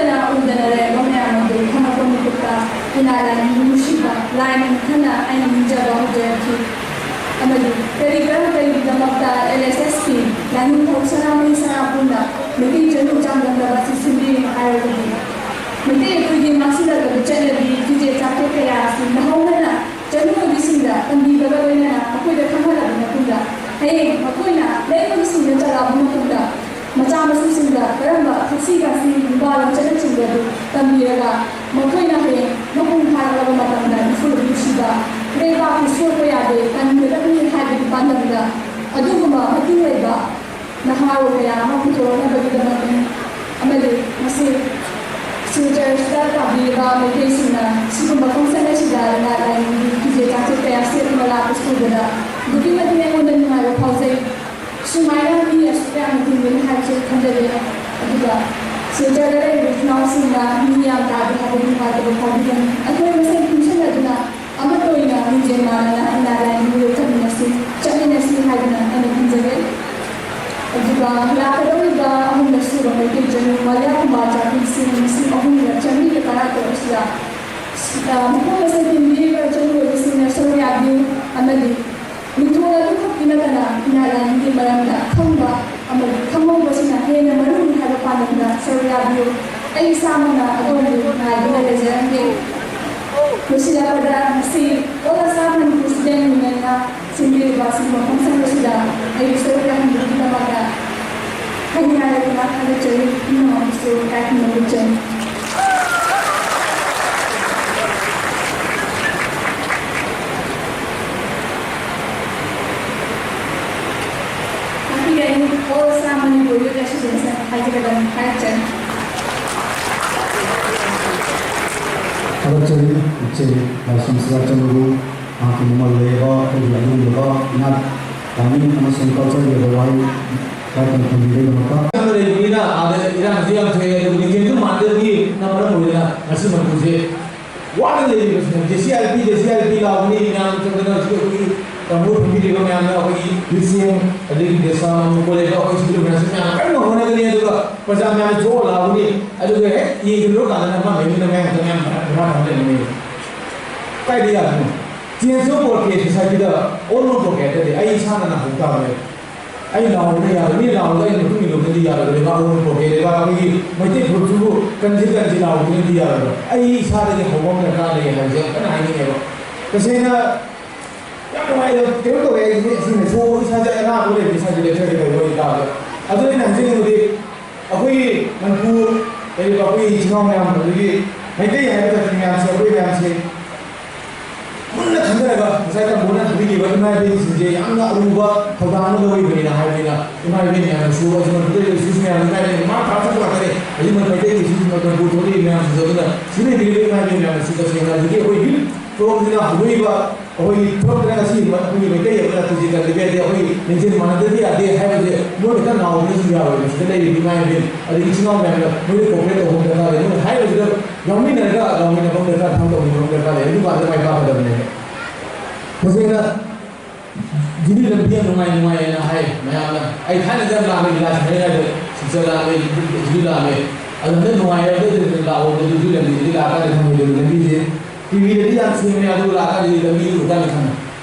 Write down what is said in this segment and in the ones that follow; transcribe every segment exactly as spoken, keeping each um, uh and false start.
ꯎꯗꯅ ꯂꯩꯔꯕ ꯃꯌꯥꯝ ꯑꯗꯨ ꯈꯪꯂꯛꯄ ꯃꯤꯀꯨꯞꯇ ꯏꯅꯥ ꯂꯥꯏꯅꯤꯡꯕꯨ ꯅꯨꯡꯁꯤꯕ ꯂꯥꯏꯅꯤꯡ ꯈꯟꯅ ꯑꯩꯅ ꯅꯤꯡꯖꯕ ꯍꯧꯖꯔꯛꯈꯤ꯫ ꯑꯃꯗꯤ ꯀꯔꯤ ꯀꯔꯝ ꯀꯔꯤꯒꯤꯗꯃꯛꯇ ꯑꯦꯜ ꯑꯦꯁ ꯑꯦꯁꯀꯤ ꯂꯥꯏꯅꯤꯡꯊꯧ ꯁꯅꯥꯃꯍꯤ ꯁꯅꯥꯕꯨꯡꯅ ꯃꯩꯇꯩ ꯆꯅꯨ ꯆꯥꯡꯗꯝꯅꯕ ꯑꯁꯤ ꯁꯤꯟꯕꯤꯔꯤꯕ ꯍꯥꯏꯔꯕꯗꯤ, ꯃꯩꯇꯩ ꯑꯩꯈꯣꯏꯒꯤ ꯃꯥꯡꯁꯤꯜꯂꯛꯂꯕ ꯆꯠꯅꯕꯤ, ꯐꯤꯖꯦꯠ ꯆꯥꯛꯇꯦꯛ ꯀꯌꯥ ꯑꯁꯤ ꯅꯧꯍꯧꯅꯅ ꯆꯅꯨ ꯑꯣꯏꯕꯤꯁꯤꯡꯗ ꯇꯝꯕꯤꯕꯒ ꯂꯣꯏꯅꯅ ꯃꯈꯣꯏꯗ ꯈꯪꯍꯜꯂꯕ ꯃꯇꯨꯡꯗ, ꯍꯌꯦꯡ ꯃꯈꯣꯏꯅ ꯂꯩꯉꯣꯏꯁꯤꯡꯗ ꯆꯠꯂꯛꯑꯕ ꯃꯇꯨꯡꯗ, ꯃꯆꯥ ꯃꯁꯨꯁꯤꯡꯗ ꯀꯔꯝꯕ ꯊꯛꯁꯤ ꯈꯥꯁꯤ, ꯅꯨꯄꯥ ꯂꯝꯆꯠꯅꯆꯤꯡꯕ ꯑꯗꯨ ꯇꯝꯕꯤꯔꯒ, ꯃꯈꯣꯏꯅ ꯍꯌꯦꯡ ꯃꯄꯨꯡ ꯐꯥꯔꯛꯂꯕ ꯃꯇꯝꯗ ꯏꯐꯨꯔꯨꯞ ꯅꯨꯡꯁꯤꯕ, ꯏꯔꯩꯄꯥꯛꯀꯤ ꯁꯣꯛꯄ ꯌꯥꯗꯦ, ꯀꯟꯒꯗꯕꯅꯤ ꯍꯥꯏꯕꯒꯤ ꯄꯥꯟꯗꯝꯗ ꯑꯗꯨꯒꯨꯝꯕ ꯃꯇꯤꯡ ꯂꯩꯕ ꯅꯍꯥꯔꯣꯜ ꯀꯌꯥ ꯑꯃ ꯄꯨꯊꯣꯔꯛꯅꯕꯒꯤꯗꯃꯛꯇꯅꯤ꯫ ꯑꯃꯗꯤ ꯃꯁꯤ ꯁꯤꯜꯆꯔꯁꯤꯗ ꯇꯥꯕꯤꯔꯤꯕ ꯃꯩꯇꯩꯁꯤꯡꯅ ꯁꯤꯒꯨꯝꯕ ꯐꯪꯁꯟ ꯑꯁꯤꯗ ꯏꯅꯥꯠ ꯂꯥꯏꯅꯤꯡꯒꯤ ꯐꯤꯖꯦꯠ ꯆꯥꯛꯆꯦꯠ ꯀꯌꯥ ꯁꯦꯠꯇꯨꯅ ꯂꯥꯛꯄꯁꯤ ꯎꯕꯗ ꯑꯗꯨꯛꯀꯤ ꯃꯇꯤꯛ ꯑꯩꯉꯣꯟꯗ ꯅꯨꯡꯉꯥꯏꯕ ꯐꯥꯎꯖꯩ꯫ ꯁꯨꯃꯥꯏꯅ ꯃꯤ ꯑꯁꯨꯛ ꯌꯥꯝꯅ ꯇꯤꯟꯒꯅꯤ ꯍꯥꯏꯕꯁꯦ ꯈꯟꯖꯗꯦ꯫ ꯑꯗꯨꯒ ꯁꯤꯜꯆꯔꯗ ꯂꯩꯔꯤꯕ ꯏꯆꯤꯜ ꯏꯅꯥꯎꯁꯤꯡꯅ ꯃꯤ ꯌꯥꯝ ꯇꯥꯗꯦ ꯍꯥꯏꯕꯒꯤ ꯅꯨꯡꯉꯥꯏꯇꯕ ꯐꯥꯎꯕꯤꯒꯅꯤ꯫ ꯑꯩꯈꯣꯏ ꯃꯁꯦꯟ ꯄꯨꯟꯁꯤꯟꯅꯗꯨꯅ ꯑꯃꯠꯇ ꯑꯣꯏꯅ ꯂꯤꯡꯖꯦꯜ ꯃꯥꯟꯅꯅ ꯏꯅꯥꯠ ꯂꯥꯏꯅꯤꯡꯕꯨ ꯌꯣꯛꯈꯠꯃꯤꯟꯅꯁꯤ, ꯆꯠꯃꯤꯟꯅꯁꯤ ꯍꯥꯏꯗꯨꯅ ꯑꯩꯅ ꯈꯟꯖꯒꯦ꯫ ꯑꯗꯨꯒ ꯂꯥꯛꯀꯗꯧꯔꯤꯕ ꯑꯍꯨꯝꯂꯛ ꯁꯨꯕ ꯃꯩꯇꯩ ꯆꯅꯨ ꯃꯂꯤꯌꯥ ꯈꯨꯃꯥꯔ ꯆꯥꯛꯄꯤꯁꯤꯡ ꯂꯤꯁꯤꯡ ꯑꯍꯨꯝꯒ ꯆꯥꯃꯔꯤꯒ ꯇꯔꯥ ꯇꯔꯨꯛ ꯑꯁꯤꯗ, ꯑ, ꯃꯐꯝ ꯑꯁꯤꯗ ꯇꯤꯟꯕꯤꯔꯤꯕ ꯆꯅꯨ ꯑꯣꯏꯕꯁꯤꯡꯅ ꯁꯔꯨꯛ ꯌꯥꯕꯤꯌꯨ ꯑꯃꯗꯤ ꯃꯤꯡꯊꯣꯜ ꯑꯗꯨꯈꯛꯀꯤ ꯅꯠꯇꯅ ꯏꯅꯥꯠ ꯂꯥꯏꯅꯤꯡꯒꯤ ꯃꯔꯝꯗ ꯈꯪꯕ ꯑꯃꯗꯤ ꯈꯪꯍꯧꯕꯁꯤꯅ ꯍꯦꯟꯅ ꯃꯔꯨꯅꯤ ꯍꯥꯏꯕ ꯄꯥꯟꯗꯝꯗ ꯁꯔꯨꯛ ꯌꯥꯕꯤꯌꯨ꯫ ꯑꯩ ꯏꯁꯥꯃꯛꯅ ꯑꯗꯣꯝꯕꯨ ꯉꯥꯏꯗꯨꯅ ꯂꯩꯖꯔꯝꯒꯦ꯫ ꯂꯣꯏꯁꯤꯜꯂꯛꯄꯗ ꯉꯁꯤ All Assam Manipur Student Unionꯅ ꯁꯤꯟꯕꯤꯔꯤꯕ ꯑꯁꯤꯒꯨꯝꯕ ꯐꯪꯁꯟ ꯑꯁꯤꯗ ꯑꯩꯕꯨ ꯁꯔꯨꯛ ꯌꯥꯍꯟꯕꯒꯤꯗꯃꯛꯇ ꯍꯥꯏꯅꯤꯡꯉꯥꯏ ꯂꯩꯇꯅ ꯊꯥꯒꯠꯆꯔꯤ꯫ ꯄꯨꯝꯅꯃꯛꯄꯨꯁꯨ ꯏꯀꯥꯏ ꯈꯨꯝꯅꯕ ꯎꯠꯆꯔꯤ꯫ ꯉꯁꯤꯒꯤ ꯑꯌꯨꯛ All Assam Manipur Youth Association ꯍꯥꯏꯖꯒꯗꯕꯅꯤ꯫ ꯊꯥꯒꯠꯆꯔꯤ꯫ ꯊꯥꯒꯠꯆꯔꯤ, ꯏꯆꯦ ꯂꯥꯏꯁ꯭ꯔꯝ ꯁꯤꯗꯥꯆꯟꯗ꯭ꯔꯕꯨ꯫ ꯃꯍꯥꯛꯀꯤ ꯃꯃꯜ ꯂꯩꯔꯕ ꯑꯩꯈꯣꯏꯒꯤ ꯑꯗꯨꯒꯨꯝꯂꯕ ꯏꯅꯥꯠ, ꯂꯥꯏꯅꯤꯡ ꯑꯃꯁꯨꯡ ꯀꯜꯆꯔꯒꯤ ꯑꯣꯏꯕ ꯋꯥꯍꯩ ꯈꯔ ꯊꯝꯕꯤꯕꯒꯤꯗꯃꯛꯇ꯫ ꯂꯩꯕꯅꯤꯅ ꯑꯥꯗ ꯏꯔꯥꯡꯁꯨ ꯌꯥꯝ ꯊꯣꯛꯑꯦ, ꯑꯗꯨꯒ ꯂꯤꯡꯖꯦꯜꯁꯨ ꯃꯥꯟꯅꯗꯕꯒꯤ ꯃꯔꯝ ꯑꯣꯏꯗꯅ ꯉꯁꯤ ꯃꯅꯤꯄꯨꯔꯁꯦ ꯋꯥꯅ ꯂꯩꯔꯤꯕꯁꯤꯅ J C R P, J C R P ꯂꯥꯎꯅꯤ ꯃꯌꯥꯝ ꯆꯪꯗꯅ ꯍꯧꯖꯤꯛ ꯑꯩꯈꯣꯏꯒꯤ ꯇꯝꯃꯨ ꯐꯝꯕꯤꯔꯤꯕ ꯃꯌꯥꯝꯅ ꯑꯩꯈꯣꯏꯒꯤ ꯌꯨ ꯁꯤ ꯑꯦꯝ ꯑꯗꯒꯤ ꯗꯦꯁꯥ ꯃꯅꯤꯄꯨꯔ ꯀꯣꯂꯦꯖꯇ ꯑꯩꯈꯣꯏ ꯁꯤꯗ ꯃꯌꯥꯝꯁꯨ ꯃꯌꯥꯝ ꯀꯟꯅ ꯍꯣꯠꯅꯒꯅꯤ꯫ ꯑꯗꯨꯒ ꯄ꯭ꯔꯖꯥ ꯃꯌꯥꯝꯅ ꯊꯣꯛꯑ ꯂꯥꯛꯑꯒꯅꯤ꯫ ꯑꯗꯨꯒ ꯍꯦꯛ ꯌꯦꯡꯁꯤꯜꯂꯨꯔ ꯀꯥꯟꯗꯅ ꯑꯃ ꯃꯌꯨꯝꯗ ꯃꯌꯥꯝ ꯃꯌꯥꯝ ꯃꯌꯥꯝ ꯃꯌꯥꯝ ꯂꯩꯔꯝꯒꯅꯤ꯫ ꯀꯥꯏꯗ ꯌꯥꯗꯣꯏꯅꯣ? ꯆꯦꯟꯖ ꯑꯣꯐ ꯄꯣꯔꯀꯦ ꯁꯣꯁꯥꯏꯇꯤꯗ ꯑꯣꯟ ꯑꯣꯐ ꯄꯣꯔꯀꯦꯠꯇꯗꯤ ꯑꯩ ꯏꯁꯥꯅ ꯅꯥꯍꯧ ꯇꯥꯕꯅꯦ꯫ ꯑꯩ ꯂꯥꯎꯕꯅ ꯌꯥꯔꯣꯏ꯫ ꯃꯤ ꯂꯥꯎꯔꯒ ꯑꯩꯅ ꯃꯇꯨꯡ ꯏꯜꯂꯨꯕꯅꯗꯤ ꯌꯥꯔꯣꯏ꯫ ꯂꯩꯕꯥꯛ ꯑꯃ ꯄꯣꯔꯀꯦ, ꯂꯩꯕꯥꯛ ꯑꯩꯈꯣꯏꯒꯤ ꯃꯩꯇꯩ ꯐꯨꯔꯨꯞꯁꯤꯕꯨ ꯀꯟꯁꯤ ꯀꯟꯁꯤ ꯂꯥꯎꯕꯗꯨꯅꯗꯤ ꯌꯥꯔꯣꯏ꯫ ꯑꯩ ꯏꯁꯥꯗꯒꯤ ꯍꯧꯕ ꯑꯃ ꯗꯔꯀꯥꯔ ꯂꯩ ꯍꯥꯏꯕꯁꯦ ꯌꯥꯝ ꯀꯟꯅ ꯍꯥꯏꯅꯤꯡꯉꯦꯕ꯫ ꯇꯁꯦꯡꯅ ꯌꯥꯝ ꯅꯨꯡꯉꯥꯏꯕ ꯀꯩꯅꯣ ꯇꯧꯋꯦ꯫ ꯑꯩꯗꯤ ꯑꯁꯤꯅ ꯁꯣꯛꯑꯣ ꯏꯁꯥꯁꯦ ꯑꯅꯥꯕ ꯂꯩꯕ ꯏꯁꯥꯁꯦ ꯂꯦꯞꯆꯒꯦ ꯇꯧꯕ ꯑꯣꯏꯇꯥꯔꯒ꯫ ꯑꯗꯨ ꯑꯩꯅ ꯍꯥꯏꯖꯅꯤꯡꯕꯗꯤ ꯑꯩꯈꯣꯏꯒꯤ ꯃꯅꯤꯄꯨꯔ ꯂꯩꯔꯤꯕ ꯑꯩꯈꯣꯏꯒꯤ ꯏꯆꯤꯜ ꯏꯅꯥꯎ ꯃꯌꯥꯝ ꯑꯗꯒꯤ ꯃꯩꯇꯩ ꯍꯥꯏꯕ ꯖꯥꯇꯤ ꯃꯌꯥꯝꯁꯦ, ꯑꯩꯈꯣꯏ ꯃꯌꯥꯝꯁꯦ ꯃꯨꯟꯅ ꯈꯟꯊꯔꯒ ꯉꯁꯥꯏ ꯇꯝꯕꯣꯅ ꯍꯥꯏꯕꯤꯈꯤꯕ ꯏꯃꯥ ꯏꯕꯦꯟꯁꯤꯡꯁꯦ ꯌꯥꯝꯅ ꯑꯔꯨꯕ ꯊꯧꯗꯥꯡ ꯑꯃ ꯂꯧꯔꯤꯕꯅꯤꯅ ꯍꯥꯏꯕꯅꯤꯅ ꯏꯃꯥ ꯏꯕꯦꯟ ꯃꯌꯥꯝꯅꯁꯨ ꯑꯁꯤ ꯃꯅꯤꯄꯨꯔꯗ ꯂꯩꯔꯤꯕ ꯏꯁꯨ ꯃꯌꯥꯝ ꯏꯃꯥ ꯏꯕꯦꯟ ꯃꯥ ꯇꯥꯔ ꯆꯠꯄ ꯉꯥꯛꯇꯅꯦ꯫ ꯍꯧꯖꯤꯛ ꯃꯅꯤꯄꯨꯔ ꯃꯩꯇꯩꯒꯤ ꯏꯁꯨ ꯃꯅꯤꯄꯨꯔ ꯊꯣꯛꯂꯛꯏꯕ ꯃꯌꯥꯝꯁꯤꯡꯁꯨ ꯑꯗꯨꯅ ꯁꯤ ꯂꯩꯕꯤꯔꯤꯕ ꯏꯃꯥ ꯏꯕꯦꯟ ꯃꯌꯥꯝꯅꯁꯨ ꯇꯁꯦꯡꯅ ꯍꯧꯖꯤꯛꯀꯤ ꯑꯩꯈꯣꯏ ꯌꯨꯠ ꯐꯣꯔꯝꯁꯤꯅ ꯍꯧꯗꯣꯛꯏꯕ ꯑꯩꯈꯣꯏꯒꯤ ꯊꯕꯛꯇ ꯉꯁꯤ ꯑꯩꯈꯣꯏꯒꯤ ꯃꯩꯇꯩ ꯑꯃꯅ ꯐꯤꯖꯤꯀꯦꯜ ꯂꯤꯕꯔꯇꯤ ꯑꯩꯈꯣꯏꯒꯤ ꯂꯤꯡꯖꯦꯜ ꯃꯥꯟꯅꯗꯕꯗꯤ ꯌꯥꯗꯦ ꯍꯥꯏꯕꯁꯦ ꯃꯣꯏ ꯈꯛꯇ ꯅꯥꯎꯕꯅꯁꯨ ꯌꯥꯔꯣꯏꯕ꯫ ꯁꯤꯗ ꯂꯩꯔꯤꯕ ꯏꯃꯥ ꯏꯕꯦꯟ ꯑꯗꯒꯤ ꯏꯆꯤꯜ ꯏꯅꯥꯎ ꯃꯌꯥꯝꯅ ꯃꯣꯏꯗ ꯀꯣꯑꯣꯄꯔꯦꯠ ꯇꯧꯕ ꯑꯃ ꯗꯔꯀꯥꯔ ꯂꯩ꯫ ꯃꯣꯏꯅ ꯍꯥꯏꯔꯤꯕꯁꯤꯗ ꯌꯥꯎꯃꯤꯟꯅꯔꯒ ꯂꯥꯎꯃꯤꯟꯅꯕ ꯑꯃ ꯗꯔꯀꯥꯔ, ꯊꯕꯛ ꯇꯧꯃꯤꯟꯅꯕ ꯑꯃ ꯗꯔꯀꯥꯔ ꯂꯩ꯫ ꯑꯗꯨꯀꯥꯟꯗ ꯃꯥꯏ ꯄꯥꯛꯀꯗꯕꯅꯦꯕ꯫ ꯇꯁꯦꯡꯅ ꯖꯤꯔꯤ ꯂꯝꯕꯤ ꯌꯥꯝ ꯅꯨꯡꯉꯥꯏ ꯅꯨꯡꯉꯥꯏꯌꯦꯅ ꯍꯥꯏ ꯃꯌꯥꯝꯅ꯫ ꯑꯩ ꯊꯥꯏꯅꯗꯤ ꯌꯥꯝ ꯂꯥꯛꯑꯝꯃꯤ ꯂꯤꯂꯥ ꯁꯥꯟꯅꯔꯤꯉꯩꯗ꯫ ꯁꯤꯜꯆꯔ ꯂꯥꯛꯑꯝꯃꯤ, ꯖꯤꯔꯤ ꯂꯥꯛꯑꯝꯃꯤ꯫ ꯑꯗꯨ ꯍꯟꯗꯛ ꯅꯨꯡꯉꯥꯏꯔꯦ꯫ ꯑꯗꯨ ꯂꯥꯛꯑꯣ꯫ ꯑꯗꯨ ꯖꯤꯔꯤ ꯂꯝꯕꯤꯁꯤꯗꯤ ꯂꯥꯛꯑꯀꯥꯟꯗ ꯈꯪꯉꯣꯏꯗꯣꯏꯅꯤ꯫ ꯂꯝꯕꯤꯁꯦ ꯇꯤꯚꯤꯗꯗꯤ ꯌꯥꯝ ꯁꯦꯝꯃꯦ, ꯑꯗꯨ ꯂꯥꯛꯑꯀꯥꯟꯗꯗꯤ ꯂꯝꯕꯤ ꯎꯔꯀꯥꯟꯗ ꯈꯪꯉꯤ꯫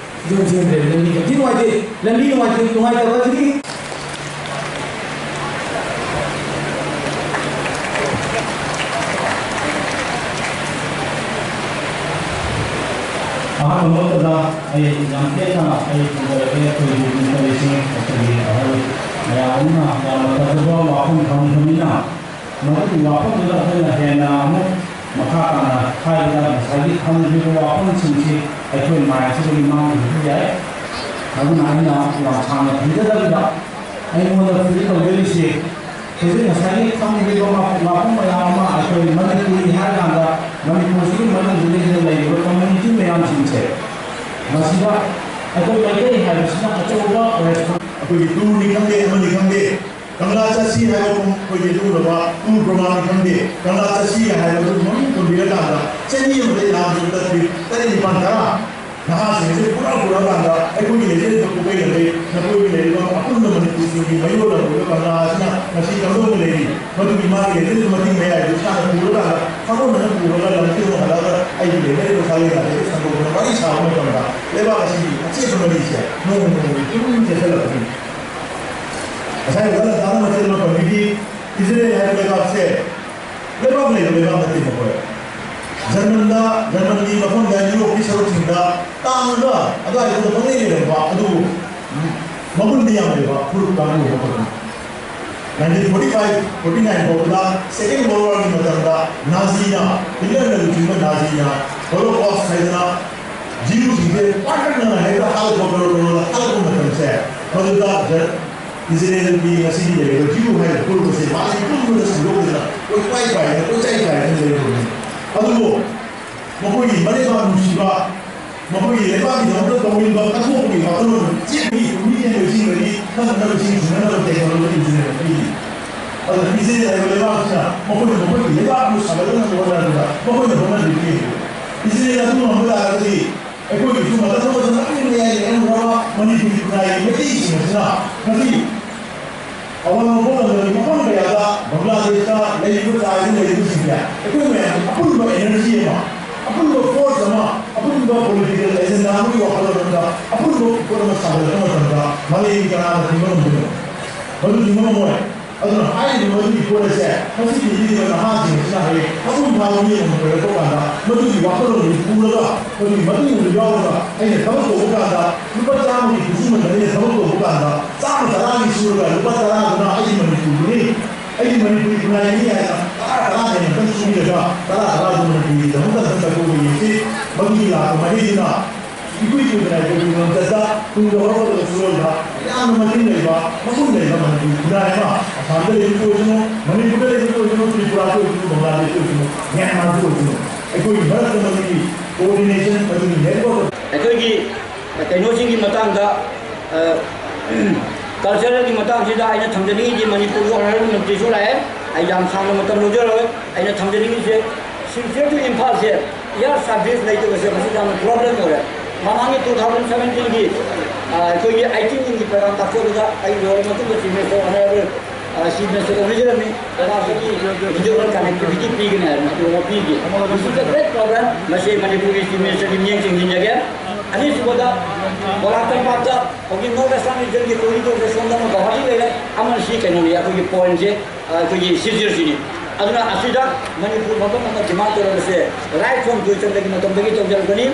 ꯁꯤꯗ ꯁꯦꯝꯗ꯭ꯔꯦ꯫ ꯂꯝꯕꯤ ꯌꯥꯝ ꯊꯤ ꯅꯨꯡꯉꯥꯏꯇꯦ꯫ ꯂꯝꯕꯤ ꯅꯨꯡꯉꯥꯏꯇꯦ, ꯅꯨꯡꯉꯥꯏꯇꯕ ꯑꯁꯤꯗꯤ ꯑꯍꯥꯟꯕ ꯃꯛꯇꯗ ꯑꯩ ꯌꯥꯝ ꯇꯦꯟꯅ ꯑꯩ ꯊꯝꯖꯔꯒꯦ꯫ ꯑꯩꯈꯣꯏꯒꯤ ꯃꯤꯑꯣꯏꯁꯤꯡ, ꯑꯩꯈꯣꯏꯒꯤ ꯑꯍꯜ ꯃꯌꯥꯝ ꯑꯃꯅ ꯌꯥꯝꯅ ꯐꯖꯕ ꯋꯥꯐꯝ ꯊꯝꯈ꯭ꯔꯕꯅꯤꯅ, ꯃꯗꯨꯒꯤ ꯋꯥꯐꯝꯗꯨꯗ ꯑꯩꯈꯣꯏꯅ ꯍꯦꯟꯅ ꯑꯃꯨꯛ ꯃꯈꯥ ꯇꯥꯅ ꯍꯥꯏꯕꯗ ꯉꯁꯥꯏꯒꯤ ꯊꯝꯈ꯭ꯔꯤꯕ ꯋꯥꯐꯝꯁꯤꯡꯁꯤ ꯑꯩꯈꯣꯏ ꯃꯥꯏꯟꯁꯤꯗꯒꯤ ꯃꯥꯡꯈꯤꯕꯁꯨ ꯌꯥꯏ꯫ ꯑꯗꯨꯅ ꯑꯩꯅ ꯌꯥꯝ ꯁꯥꯡꯅ ꯊꯝꯖꯗꯕꯤꯗ ꯑꯩꯉꯣꯟꯗ ꯐꯤꯜ ꯇꯧꯖꯔꯤꯁꯤ ꯍꯧꯖꯤꯛ ꯉꯁꯥꯏꯒꯤ ꯊꯝꯈ꯭ꯔꯤꯕ ꯋꯥꯐꯝ ꯃꯌꯥꯝ ꯑꯃ ꯑꯩꯈꯣꯏ ꯃꯅꯤꯄꯨꯔꯤ ꯍꯥꯏꯔꯀꯥꯟꯗ ꯃꯅꯤꯄꯨꯔꯁꯤꯒꯤ ꯃꯅꯨꯡꯗ ꯂꯩꯔꯤꯕ ꯀꯝꯃ꯭ꯌꯨꯅꯤꯇꯤ ꯃꯌꯥꯝꯁꯤꯡꯁꯦ ꯃꯁꯤꯗ ꯑꯩꯈꯣꯏ ꯃꯩꯇꯩ ꯍꯥꯏꯕꯁꯤꯅ ꯑꯆꯧꯕ ꯔꯦꯁꯄꯣꯟ ꯑꯩꯈꯣꯏꯒꯤ ꯇꯨꯔꯅꯤ ꯈꯪꯗꯦ, ꯑꯃꯅꯤ ꯈꯪꯗꯦ, ꯀꯪꯂꯥ ꯆꯠꯁꯤ ꯍꯥꯏꯕ ꯑꯩꯈꯣꯏꯒꯤ ꯑꯗꯨꯒꯨꯝꯂꯕ ꯇꯨꯔ ꯄ꯭ꯔꯣꯒ꯭ꯔꯥꯝꯅꯤ ꯈꯪꯗꯦ, ꯀꯪꯂꯥ ꯆꯠꯁꯤ ꯍꯥꯏꯕꯗꯨ ꯃꯃꯤꯡ ꯊꯣꯟꯕꯤꯔꯀꯥꯟꯗ ꯆꯍꯤ ꯑꯃꯗ ꯌꯥꯝꯗ꯭ꯔꯕꯗ ꯇꯔꯦꯠ, ꯅꯤꯄꯥꯜ, ꯇꯔꯥ ꯅꯍꯥꯁꯤꯡ ꯑꯁꯤ ꯄꯨꯔꯥ ꯄꯨꯔꯛꯑꯀꯥꯟꯗ ꯑꯩꯈꯣꯏꯒꯤ ꯂꯩꯖꯔꯤꯕ ꯄꯨꯀꯩ ꯂꯝꯕꯤ, ꯅꯈꯣꯏꯒꯤ ꯂꯩꯔꯤꯕ ꯑꯄꯨꯟꯕ ꯃꯅꯤꯄꯨꯔꯁꯤꯡꯒꯤ ꯃꯌꯣꯜ ꯑꯣꯏꯔꯤꯕ ꯀꯪꯂꯥ ꯑꯁꯤꯅ ꯉꯁꯤ ꯀꯝꯗꯧꯅ ꯂꯩꯔꯤ, ꯃꯗꯨꯒꯤ ꯃꯥꯒꯤ ꯂꯩꯖꯔꯤꯕ ꯃꯇꯤꯡ ꯃꯌꯥꯏꯗꯨ ꯏꯁꯥꯅ ꯄꯨꯔꯀꯥꯟꯗ ꯁꯥꯒꯣꯟꯅꯅ ꯄꯨꯔꯒ ꯂꯝꯁꯤꯗ ꯍꯜꯂꯛꯑꯒ ꯑꯩꯒꯤ ꯂꯩꯖꯔꯤꯕ ꯁꯥꯒꯩ ꯅꯥꯇꯩꯗ ꯁꯟꯗꯣꯛꯇꯨꯅ ꯋꯥꯔꯤ ꯁꯥꯕ ꯃꯇꯝꯗ ꯂꯩꯕꯥꯛ ꯑꯁꯤꯒꯤ ꯑꯆꯦꯠꯄ ꯃꯔꯤꯁꯦ ꯅꯣꯡꯃ ꯅꯣꯡꯃꯒꯤ ꯁꯨꯝ ꯆꯦꯠꯁꯤꯜꯂꯛꯄꯅꯤ꯫ ꯉꯁꯥꯏ ꯑꯣꯖꯥꯅ ꯇꯥꯅ ꯃꯆꯦꯜ ꯑꯃ ꯄꯟꯕꯤꯈꯤ, ꯏꯖꯔꯦꯜ ꯍꯥꯏꯕ ꯂꯩꯕꯥꯛꯁꯦ ꯂꯩꯕꯥꯛ ꯂꯩꯕ ꯂꯩꯕꯥꯛ ꯅꯠꯇꯦ ꯃꯈꯣꯏ꯫ ꯖꯔꯃꯟꯗ, ꯖꯔꯃꯟꯒꯤ ꯃꯐꯝꯗ, ꯌꯨꯔꯣꯞꯀꯤ ꯁꯔꯨꯛꯁꯤꯡꯗ ꯇꯥꯡꯉꯒ ꯑꯗꯨꯋꯥꯏꯗꯨꯗ ꯄꯪꯂꯩ ꯂꯩꯔꯝꯕ, ꯑꯗꯨꯕꯨ ꯃꯒꯨꯟꯗꯤ ꯌꯥꯝ ꯂꯩꯕ ꯐꯨꯔꯨꯞ ꯀꯥꯡꯕꯨ ꯑꯃꯈꯛꯅꯤ꯫ Nineteen forty five forty nine ꯐꯥꯎꯕꯗ, ꯁꯦꯀꯦꯟ ꯋꯥꯔꯜ ꯋꯥꯔꯒꯤ ꯃꯇꯝꯗ ꯅꯥꯖꯤꯅ, ꯍꯤꯠꯂꯔꯅ ꯂꯨꯆꯤꯡꯕ ꯅꯥꯖꯤꯅ ꯍꯣꯂꯣꯀꯣꯁ ꯍꯥꯏꯗꯅ ꯖꯤꯌꯨꯁꯤꯡꯁꯦ ꯄꯥꯛꯇꯛꯅꯅ ꯍꯦꯛꯇ ꯍꯥꯠꯂꯛꯄ, ꯀꯔꯣꯔ ꯀꯔꯣꯔꯗ ꯍꯥꯠꯂꯛꯄ ꯃꯇꯝꯁꯦ, ꯃꯗꯨꯗ ꯖ-, ꯏꯖꯔꯦꯜꯒꯤ ꯉꯁꯤꯒꯤ ꯂꯩꯔꯤꯕ ꯖꯤꯌꯨ ꯍꯥꯏꯔꯤꯕ ꯐꯨꯔꯨꯞ ꯑꯁꯦ ꯃꯥꯂꯦꯝ ꯄꯨꯝꯕꯗ ꯁꯟꯗꯣꯛꯇꯨꯅ ꯀꯣꯏꯄꯥꯏ ꯄꯥꯏꯗꯅ ꯀꯣꯏꯆꯥꯏ ꯆꯥꯏꯗꯅ ꯂꯩꯔꯤꯕꯅꯤ꯫ ꯑꯗꯨꯕꯨ ꯃꯈꯣꯏꯒꯤ ꯃꯔꯩꯕꯥꯛ ꯅꯨꯡꯁꯤꯕ, ꯃꯈꯣꯏꯒꯤ ꯂꯩꯕꯥꯛꯀꯤꯗꯃꯛꯇ ꯇꯧꯅꯤꯡꯕ ꯀꯠꯊꯣꯛꯄꯒꯤ ꯋꯥꯈꯜꯂꯣꯟ ꯆꯦꯟꯕꯒꯤ ꯃꯤꯠꯌꯦꯡ ꯂꯣꯏꯁꯤꯟꯕꯒꯤ ꯈꯪꯅꯅꯕ ꯁꯤꯡ ꯊꯨꯡꯅꯅꯕ ꯇꯦꯛꯅꯣꯂꯣꯖꯤ ꯏꯟꯖꯤꯅꯤꯌꯔ ꯄꯤꯔꯤ꯫ ꯑꯗꯨꯅ ꯏꯖꯔꯦꯜ ꯍꯥꯏꯕ ꯂꯩꯕꯥꯛ ꯑꯁꯤꯅ ꯃꯈꯣꯏꯅ ꯃꯈꯣꯏꯒꯤ ꯂꯩꯕꯥꯛ ꯑꯗꯨ ꯁꯥꯒꯠꯅꯅꯕ ꯍꯣꯠꯅꯔꯛꯄꯗ ꯃꯈꯣꯏꯅ ꯍꯣꯠꯅꯕꯤꯕ ꯌꯦꯡꯉꯨ꯫ ꯏꯖꯔꯦꯜ ꯑꯗꯨ ꯉꯝꯕ ꯇꯥꯔꯒꯗꯤ ꯑꯩꯈꯣꯏꯒꯤꯁꯨ ꯃꯇꯝ ꯑꯃꯗ ꯂꯥꯡꯃꯤꯟꯅ ꯌꯥꯏ ꯍꯥꯏꯅ ꯃꯅꯤꯄꯨꯔꯤ ꯈꯨꯟꯅꯥꯏꯒꯤ ꯃꯩꯇꯩꯁꯤꯡ ꯑꯁꯤꯅ ꯉꯁꯤ ꯑꯋꯥꯡ ꯅꯣꯡꯄꯣꯛ ꯂꯝꯗꯝꯒꯤ ꯃꯐꯝ ꯀꯌꯥꯗ, ꯕꯪꯒ꯭ꯂꯥꯗꯦꯁꯇ ꯂꯩꯔꯤꯕ ꯇ꯭ꯔꯥꯏꯕꯦꯜ ꯂꯩꯔꯤꯕꯁꯤꯡꯁꯦ ꯑꯩꯈꯣꯏ ꯃꯌꯥꯝ ꯑꯄꯨꯟꯕ ꯑꯦꯅꯔꯖꯤ ꯑꯃ, ꯑꯄꯨꯟꯕ ꯐꯣꯔꯁ ꯑꯃ, ꯑꯄꯨꯟꯕ ꯄꯣꯂꯤꯇꯤꯀꯦꯜ ꯑꯦꯖꯦꯟꯗꯥ ꯑꯃꯒꯤ ꯋꯥꯈꯜꯂꯣꯟ ꯑꯃꯗ ꯑꯄꯨꯟꯕ ꯄꯣꯠ ꯑꯃ ꯁꯥꯒꯠꯂꯛꯄ ꯃꯇꯝꯗ ꯃꯥꯂꯦꯝꯒꯤ ꯀꯅꯥꯅ ꯊꯤꯡꯕ ꯉꯝꯗꯣꯏꯅꯣ? ꯃꯗꯨ ꯊꯤꯡꯕ ꯉꯝꯃꯣꯏ꯫ ꯑꯗꯨꯅ ꯍꯥꯏꯔꯤꯕ ꯃꯗꯨꯒꯤ ꯄꯣꯠ ꯑꯁꯦ ꯉꯁꯤꯒꯤ ꯄꯤꯔꯤꯕ ꯅꯍꯥꯁꯤꯡ ꯑꯁꯤꯅ ꯍꯌꯦꯡ ꯃꯄꯨꯡ ꯐꯥꯕ ꯃꯤ ꯑꯃ ꯑꯣꯏꯔꯛꯄ ꯀꯥꯟꯗ ꯃꯗꯨꯒꯤ ꯋꯥꯈꯜꯂꯣꯟꯗꯨ ꯄꯨꯔꯒ, ꯃꯗꯨꯒꯤ ꯃꯇꯨꯡ ꯏꯟꯅ ꯌꯥꯎꯔꯒ, ꯑꯩꯅ ꯊꯕꯛ ꯇꯧꯕ ꯀꯥꯟꯗ ꯂꯨꯄꯥ ꯆꯥꯝꯃꯒꯤ ꯈꯨꯠꯁꯨꯃꯟꯗ ꯑꯩꯅ ꯊꯕꯛ ꯇꯧꯕ ꯀꯥꯟꯗ ꯆꯥꯝꯃ ꯇꯔꯥꯒꯤ ꯁꯨꯔꯒ ꯂꯨꯄꯥ ꯇꯔꯥꯗꯨꯅ ꯑꯩꯒꯤ ꯃꯅꯤꯄꯨꯔꯒꯤꯅꯤ, ꯑꯩꯒꯤ ꯃꯅꯤꯄꯨꯔꯤ ꯈꯨꯟꯅꯥꯏꯒꯤꯅꯤ ꯍꯥꯏꯅ ꯇꯔꯥ ꯇꯔꯥ ꯍꯦꯟꯅ ꯑꯃꯨꯛꯇꯪ ꯁꯨꯕꯤꯔꯒ ꯇꯔꯥ ꯇꯔꯥꯗꯨ ꯃꯅꯤꯄꯨꯔꯒꯤꯗꯃꯛꯇ ꯑꯃꯨꯛꯇꯪ ꯀꯠꯊꯣꯛꯑꯒ ꯌꯦꯡꯁꯤ꯫ ꯃꯗꯨꯒꯤ ꯂꯥꯛꯄ ꯃꯍꯩꯗꯨꯅ ꯏꯀꯨꯏ ꯀꯨꯏꯗꯅ ꯑꯩꯈꯣꯏꯒꯤ ꯂꯝꯆꯠꯇ ꯇꯨꯡꯗ ꯍꯧꯔꯛꯀꯗꯕ ꯁꯨꯔꯣꯟꯗ ꯌꯥꯝꯅ ꯃꯇꯤꯡ ꯂꯩꯕ, ꯃꯒꯨꯟ ꯂꯩꯕ ꯃꯅꯤꯄꯨꯔꯤ ꯈꯨꯟꯅꯥꯏ ꯑꯃ ꯑꯁꯥꯝꯗ ꯂꯩꯕꯁꯨ ꯑꯣꯏꯁꯅꯨ, ꯃꯅꯤꯄꯨꯔꯗ ꯂꯩꯕꯁꯨ ꯑꯣꯏꯁꯅꯨ, ꯇ꯭ꯔꯤꯄꯨꯔꯥꯗ ꯑꯣꯏꯁꯅꯨ, ꯕꯪꯒ꯭ꯂꯥꯗꯦꯁꯇ ꯑꯣꯏꯁꯅꯨ, ꯃ꯭ꯌꯥꯟꯃꯥꯔꯗ ꯑꯣꯏꯁꯅꯨ, ꯑꯩꯈꯣꯏꯒꯤ ꯃꯔꯛꯇ ꯃꯗꯨꯒꯤ ꯀꯣꯑꯣꯔꯗꯤꯅꯦꯁꯟ, ꯃꯗꯨꯒꯤ ꯅꯦꯠꯋꯥꯔꯛ ꯑꯩꯈꯣꯏꯒꯤ ꯀꯩꯅꯣꯁꯤꯡꯒꯤ ꯃꯇꯥꯡꯗ, ꯑ, ꯀꯜꯆꯔꯦꯜꯒꯤ ꯃꯇꯥꯡꯁꯤꯗ ꯑꯩꯅ ꯊꯝꯖꯅꯤꯡꯉꯤꯗꯤ, ꯃꯅꯤꯄꯨꯔꯒꯤ ꯑꯣꯅꯔꯦꯕꯜ ꯃꯟꯇ꯭ꯔꯤꯁꯨ ꯂꯥꯛꯑꯦ, ꯑꯩ ꯌꯥꯝ ꯁꯥꯡꯅ ꯃꯇꯝ ꯂꯧꯖꯔꯣꯏ꯫ ꯑꯩꯅ ꯊꯝꯖꯅꯤꯡꯉꯤꯁꯦ, ꯁꯤꯜꯆꯔ to ꯏꯝꯐꯥꯜꯁꯦ ꯏꯌꯥꯔ ꯁꯥꯔꯚꯤꯁ ꯂꯩꯇꯕꯁꯦ ꯃꯁꯤ ꯌꯥꯝꯅ ꯄ꯭ꯔꯣꯕ꯭ꯂꯦꯝ ꯑꯣꯏꯔꯦ꯫ ꯃꯃꯥꯡꯒꯤ two thousand seventeenꯒꯤ ꯑꯩꯈꯣꯏꯒꯤ eighteenꯒꯤ program ꯇꯥꯛꯊꯣꯛꯄꯗ ꯑꯩ ꯂꯣꯏꯔ ꯃꯇꯨꯡꯗ Chief Minister Honorable Chief Minister ꯑꯣꯏꯖꯔꯝꯃꯤ꯫ ꯀꯅꯥꯁꯨꯒꯤ ꯏꯟꯇꯔꯅꯦꯠ connectivity ꯄꯤꯒꯅꯤ ꯍꯥꯏꯕ ꯃꯇꯝꯗ ꯄꯤꯒꯦ꯫ This is a great program꯫ ꯃꯁꯤ ꯃꯅꯤꯄꯨꯔꯒꯤ Chief Ministerꯒꯤ ꯃꯤꯠꯌꯦꯡ ꯆꯤꯡꯁꯤꯟꯖꯒꯦ꯫ ꯑꯅꯤꯁꯨꯕꯗ ꯕꯣꯂꯥ ꯇꯝꯄꯥꯛꯇ ꯍꯧꯖꯤꯛ North Eastern regionꯒꯤ ꯀꯣꯔꯤꯗꯣꯔꯁꯦ ꯁꯣꯝꯗ ꯑꯃ ꯒꯧꯍꯥꯇꯤ ꯂꯩꯔꯦ, ꯑꯃꯅ ꯁꯤ ꯀꯩꯅꯣꯅꯤ, ꯑꯩꯈꯣꯏꯒꯤ pointꯁꯦ ꯑꯩꯈꯣꯏꯒꯤ ꯁꯤꯖꯤꯔꯁꯤꯅꯤ꯫ ꯑꯗꯨꯅ ꯑꯁꯤꯗ ꯃꯅꯤꯄꯨꯔ ꯃꯐꯝ ꯑꯃ demand ꯇꯧꯔꯕꯁꯦ right from ꯖꯣꯏꯆꯟꯗꯒꯤ ꯃꯇꯝꯗꯒꯤ ꯇꯧꯖꯔꯛꯄꯅꯤ꯫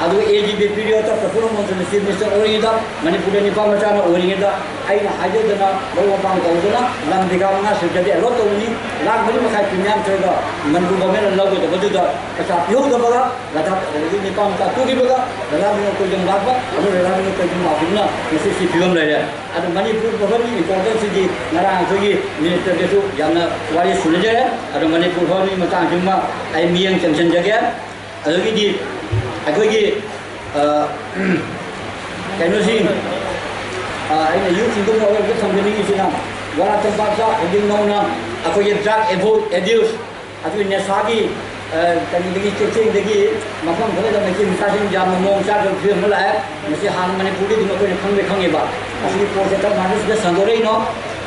ꯑꯗꯨꯒ ꯑꯦ ꯖꯤ ꯕꯤ periodꯇ ꯄ꯭ꯔꯐꯨꯜꯂ ꯃꯣꯍꯟ ꯆꯟꯗ꯭ꯔ Chief Minister ꯑꯣꯏꯔꯤꯉꯩꯗ, ꯃꯅꯤꯄꯨꯔꯗ ꯅꯤꯄꯥ ꯃꯆꯥꯅ ꯑꯣꯏꯔꯤꯉꯩꯗ ꯑꯩꯅ ꯍꯥꯏꯖꯗꯅ ꯃꯔꯨꯞ ꯃꯄꯥꯡ ꯇꯧꯗꯨꯅ ꯂꯝ ꯕꯤꯘꯥ ꯃꯉꯥ ꯁꯨꯗ꯭ꯔꯗꯤ allot ꯇꯧꯕꯅꯤ꯫ ꯂꯥꯈ ꯃꯔꯤ ꯃꯈꯥꯏ premium ꯊꯤꯔꯒ ꯃꯅꯤꯄꯨꯔ governmentꯅ ꯂꯧꯒꯗꯕꯗꯨꯗ ꯄꯩꯁꯥ ꯄꯤꯍꯧꯗꯕꯒ ꯂꯗꯥꯈ ꯑꯗꯨꯗꯒꯤ ꯅꯤꯄꯥ ꯃꯆꯥ ꯇꯨꯈꯤꯕꯒ ꯂꯗꯥꯈ ꯃꯤꯅ ꯀꯣꯏꯖꯪ ꯂꯥꯛꯄ, ꯑꯗꯨ ꯂꯗꯥꯈ ꯃꯤꯅ ꯀꯣꯏꯖꯪ ꯂꯥꯛꯈꯤꯕꯅ ꯉꯁꯤ ꯁꯤ ꯐꯤꯕꯝ ꯂꯩꯔꯦ꯫ ꯑꯗꯨ ꯃꯅꯤꯄꯨꯔ governmentꯀꯤ importanceꯁꯤꯗꯤ ꯉꯔꯥꯡ ꯑꯩꯈꯣꯏꯒꯤ ministerꯗꯁꯨ ꯌꯥꯝꯅ ꯋꯥꯔꯤ ꯁꯨꯅꯖꯔꯦ꯫ ꯑꯗꯣ ꯃꯅꯤꯄꯨꯔ governmentꯀꯤ ꯃꯇꯥꯡꯁꯤꯃ ꯑꯩ ꯃꯤꯠꯌꯦꯡ ꯆꯪꯁꯤꯟꯖꯒꯦ꯫ ꯑꯗꯒꯤꯗꯤ ꯑꯩꯈꯣꯏꯒꯤ ꯑ, ꯀꯩꯅꯣꯁꯤꯡ, ꯑ, ꯑꯩꯅ youthꯁꯤꯡꯗ ꯑꯣꯏꯔꯒ ꯊꯝꯖꯅꯤꯡꯉꯤꯁꯤꯅ ꯕꯣꯔꯥ ꯇꯝꯄꯥꯛꯇ ꯍꯧꯖꯤꯛ ꯅꯧꯅ ꯑꯩꯈꯣꯏꯒꯤ drug abuse, ꯑꯗꯨꯒ ꯅꯦꯁꯥꯒꯤ ꯑ, ꯀꯩꯅꯣꯗꯒꯤ ꯆꯩꯊꯦꯡꯗꯒꯤ ꯃꯐꯝ ꯈꯔꯗ ꯃꯩꯇꯩ ꯃꯆꯥꯁꯤꯡ ꯌꯥꯝꯅ ꯃꯑꯣꯡ ꯆꯥꯗꯕ ꯐꯤꯕꯝ ꯑꯃ ꯂꯥꯛꯑꯦ꯫ ꯃꯁꯤ ꯍꯥꯟꯅ ꯃꯅꯤꯄꯨꯔꯗꯤ ꯑꯗꯨꯝ ꯑꯩꯈꯣꯏꯅ ꯈꯪꯗꯤ ꯈꯪꯉꯦꯕ꯫ ꯑꯁꯤꯒꯤ ꯄꯣꯠꯁꯦ ꯀꯔꯝ ꯍꯥꯏꯅ ꯁꯤꯗ ꯁꯟꯗꯣꯔꯛꯏꯅꯣ?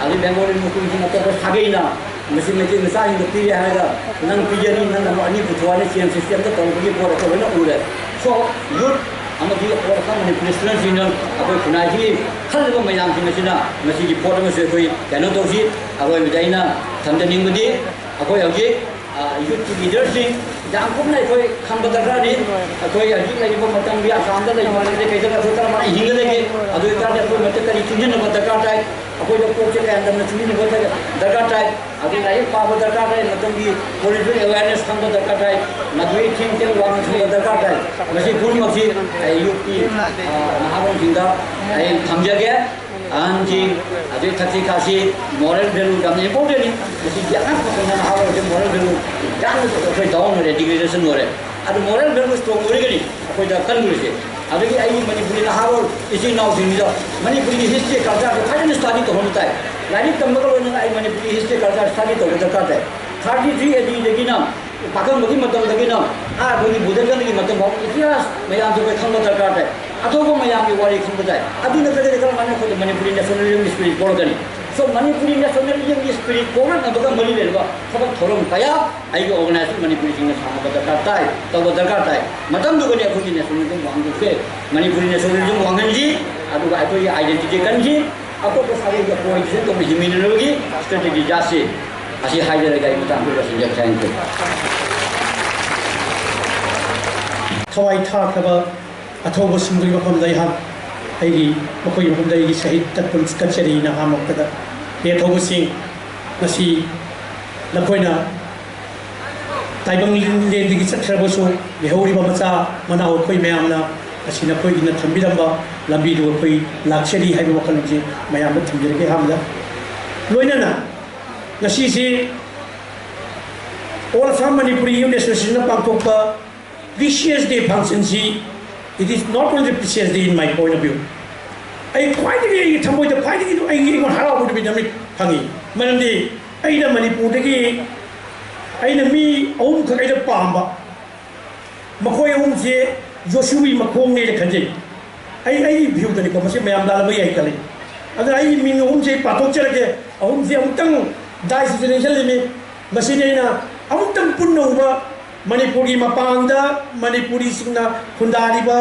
ꯑꯗꯩ ꯕꯦꯡꯒꯣꯂꯤ ꯃꯈꯣꯏꯁꯤꯡ ꯑꯇꯣꯞꯄ ꯁꯥꯒꯩꯅ ꯃꯁꯤ ꯃꯩꯇꯩ ꯃꯆꯥꯁꯤꯡꯗ ꯄꯤꯔꯦ ꯍꯥꯏꯔꯒ ꯅꯪ ꯄꯤꯖꯅꯤ, ꯅꯪ ꯑꯃꯨꯛ ꯑꯅꯤ ꯄꯨꯊꯣꯛꯑꯅꯤ, chain systemꯗ ꯇꯧꯕꯒꯤ ꯄꯣꯠ ꯑꯩꯈꯣꯏ ꯂꯣꯏꯅ ꯎꯔꯦ꯫ So, youth ꯑꯃꯗꯤ ꯑꯩꯈꯣꯏ ꯑꯈꯪ ꯃꯅꯤꯄꯨꯔꯤ students union, ꯑꯩꯈꯣꯏ ꯈꯨꯟꯅꯥꯏꯒꯤ ꯈꯜꯂꯤꯕ ꯃꯌꯥꯝꯁꯤꯡ ꯑꯁꯤꯅ ꯃꯁꯤꯒꯤ ꯄꯣꯠ ꯑꯃꯁꯨ ꯑꯩꯈꯣꯏ ꯀꯩꯅꯣ ꯇꯧꯁꯤ꯫ ꯑꯔꯣꯏꯕꯗ ꯑꯩꯅ ꯊꯝꯖꯅꯤꯡꯕꯗꯤ ꯑꯩꯈꯣꯏ ꯍꯧꯖꯤꯛ ꯌꯨꯠꯀꯤ ꯂꯤꯗꯔꯁꯤꯡ ꯌꯥꯝ ꯀꯨꯞꯅ ꯑꯩꯈꯣꯏ ꯈꯪꯕ ꯗꯔꯀꯥꯔꯅꯤ꯫ ꯑꯩꯈꯣꯏ ꯍꯧꯖꯤꯛ ꯂꯩꯔꯤꯕ ꯃꯇꯝꯒꯤ ꯑꯁꯥꯝꯗ ꯂꯩꯕ ꯍꯥꯏꯁꯦ ꯀꯩꯗ ꯑꯩꯈꯣꯏ ꯀꯔꯝꯍꯥꯏꯅ ꯍꯤꯡꯒꯗꯒꯦ? ꯑꯗꯨ ꯑꯣꯏꯇꯥꯔꯗꯤ ꯑꯩꯈꯣꯏ ꯃꯁꯤ ꯀꯔꯤ ꯆꯨꯝꯁꯤꯟꯅꯕ ꯗꯔꯀꯥꯔ ꯇꯥꯏ? ꯑꯩꯈꯣꯏꯗ ꯀꯣꯛꯁꯦ ꯀꯌꯥ ꯇꯝꯅ ꯆꯨꯝꯁꯤꯟꯅꯕ ꯗꯔꯀꯥꯔ ꯇꯥꯏ? ꯑꯗꯨ ꯂꯥꯏꯔꯤꯛ ꯄꯥꯕ ꯗꯔꯀꯥꯔ ꯇꯥꯏ, ꯃꯇꯝꯒꯤ political awareness ꯈꯪꯕ ꯗꯔꯀꯥꯔ ꯇꯥꯏ, ꯃꯗꯨꯒꯤ ꯊꯤꯡ ꯇꯦꯡ ꯋꯥꯡꯅ ꯊꯝꯕ ꯗꯔꯀꯥꯔ ꯇꯥꯏ꯫ ꯃꯁꯤ ꯄꯨꯝꯅꯃꯛꯁꯤ ꯑꯩ ꯌꯨꯠꯀꯤ ꯅꯍꯥꯔꯣꯜꯁꯤꯡꯗ ꯑꯩ ꯊꯝꯖꯒꯦ꯫ ꯑꯍꯟꯁꯤꯡ ꯑꯗꯩ ꯊꯛꯁꯤ ꯈꯥꯁꯤ moral value ꯌꯥꯝꯅ importantꯅꯤ꯫ ꯃꯁꯤ ꯌꯥꯝꯅ ꯐꯖꯅ ꯅꯍꯥꯔꯣꯜꯁꯦ moral value ꯌꯥꯝꯅ ꯑꯩꯈꯣꯏ down ꯑꯣꯏꯔꯦ, degradation ꯑꯣꯏꯔꯦ꯫ ꯑꯗꯨ moral value strong ꯑꯣꯏꯔꯒꯅꯤ ꯑꯩꯈꯣꯏꯗ ꯀꯟꯗꯣꯏꯁꯦ꯫ ꯑꯗꯒꯤ ꯑꯩꯒꯤ ꯃꯅꯤꯄꯨꯔꯤ ꯅꯍꯥꯔꯣꯜ ꯏꯆꯤꯟ ꯏꯅꯥꯎꯁꯤꯡꯁꯤꯗ ꯃꯅꯤꯄꯨꯔꯤꯒꯤ history cultureꯁꯦ ꯐꯖꯅ study ꯇꯧꯍꯟꯕ ꯇꯥꯏ꯫ ꯂꯥꯏꯔꯤꯛ ꯇꯝꯕꯒ ꯂꯣꯏꯅꯅ ꯑꯩ ꯃꯅꯤꯄꯨꯔꯤ history culture study ꯇꯧꯕ ꯗꯔꯀꯥꯔ ꯇꯥꯏ꯫ ꯊꯥꯔꯇꯤ ꯊ꯭ꯔꯤ ꯑꯦ ꯗꯤꯗꯒꯤꯅ ꯄꯥꯈꯪꯕꯒꯤ ꯃꯇꯝꯗꯒꯤꯅ ꯑꯥ ꯑꯩꯈꯣꯏꯒꯤ ꯕꯨꯙꯒꯟꯒꯤ ꯃꯇꯝ ꯐꯥꯎ ꯏꯇꯤꯍꯥꯁ ꯃꯌꯥꯝꯁꯦ ꯑꯩꯈꯣꯏ ꯈꯪꯕ ꯗꯔꯀꯥꯔ ꯇꯥꯏ꯫ ꯑꯊꯧꯕ ꯃꯌꯥꯝꯒꯤ ꯋꯥꯔꯤ ꯈꯪꯕ ꯇꯥꯏ꯫ ꯑꯗꯨ ꯅꯠꯇ꯭ꯔꯒꯗꯤ ꯀꯔꯝꯍꯥꯏꯅ ꯑꯩꯈꯣꯏꯗ ꯃꯅꯤꯄꯨꯔꯤ ꯅꯦꯁꯅꯦꯂꯤꯖꯝꯒꯤ ꯁ꯭ꯄꯤꯔꯤꯠ ꯄꯣꯛꯂꯛꯀꯅꯤ? ꯁꯣ ꯃꯅꯤꯄꯨꯔꯤ ꯅꯦꯁꯅꯦꯂꯤꯖꯝꯒꯤ ꯁ꯭ꯄꯤꯔꯤꯠ ꯄꯣꯛꯂꯛꯅꯕꯒ ꯃꯔꯤ ꯂꯩꯅꯕ ꯊꯕꯛ ꯊꯧꯔꯝ ꯀꯌꯥ ꯑꯩꯒꯤ ꯑꯣꯔꯒꯅꯥꯏꯖꯦꯁꯟ ꯃꯅꯤꯄꯨꯔꯤꯁꯤꯡꯅ ꯁꯥꯟꯅꯕ ꯗꯔꯀꯥꯔ ꯇꯥꯏ, ꯇꯧꯕ ꯗꯔꯀꯥꯔ ꯇꯥꯏ꯫ ꯃꯇꯝꯗꯨꯒꯗꯤ ꯑꯩꯈꯣꯏꯒꯤ ꯅꯦꯁꯅꯦꯂꯤꯖꯝ ꯋꯥꯡꯗꯣꯛꯁꯦ, ꯃꯅꯤꯄꯨꯔꯤ ꯅꯦꯁꯅꯦꯂꯤꯖꯝ ꯋꯥꯡꯍꯟꯁꯤ, ꯑꯗꯨꯒ ꯑꯩꯈꯣꯏꯒꯤ ꯑꯥꯏꯗꯦꯟꯇꯤꯇꯤ ꯀꯟꯁꯤ, ꯑꯇꯣꯞꯄ ꯁꯥꯒꯩꯒ ꯀꯣꯑꯦꯛꯖꯤꯁꯟ ꯇꯧꯅ ꯍꯤꯡꯃꯤꯟꯅꯅꯕꯒꯤ ꯁ꯭ꯇ꯭ꯔꯦꯇꯦꯖꯤ ꯖꯥꯠꯁꯤ꯫ ꯑꯁꯤ ꯍꯥꯏꯖꯔꯒ ꯑꯩ ꯃꯇꯥꯡ ꯑꯗꯨꯗ ꯂꯣꯏꯁꯤꯟꯖꯔꯒꯦ꯫ Thank you꯫ ꯊꯋꯥꯏ ꯊꯥꯈ꯭ꯔꯕ ꯑꯊꯧꯕꯁꯤꯡꯗꯨꯒꯤ ꯃꯐꯝꯗ ꯑꯩꯍꯥꯛ ꯑꯩꯒꯤ, ꯃꯈꯣꯏꯒꯤ ꯃꯐꯝꯗ ꯑꯩꯒꯤ ꯁꯍꯤꯗ ꯇꯠꯄ ꯀꯠꯆꯔꯤꯅ ꯑꯍꯥꯟꯕꯃꯛꯇꯗ꯫ ꯍꯦ ꯑꯊꯧꯕꯁꯤꯡ, ꯉꯁꯤ ꯅꯈꯣꯏꯅ ꯇꯥꯏꯕꯪ ꯂꯦꯟꯗꯒꯤ ꯆꯠꯈ꯭ꯔꯕꯁꯨ, ꯂꯩꯍꯧꯔꯤꯕ ꯃꯆꯥ ꯃꯅꯥꯎ ꯑꯩꯈꯣꯏ ꯃꯌꯥꯝꯅ ꯉꯁꯤ ꯅꯈꯣꯏꯒꯤꯅ ꯊꯝꯕꯤꯔꯝꯕ ꯂꯝꯕꯤꯗꯨ ꯑꯩꯈꯣꯏ ꯂꯥꯛꯆꯔꯤ ꯍꯥꯏꯕ ꯋꯥꯈꯜꯂꯣꯟꯁꯤ ꯃꯌꯥꯝꯗ ꯊꯝꯖꯔꯒꯦ꯫ ꯑꯍꯥꯟꯕꯗ ꯂꯣꯏꯅꯅ ꯉꯁꯤꯁꯤ All Assam Manipuri Youth Association ꯅ ꯄꯥꯡꯊꯣꯛꯄ Precious Day function ꯁꯤ, it is not only precious day in my point of view. ꯑꯩ ꯈ꯭ꯋꯥꯏꯗꯒꯤ, ꯑꯩꯒꯤ ꯊꯃꯣꯏꯗ ꯈ꯭ꯋꯥꯏꯗꯒꯤ ꯑꯩꯒꯤ, ꯑꯩꯉꯣꯟꯗ ꯍꯔꯥꯎꯕ ꯅꯨꯃꯤꯠ ꯑꯃ ꯐꯪꯉꯤ꯫ ꯃꯔꯝꯗꯤ ꯑꯩꯅ ꯃꯅꯤꯄꯨꯔꯗꯒꯤ, ꯑꯩꯅ ꯃꯤ ꯑꯍꯨꯝꯈꯛ ꯑꯩꯅ ꯄꯥꯝꯕ, ꯃꯈꯣꯏ ꯑꯍꯨꯝꯁꯦ ꯖꯣꯁꯨꯒꯤ ꯃꯈꯣꯡꯅꯦꯅ ꯈꯟꯖꯩ꯫ ꯑꯩ, ꯑꯩꯒꯤ view ꯗꯅꯤꯀꯣ, ꯃꯁꯤ ꯃꯌꯥꯝ ꯂꯥꯜꯂꯕ ꯌꯥꯏ ꯈꯜꯂꯤ꯫ ꯑꯗꯨꯅ ꯑꯩꯒꯤ ꯃꯤꯡ ꯑꯍꯨꯝꯁꯦ ꯄꯥꯊꯣꯛꯆꯔꯛꯀꯦ꯫ ꯑꯍꯨꯝꯁꯦ ꯑꯃꯨꯛꯇꯪ dais ꯁꯤꯗ ꯂꯦꯡꯁꯤꯜꯂꯤꯃꯤ꯫ ꯃꯁꯤꯅꯤ ꯑꯩꯅ ꯑꯃꯨꯛꯇꯪ ꯄꯨꯟꯅ ꯎꯕ, ꯃꯅꯤꯄꯨꯔꯒꯤ ꯃꯄꯥꯟꯗ ꯃꯅꯤꯄꯨꯔꯤꯁꯤꯡꯅ ꯈꯨꯟꯗꯥꯔꯤꯕ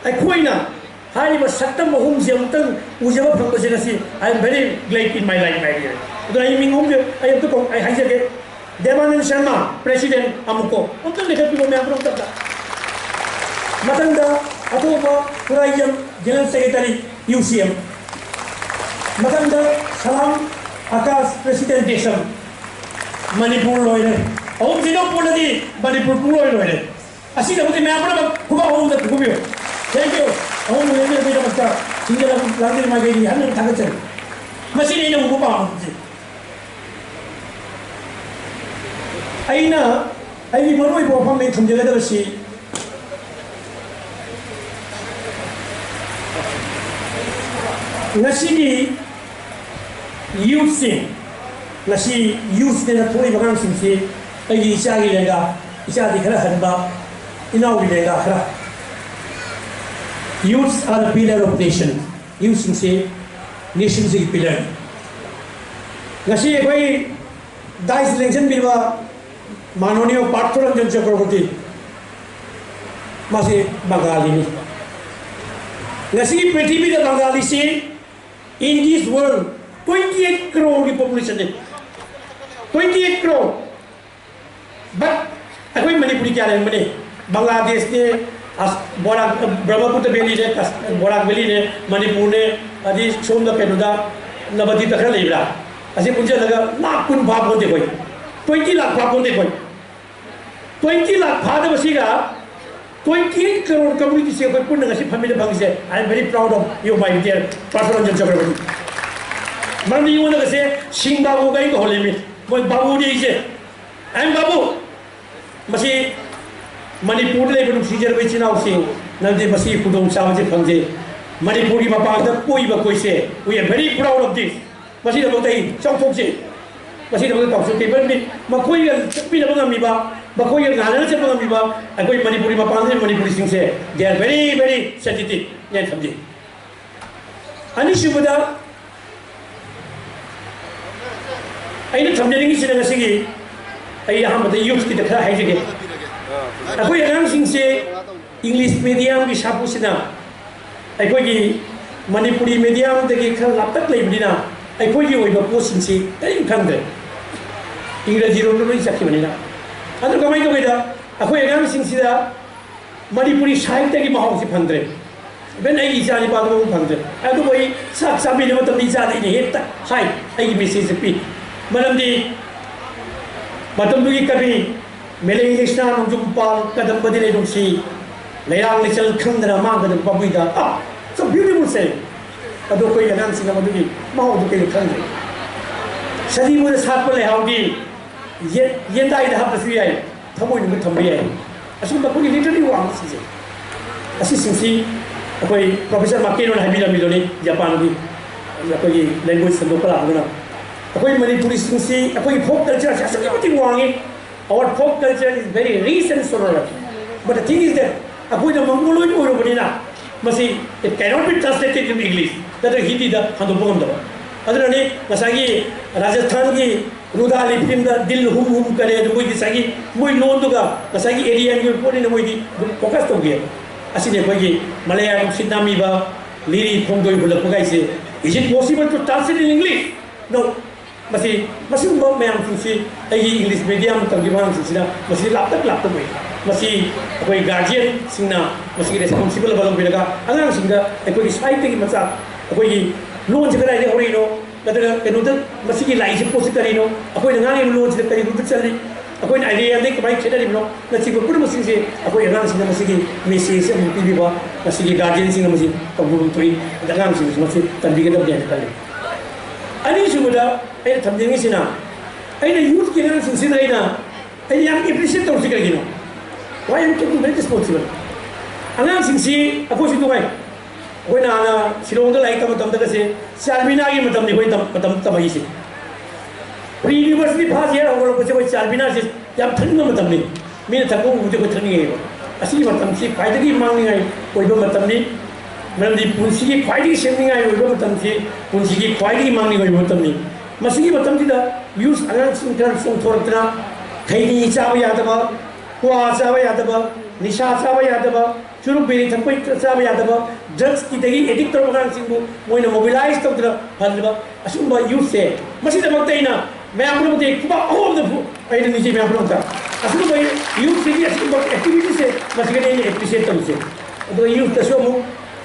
ꯑꯩꯈꯣꯏꯅ ꯍꯥꯏꯔꯤꯕ ꯁꯛꯇꯝ ꯑꯍꯨꯝꯁꯦ ꯑꯃꯨꯛꯇꯪ ꯎꯖꯕ ꯐꯪꯕꯁꯦ ꯉꯁꯤ, I am very glad in my life, my dear. ꯑꯗꯨꯅ ꯑꯩ ꯃꯤꯡ ꯑꯍꯨꯝꯁꯦ ꯑꯩ ꯑꯝꯇ ꯀꯧ-, ꯑꯩ ꯍꯥꯏꯖꯒꯦ꯫ ꯗꯦꯕꯥꯅꯟ ꯁꯔꯃ, President, ꯑꯃꯨꯛꯀꯣ꯫ ꯑꯝꯇꯪ ꯂꯦꯞꯈꯠꯄꯤꯔꯣ ꯃꯌꯥꯝ ꯄꯨꯝꯅꯃꯛꯇ꯫ ꯃꯊꯪꯗ ꯑꯊꯧꯕ Khuraijam, General Secretary, U C M꯫ ꯃꯊꯪꯗ ꯁꯂꯥꯝ ꯑꯀꯥꯁ, President, ꯗꯦꯁꯝ꯫ ꯃꯅꯤꯄꯨꯔ ꯂꯣꯏꯔꯦ꯫ ꯑꯍꯨꯝꯁꯤꯒ ꯄꯨꯜꯂꯗꯤ ꯃꯅꯤꯄꯨꯔ ꯄꯨꯡꯂꯣꯏ ꯂꯣꯏꯔꯦ꯫ ꯑꯁꯤꯗꯕꯨꯗꯤ ꯃꯌꯥꯝ ꯄꯨꯝꯅꯃꯛ ꯈꯨꯕꯥꯛ ꯑꯍꯨꯝꯗ ꯈꯨꯕꯤꯌꯨ꯫ Thank you꯫ ꯑꯍꯨꯝ ꯂꯦꯞꯄꯤꯔꯛꯄꯒꯤꯗꯃꯛꯇ ꯁꯤꯡꯖ ꯂꯥꯡꯖꯩ ꯃꯥꯏꯀꯩꯗꯒꯤ ꯍꯟꯅ ꯊꯥꯒꯠꯆꯔꯤ꯫ ꯃꯁꯤꯅꯤ ꯑꯩꯅ ꯎꯕ ꯄꯥꯝꯕꯁꯦ꯫ ꯑꯩꯅ ꯑꯩꯒꯤ ꯃꯔꯨꯑꯣꯏꯕ ꯋꯥꯐꯝ ꯑꯩ ꯊꯝꯖꯒꯗꯕꯁꯤ, ꯉꯁꯤꯒꯤ youth ꯁꯤꯡ, ꯉꯁꯤ ꯌꯨꯠꯁꯅꯦꯅ ꯊꯣꯛꯏꯕ ꯑꯉꯥꯡꯁꯤꯡꯁꯤ ꯑꯩꯒꯤ ꯏꯆꯥꯒꯤ ꯂꯦꯡꯒꯥ, ꯏꯆꯥꯗꯤ ꯈꯔ ꯍꯟꯕ, ꯏꯅꯥꯎꯒꯤ ꯂꯦꯡꯒꯥ ꯈꯔ꯫ Youths are the pillar of nation. ꯌꯨꯠꯁꯤꯡꯁꯤ ꯅꯦꯁꯟꯁꯤꯒꯤ ꯄꯤꯂꯔꯅꯤ꯫ ꯉꯁꯤ ꯑꯩꯈꯣꯏ ꯗꯥꯏꯁ ꯂꯦꯡꯁꯤꯟꯕꯤꯕ ꯃꯥꯅꯅꯤꯌ ꯄꯥꯔꯊ ꯔꯟꯖꯟ ꯆꯀ꯭ꯔꯕꯔꯇꯤ, ꯃꯥꯁꯤ ꯕꯪꯒꯥꯂꯤꯅꯤ꯫ ꯉꯁꯤꯒꯤ ꯄ꯭ꯔꯤꯊꯤꯕꯤꯗ ꯕꯪꯒꯥꯂꯤꯁꯤ in this world twenty eight crore ꯒꯤ ꯄꯣꯄꯨꯂꯦꯁꯟꯅꯤ꯫ Twenty eight crore꯫ But ꯑꯩꯈꯣꯏ ꯃꯅꯤꯄꯨꯔꯤ ꯀꯌꯥ ꯂꯩꯔꯝꯕꯅꯤ? ꯕꯪꯒ꯭ꯂꯥꯗꯦꯁꯅꯦ, ꯑꯁ, ꯕꯣꯔꯥꯛ, ꯕ꯭ꯔꯍꯃꯄꯨꯇ꯭ꯔ ꯚꯦꯂꯤꯅꯦ, ꯀꯁ-, ꯕꯣꯔꯥꯛ ꯚꯦꯂꯤꯅꯦ, ꯃꯅꯤꯄꯨꯔꯅꯦ, ꯑꯗꯩ ꯁꯣꯝꯗ ꯀꯩꯅꯣꯗ ꯅꯕꯗꯤꯞꯇ ꯈꯔ ꯂꯩꯕ꯭ꯔꯥ? ꯑꯁꯤ ꯄꯨꯟꯁꯤꯜꯂꯒ ꯂꯥꯛ ꯀꯨꯟ ꯐꯥꯄꯣꯟꯇꯦ ꯑꯩꯈꯣꯏ꯫ Twenty ꯂꯥꯛ ꯐꯥꯄꯣꯟꯇꯦ ꯑꯩꯈꯣꯏ꯫ Twenty ꯂꯥꯛ ꯐꯥꯗꯕꯁꯤꯒ twenty eight crore community ꯁꯦ ꯑꯩꯈꯣꯏ ꯄꯨꯟꯅ ꯉꯁꯤ ꯐꯝꯃꯤꯟꯅ ꯐꯪꯉꯤꯁꯦ, I am very proud of you, my dear Partha Ranjan ꯆꯀ꯭ꯔꯕꯔꯇꯤ꯫ ꯃꯔꯝꯗꯤ ꯑꯩꯉꯣꯟꯗꯒꯁꯦ ꯁꯤꯡ ꯕꯥꯕꯨꯒ ꯑꯩ ꯀꯧꯍꯜꯂꯤꯃꯤ꯫ ꯃꯣꯏ ꯕꯥꯕꯨꯅꯤ ꯑꯩꯁꯦ꯫ I am ꯕꯥꯕꯨ꯫ ꯃꯁꯤ ꯃꯅꯤꯄꯨꯔꯗ ꯂꯩꯕ ꯅꯨꯡꯁꯤꯖꯔꯕ ꯏꯆꯤꯟ ꯏꯅꯥꯎꯁꯤꯡ, ꯅꯪꯗꯤ ꯃꯁꯤꯒꯤ ꯈꯨꯗꯣꯡꯆꯥꯕꯁꯤ ꯐꯪꯖꯩ꯫ ꯃꯅꯤꯄꯨꯔꯒꯤ ꯃꯄꯥꯟꯗ ꯀꯣꯏꯕ ꯑꯩꯈꯣꯏꯁꯦ, we are very proud of this꯫ ꯃꯁꯤꯗꯃꯛꯇ ꯑꯩ ꯆꯥꯎꯊꯣꯛꯆꯩ꯫ ꯃꯁꯤꯗꯃꯛꯇ ꯆꯥꯎꯊꯣꯛꯆꯩ꯫ ꯃꯔꯝꯗꯤ ꯃꯈꯣꯏꯒ ꯆꯠꯃꯤꯟꯅꯕ ꯉꯝꯃꯤꯕ, ꯃꯈꯣꯏꯒ ꯉꯥꯟꯅꯅ ꯆꯠꯄ ꯉꯝꯃꯤꯕ ꯑꯩꯈꯣꯏ ꯃꯅꯤꯄꯨꯔꯒꯤ ꯃꯄꯥꯟꯗ ꯂꯩꯕ ꯃꯅꯤꯄꯨꯔꯤꯁꯤꯡꯁꯦ, they are very, very sensitive ꯅꯦꯅ ꯊꯝꯖꯩ꯫ ꯑꯅꯤꯁꯨꯕꯗ, ꯑꯩꯅ ꯊꯝꯖꯅꯤꯡꯉꯤꯁꯤꯅ ꯉꯁꯤꯒꯤ ꯑꯩ ꯑꯍꯥꯟꯕꯗ ꯌꯨꯠꯀꯤꯗ ꯈꯔ ꯍꯥꯏꯖꯒꯦ꯫ ꯑꯩꯈꯣꯏ ꯑꯉꯥꯡꯁꯤꯡꯁꯦ ꯏꯪꯂꯤꯁ ꯃꯦꯗꯤꯌꯝꯒꯤ ꯁꯥꯐꯨꯁꯤꯅ ꯑꯩꯈꯣꯏꯒꯤ ꯃꯅꯤꯄꯨꯔꯤ ꯃꯦꯗꯤꯌꯝꯗꯒꯤ ꯈꯔ ꯂꯥꯞꯇꯛ ꯂꯩꯕꯅꯤꯅ ꯑꯩꯈꯣꯏꯒꯤ ꯑꯣꯏꯕ ꯄꯣꯠꯁꯤꯡꯁꯤ ꯀꯔꯤꯝ ꯈꯪꯗ꯭ꯔꯦ꯫ ꯏꯪꯒ꯭ꯔꯖꯤꯔꯣꯝꯗ ꯂꯣꯏ ꯆꯠꯈꯤꯕꯅꯤꯅ꯫ ꯑꯗꯨ ꯀꯃꯥꯏꯅ ꯇꯧꯒꯦꯗ, ꯑꯩꯈꯣꯏ ꯑꯉꯥꯡꯁꯤꯡꯁꯤꯗ ꯃꯅꯤꯄꯨꯔꯤ ꯁꯥꯍꯤꯇ꯭ꯌꯒꯤ ꯃꯍꯥꯎꯁꯤ ꯐꯪꯗ꯭ꯔꯦ꯫ Even ꯑꯩꯒꯤ ꯏꯆꯥ ꯅꯤꯄꯥꯗꯨ ꯐꯥꯎ ꯐꯪꯗ꯭ꯔꯦ꯫ ꯑꯗꯨꯕꯨ ꯑꯩ ꯆꯥꯛ ꯆꯥꯃꯤꯟꯅꯕ ꯃꯇꯝꯗ ꯏꯆꯥꯗ ꯑꯩꯅ ꯍꯦꯛꯇ ꯍꯥꯏ, ꯑꯩꯒꯤ message ꯁꯦ ꯄꯤ꯫ ꯃꯔꯝꯗꯤ ꯃꯇꯝꯗꯨꯒꯤ ꯀꯕꯤ ꯃꯦꯂꯩ ꯂꯩꯁꯅꯥ ꯅꯣꯡꯖꯨꯝ ꯄꯥꯜ ꯀꯗꯝꯕꯗꯤ ꯂꯩꯔꯨꯡꯁꯤ, ꯂꯩꯔꯥꯡ ꯂꯩꯆꯜ ꯈꯪꯗꯅ ꯃꯥꯡꯒꯗꯕ ꯄꯥꯝꯕꯤꯗ꯫ ꯑꯥ, it's a beautiful saying꯫ ꯑꯗꯣ ꯑꯩꯈꯣꯏ ꯑꯉꯥꯡꯁꯤꯡꯅ ꯃꯗꯨꯒꯤ ꯃꯍꯥꯎꯗꯨ ꯀꯩꯅꯣ ꯈꯪꯗ꯭ꯔꯦ꯫ ꯁꯖꯤꯕꯨꯗ ꯁꯥꯠꯄ ꯂꯩꯍꯥꯎꯗꯤ ꯌꯦ-, ꯌꯦꯟꯗꯥꯏꯗ ꯍꯥꯞꯄꯁꯨ ꯌꯥꯏ, ꯊꯃꯣꯏꯅꯨꯡꯗ ꯊꯝꯕ ꯌꯥꯏ꯫ ꯑꯁꯤꯒꯨꯝꯕ ꯑꯩꯈꯣꯏꯒꯤ literary ꯋꯥꯡꯕꯁꯤꯡꯁꯦ, ꯑꯁꯤꯁꯤꯡꯁꯤ ꯑꯩꯈꯣꯏ ꯄ꯭ꯔꯣꯐꯦꯁꯔ ꯃꯥꯀꯦꯅꯣꯅ ꯍꯥꯏꯕꯤꯔꯝꯃꯤꯗꯨꯅꯤ, ꯖꯄꯥꯟꯒꯤ ꯑꯩꯈꯣꯏꯒꯤ language ꯁꯟꯗꯣꯛꯄ ꯂꯥꯛꯄꯗꯨꯅ꯫ ꯑꯩꯈꯣꯏ ꯃꯅꯤꯄꯨꯔꯤꯁꯤꯡꯁꯤ ꯑꯩꯈꯣꯏꯒꯤ ꯐꯣꯛ ꯀꯜꯆꯔꯁꯤ ꯑꯁꯨꯛꯀꯤ ꯃꯇꯤꯛ ꯋꯥꯡꯉꯤ꯫ Our folk culture is very rich and sonorous. But the thing is that ꯑꯩꯈꯣꯏꯅ ꯃꯪꯒꯣꯂꯣꯏꯗ ꯑꯣꯏꯔꯨꯕꯅꯤꯅ ꯃꯁꯤ it cannot be translated in English, ꯅꯠꯇ꯭ꯔꯒ ꯍꯤꯟꯗꯤꯗ ꯍꯟꯗꯣꯛꯄ ꯉꯝꯗꯕ꯫ ꯑꯗꯨꯅꯅꯤ ꯉꯁꯥꯏꯒꯤ ꯔꯥꯖꯁꯊꯥꯟꯒꯤ ꯔꯨꯗꯥꯂꯤ ꯐꯤꯂꯝꯗ ꯗꯤꯜ ꯍꯨꯝ ꯍꯨꯝ ꯀꯔꯦ ꯑꯗꯨ ꯃꯣꯏꯒꯤ ꯉꯁꯥꯏꯒꯤ ꯃꯣꯏ ꯂꯣꯟꯗꯨꯒ ꯉꯁꯥꯏꯒꯤ ꯑꯦꯔꯤꯌꯥꯒꯤ ꯑꯣꯏꯕ ꯄꯣꯠꯅꯤꯅ ꯃꯣꯏꯗꯤ ꯑꯗꯨꯝ ꯐꯣꯀꯁ ꯇꯧꯒꯦ꯫ ꯑꯁꯤꯅꯤ ꯑꯩꯈꯣꯏꯒꯤ ꯃꯂꯌꯥꯂꯝ ꯁꯤꯠ ꯅꯥꯝꯃꯤꯕ ꯂꯤꯔꯤ ꯈꯣꯡꯗꯣꯏ ꯍꯨꯜꯂꯛꯄ ꯀꯥꯏꯁꯦ꯫ Is it possible to translate in English? No. ꯃꯁꯤ ꯃꯁꯤꯒꯨꯝꯕ ꯃꯌꯥꯝꯁꯤꯡꯁꯤ ꯑꯩꯒꯤ ꯏꯪꯂꯤꯁ ꯃꯦꯗꯤꯌꯝ ꯇꯝꯈꯤꯕ ꯑꯉꯥꯡꯁꯤꯡꯁꯤꯅ ꯃꯁꯤ ꯂꯥꯞꯇꯛ ꯂꯥꯞꯇꯛ ꯑꯣꯏ꯫ ꯃꯁꯤ ꯑꯩꯈꯣꯏ ꯒꯥꯔꯖꯤꯌꯟꯁꯤꯡꯅ ꯃꯁꯤꯒꯤ ꯔꯦꯁꯄꯣꯟꯁꯤꯕꯜ ꯑꯃ ꯂꯧꯕꯤꯔꯒ ꯑꯉꯥꯡꯁꯤꯡꯗ ꯑꯩꯈꯣꯏꯒꯤ ꯁꯥꯍꯤꯇ꯭ꯌꯒꯤ ꯃꯆꯥꯛ, ꯑꯩꯈꯣꯏꯒꯤ ꯂꯣꯟꯁꯤ ꯀꯗꯥꯏꯗꯒꯤ ꯍꯧꯔꯛꯏꯅꯣ, ꯅꯠꯇ꯭ꯔꯒ ꯀꯩꯅꯣꯗ ꯃꯁꯤꯒꯤ ꯂꯥꯛꯏꯁꯦ ꯄꯣꯠꯁꯤ ꯀꯔꯤꯅꯣ, ꯑꯩꯈꯣꯏꯅ ꯉꯥꯡꯉꯤꯕ ꯂꯣꯟꯁꯤꯗ ꯀꯔꯤ ꯔꯨꯠꯇ ꯆꯠꯂꯤ, ꯑꯩꯈꯣꯏꯅ ꯑꯥꯏꯗꯤꯌꯥꯗꯒꯤ ꯀꯃꯥꯏꯅ ꯈꯦꯠꯅꯔꯤꯕꯅꯣ ꯅꯆꯤꯡꯕ ꯄꯨꯝꯅꯃꯛꯁꯤꯡꯁꯦ ꯑꯩꯈꯣꯏ ꯑꯉꯥꯡꯁꯤꯡꯗ ꯃꯁꯤꯒꯤ ꯃꯦꯁꯦꯖꯁꯦ ꯑꯃꯨꯛ ꯄꯤꯕꯤꯕ ꯃꯁꯤꯒꯤ ꯒꯥꯔꯖꯤꯌꯟꯁꯤꯡꯅ ꯃꯁꯤ ꯇꯧꯕꯤꯐꯝ ꯊꯣꯛꯏ꯫ ꯑꯗ ꯑꯉꯥꯡꯁꯤꯡꯁꯨ ꯃꯁꯤ ꯇꯝꯕꯤꯒꯗꯕꯅꯤ ꯍꯥꯏꯅ ꯈꯜꯂꯤ꯫ ꯑꯅꯤꯁꯨꯕꯗ ꯑꯩꯅ ꯊꯝꯖꯅꯤꯡꯉꯤꯁꯤꯅ ꯑꯩꯅ ꯌꯨꯠꯀꯤ ꯑꯉꯥꯡꯁꯤꯡꯁꯤꯗ ꯑꯩꯅ ꯑꯩꯅ ꯌꯥꯝ ꯑꯦꯄ꯭ꯔꯤꯁꯤꯌꯦꯠ ꯇꯧꯔꯤꯁꯤ ꯀꯩꯒꯤꯅꯣ? Why I am taking very responsible? ꯑꯉꯥꯡꯁꯤꯡꯁꯤ ꯑꯩꯈꯣꯏꯁꯨ ꯅꯨꯡꯉꯥꯏ꯫ ꯑꯩꯈꯣꯏꯅ ꯍꯥꯟꯅ ꯁꯤꯂꯣꯡꯗ ꯂꯥꯏꯔꯤꯛ ꯇꯝꯕ ꯃꯇꯝꯗꯒꯁꯦ ꯆꯥꯔꯃꯤꯅꯥꯒꯤ ꯃꯇꯝꯅꯤ ꯑꯩꯈꯣꯏ ꯇꯝ- ꯃꯇꯝ ꯇꯝꯃꯛꯏꯁꯦ꯫ ꯄ꯭ꯔꯤ ꯌꯨꯅꯤꯚꯔꯁꯤꯇꯤ ꯐꯥꯔꯁ ꯏꯌꯔ ꯍꯧꯒꯠꯂꯛꯄꯁꯦ ꯑꯩꯈꯣꯏ ꯆꯥꯔꯃꯤꯅꯥꯁꯦ ꯌꯥꯝ ꯊꯛꯅꯤꯡꯕ ꯃꯇꯝꯅꯤ꯫ ꯃꯤꯅ ꯊꯛꯄ ꯎꯕꯁꯦ ꯑꯩꯈꯣꯏ ꯊꯛꯅꯤꯡꯉꯦꯕ꯫ ꯑꯁꯤꯒꯤ ꯃꯇꯝꯁꯤ ꯈ꯭ꯋꯥꯏꯗꯒꯤ ꯃꯥꯡꯅꯤꯡꯉꯥꯏ ꯑꯣꯏꯕ ꯃꯇꯝꯅꯤ꯫ ꯃꯔꯝꯗꯤ ꯄꯨꯟꯁꯤꯒꯤ ꯈ꯭ꯋꯥꯏꯗꯒꯤ ꯁꯦꯝꯅꯤꯡꯉꯥꯏ ꯑꯣꯏꯕ ꯃꯇꯝꯁꯤ ꯄꯨꯟꯁꯤꯒꯤ ꯈ꯭ꯋꯥꯏꯗꯒꯤ ꯃꯥꯡꯅꯤꯡꯉꯥꯏ ꯑꯣꯏꯕ ꯃꯇꯝꯅꯤ꯫ ꯃꯁꯤꯒꯤ ꯃꯇꯝꯁꯤꯗ ꯌꯨꯠ ꯑꯉꯥꯡꯁꯤꯡ ꯈꯔ ꯆꯣꯡꯊꯣꯔꯛꯇꯅ ꯈꯩꯅꯤ ꯆꯥꯕ ꯌꯥꯗꯕ, ꯀ꯭ꯋꯥ ꯆꯥꯕ ꯌꯥꯗꯕ, ꯅꯤꯁꯥ ꯆꯥꯕ ꯌꯥꯗꯕ, ꯆꯨꯔꯨꯞ ꯕꯤꯔꯤ ꯊꯛꯄ ꯆꯥꯕ ꯌꯥꯗꯕ, ꯗ꯭ꯔꯒꯁꯀꯤꯗꯒꯤ ꯑꯦꯗꯤꯛ ꯇꯧꯔꯕ ꯑꯉꯥꯡꯁꯤꯡꯕꯨ ꯃꯣꯏꯅ ꯃꯣꯕꯤꯂꯥꯏꯁ ꯇꯧꯗꯨꯅ ꯐꯍꯟꯕ ꯑꯁꯤꯒꯨꯝꯕ ꯌꯨꯠꯁꯦ꯫ ꯃꯁꯤꯗꯃꯛꯇ ꯑꯩꯅ ꯃꯌꯥꯝ ꯄꯨꯝꯅꯃꯛꯇ ꯈꯨꯕꯥꯛ ꯑꯍꯣꯕꯗ ꯐꯨ-, ꯑꯩꯅ ꯅꯤꯡꯁꯤꯡ ꯃꯌꯥꯝ ꯄꯨꯝꯅꯃꯛꯇ ꯑꯁꯤꯒꯨꯝꯕ ꯌꯨꯠꯁꯤꯒꯤ ꯑꯁꯤꯒꯨꯝꯕ ꯑꯦꯛꯇꯤꯚꯤꯇꯤꯁꯁꯦ ꯃꯁꯤꯒꯅꯤ ꯑꯩꯅ ꯑꯦꯄ꯭ꯔꯤꯁꯤꯌꯦꯠ ꯇꯧꯔꯤꯁꯦ꯫ ꯑꯗꯨꯒ ꯌꯨꯠꯇꯁꯨ ꯑꯃꯨꯛ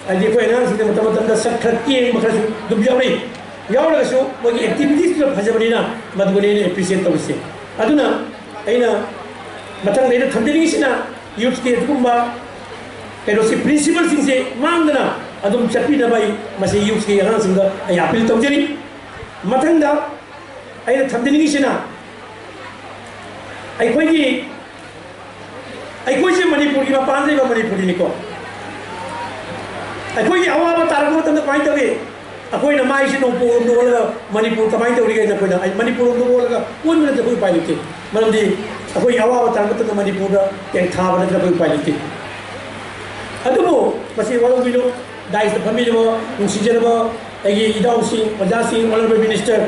ꯍꯥꯏꯗꯤ ꯑꯩꯈꯣꯏ ꯑꯉꯥꯡꯁꯤꯡꯅ ꯃꯇꯝ ꯃꯇꯝꯗ ꯁꯛ ꯈꯔ ꯀꯦꯡꯕ ꯈꯔꯁꯨ ꯑꯗꯨꯝ ꯌꯥꯎꯔꯛꯏ꯫ ꯌꯥꯎꯔꯒꯁꯨ ꯃꯣꯏꯒꯤ ꯑꯦꯛꯇꯤꯚꯤꯇꯤꯁꯇꯨꯅ ꯐꯖꯕꯅꯤꯅ ꯃꯗꯨꯒꯅꯤ ꯑꯩꯅ ꯑꯦꯄ꯭ꯔꯤꯁꯤꯌꯦꯠ ꯇꯧꯔꯤꯁꯦ꯫ ꯑꯗꯨꯅ ꯑꯩꯅ ꯃꯊꯪꯗ ꯑꯩꯅ ꯊꯝꯖꯅꯤꯡꯉꯤꯁꯤꯅ ꯌꯨꯠꯀꯤ ꯑꯗꯨꯒꯨꯝꯕ ꯀꯩꯅꯣꯁꯤ ꯄ꯭ꯔꯤꯟꯁꯤꯄꯜꯁꯤꯡꯁꯦ ꯃꯥꯡꯗꯅ ꯑꯗꯨꯝ ꯆꯠꯄꯤꯅꯕ ꯑꯩ ꯃꯁꯤ ꯌꯨꯠꯀꯤ ꯑꯉꯥꯡꯁꯤꯡꯗ ꯑꯩ ꯑꯄꯤꯜ ꯇꯧꯖꯔꯤ꯫ ꯃꯊꯪꯗ ꯑꯩꯅ ꯊꯝꯖꯅꯤꯡꯉꯤꯁꯤꯅ ꯑꯩꯈꯣꯏꯒꯤ ꯑꯩꯈꯣꯏꯁꯦ ꯃꯅꯤꯄꯨꯔꯒꯤ ꯃꯄꯥꯟꯗ ꯂꯩꯕ ꯃꯅꯤꯄꯨꯔꯤꯅꯤꯀꯣ꯫ ꯑꯩꯈꯣꯏꯒꯤ ꯑꯋꯥꯕ ꯇꯥꯔꯛꯄ ꯃꯇꯝꯗ ꯀꯃꯥꯏꯅ ꯇꯧꯏ? ꯑꯩꯈꯣꯏꯅ ꯃꯥꯏꯁꯤ ꯅꯣꯡꯄꯣꯛꯂꯣꯝꯗ ꯑꯣꯜꯂꯒ ꯃꯅꯤꯄꯨꯔ ꯀꯃꯥꯏꯅ ꯇꯧꯔꯤꯒꯦ ꯍꯥꯏꯅ ꯑꯩꯈꯣꯏꯅ, ꯑꯩ ꯃꯅꯤꯄꯨꯔꯂꯣꯝꯗ ꯑꯣꯜꯂꯒ ꯀꯣꯏꯕ ꯅꯠꯇ꯭ꯔꯒ ꯑꯩꯈꯣꯏ ꯎꯄꯥꯏ ꯂꯩꯇꯦ꯫ ꯃꯔꯝꯗꯤ ꯑꯩꯈꯣꯏꯒꯤ ꯑꯋꯥꯕ ꯇꯥꯔꯛꯄ ꯃꯇꯝꯗ ꯃꯅꯤꯄꯨꯔꯗ ꯇꯦꯡ ꯊꯥꯕ ꯅꯠꯇ꯭ꯔꯒ ꯑꯩꯈꯣꯏ ꯎꯄꯥꯏ ꯂꯩꯇꯦ꯫ ꯑꯗꯨꯕꯨ ꯃꯁꯤ ꯋꯥꯔꯧꯕꯤꯅꯨ, ꯗꯥꯏꯁꯇ ꯐꯝꯃꯤꯔꯤꯕ ꯅꯨꯡꯁꯤꯖꯔꯕ ꯑꯩꯒꯤ ꯏꯅꯥꯎꯁꯤꯡ, ꯑꯣꯖꯥꯁꯤꯡ, ꯑꯣꯅꯔꯦꯕꯜ ꯃꯤꯅꯤꯁꯇꯔ,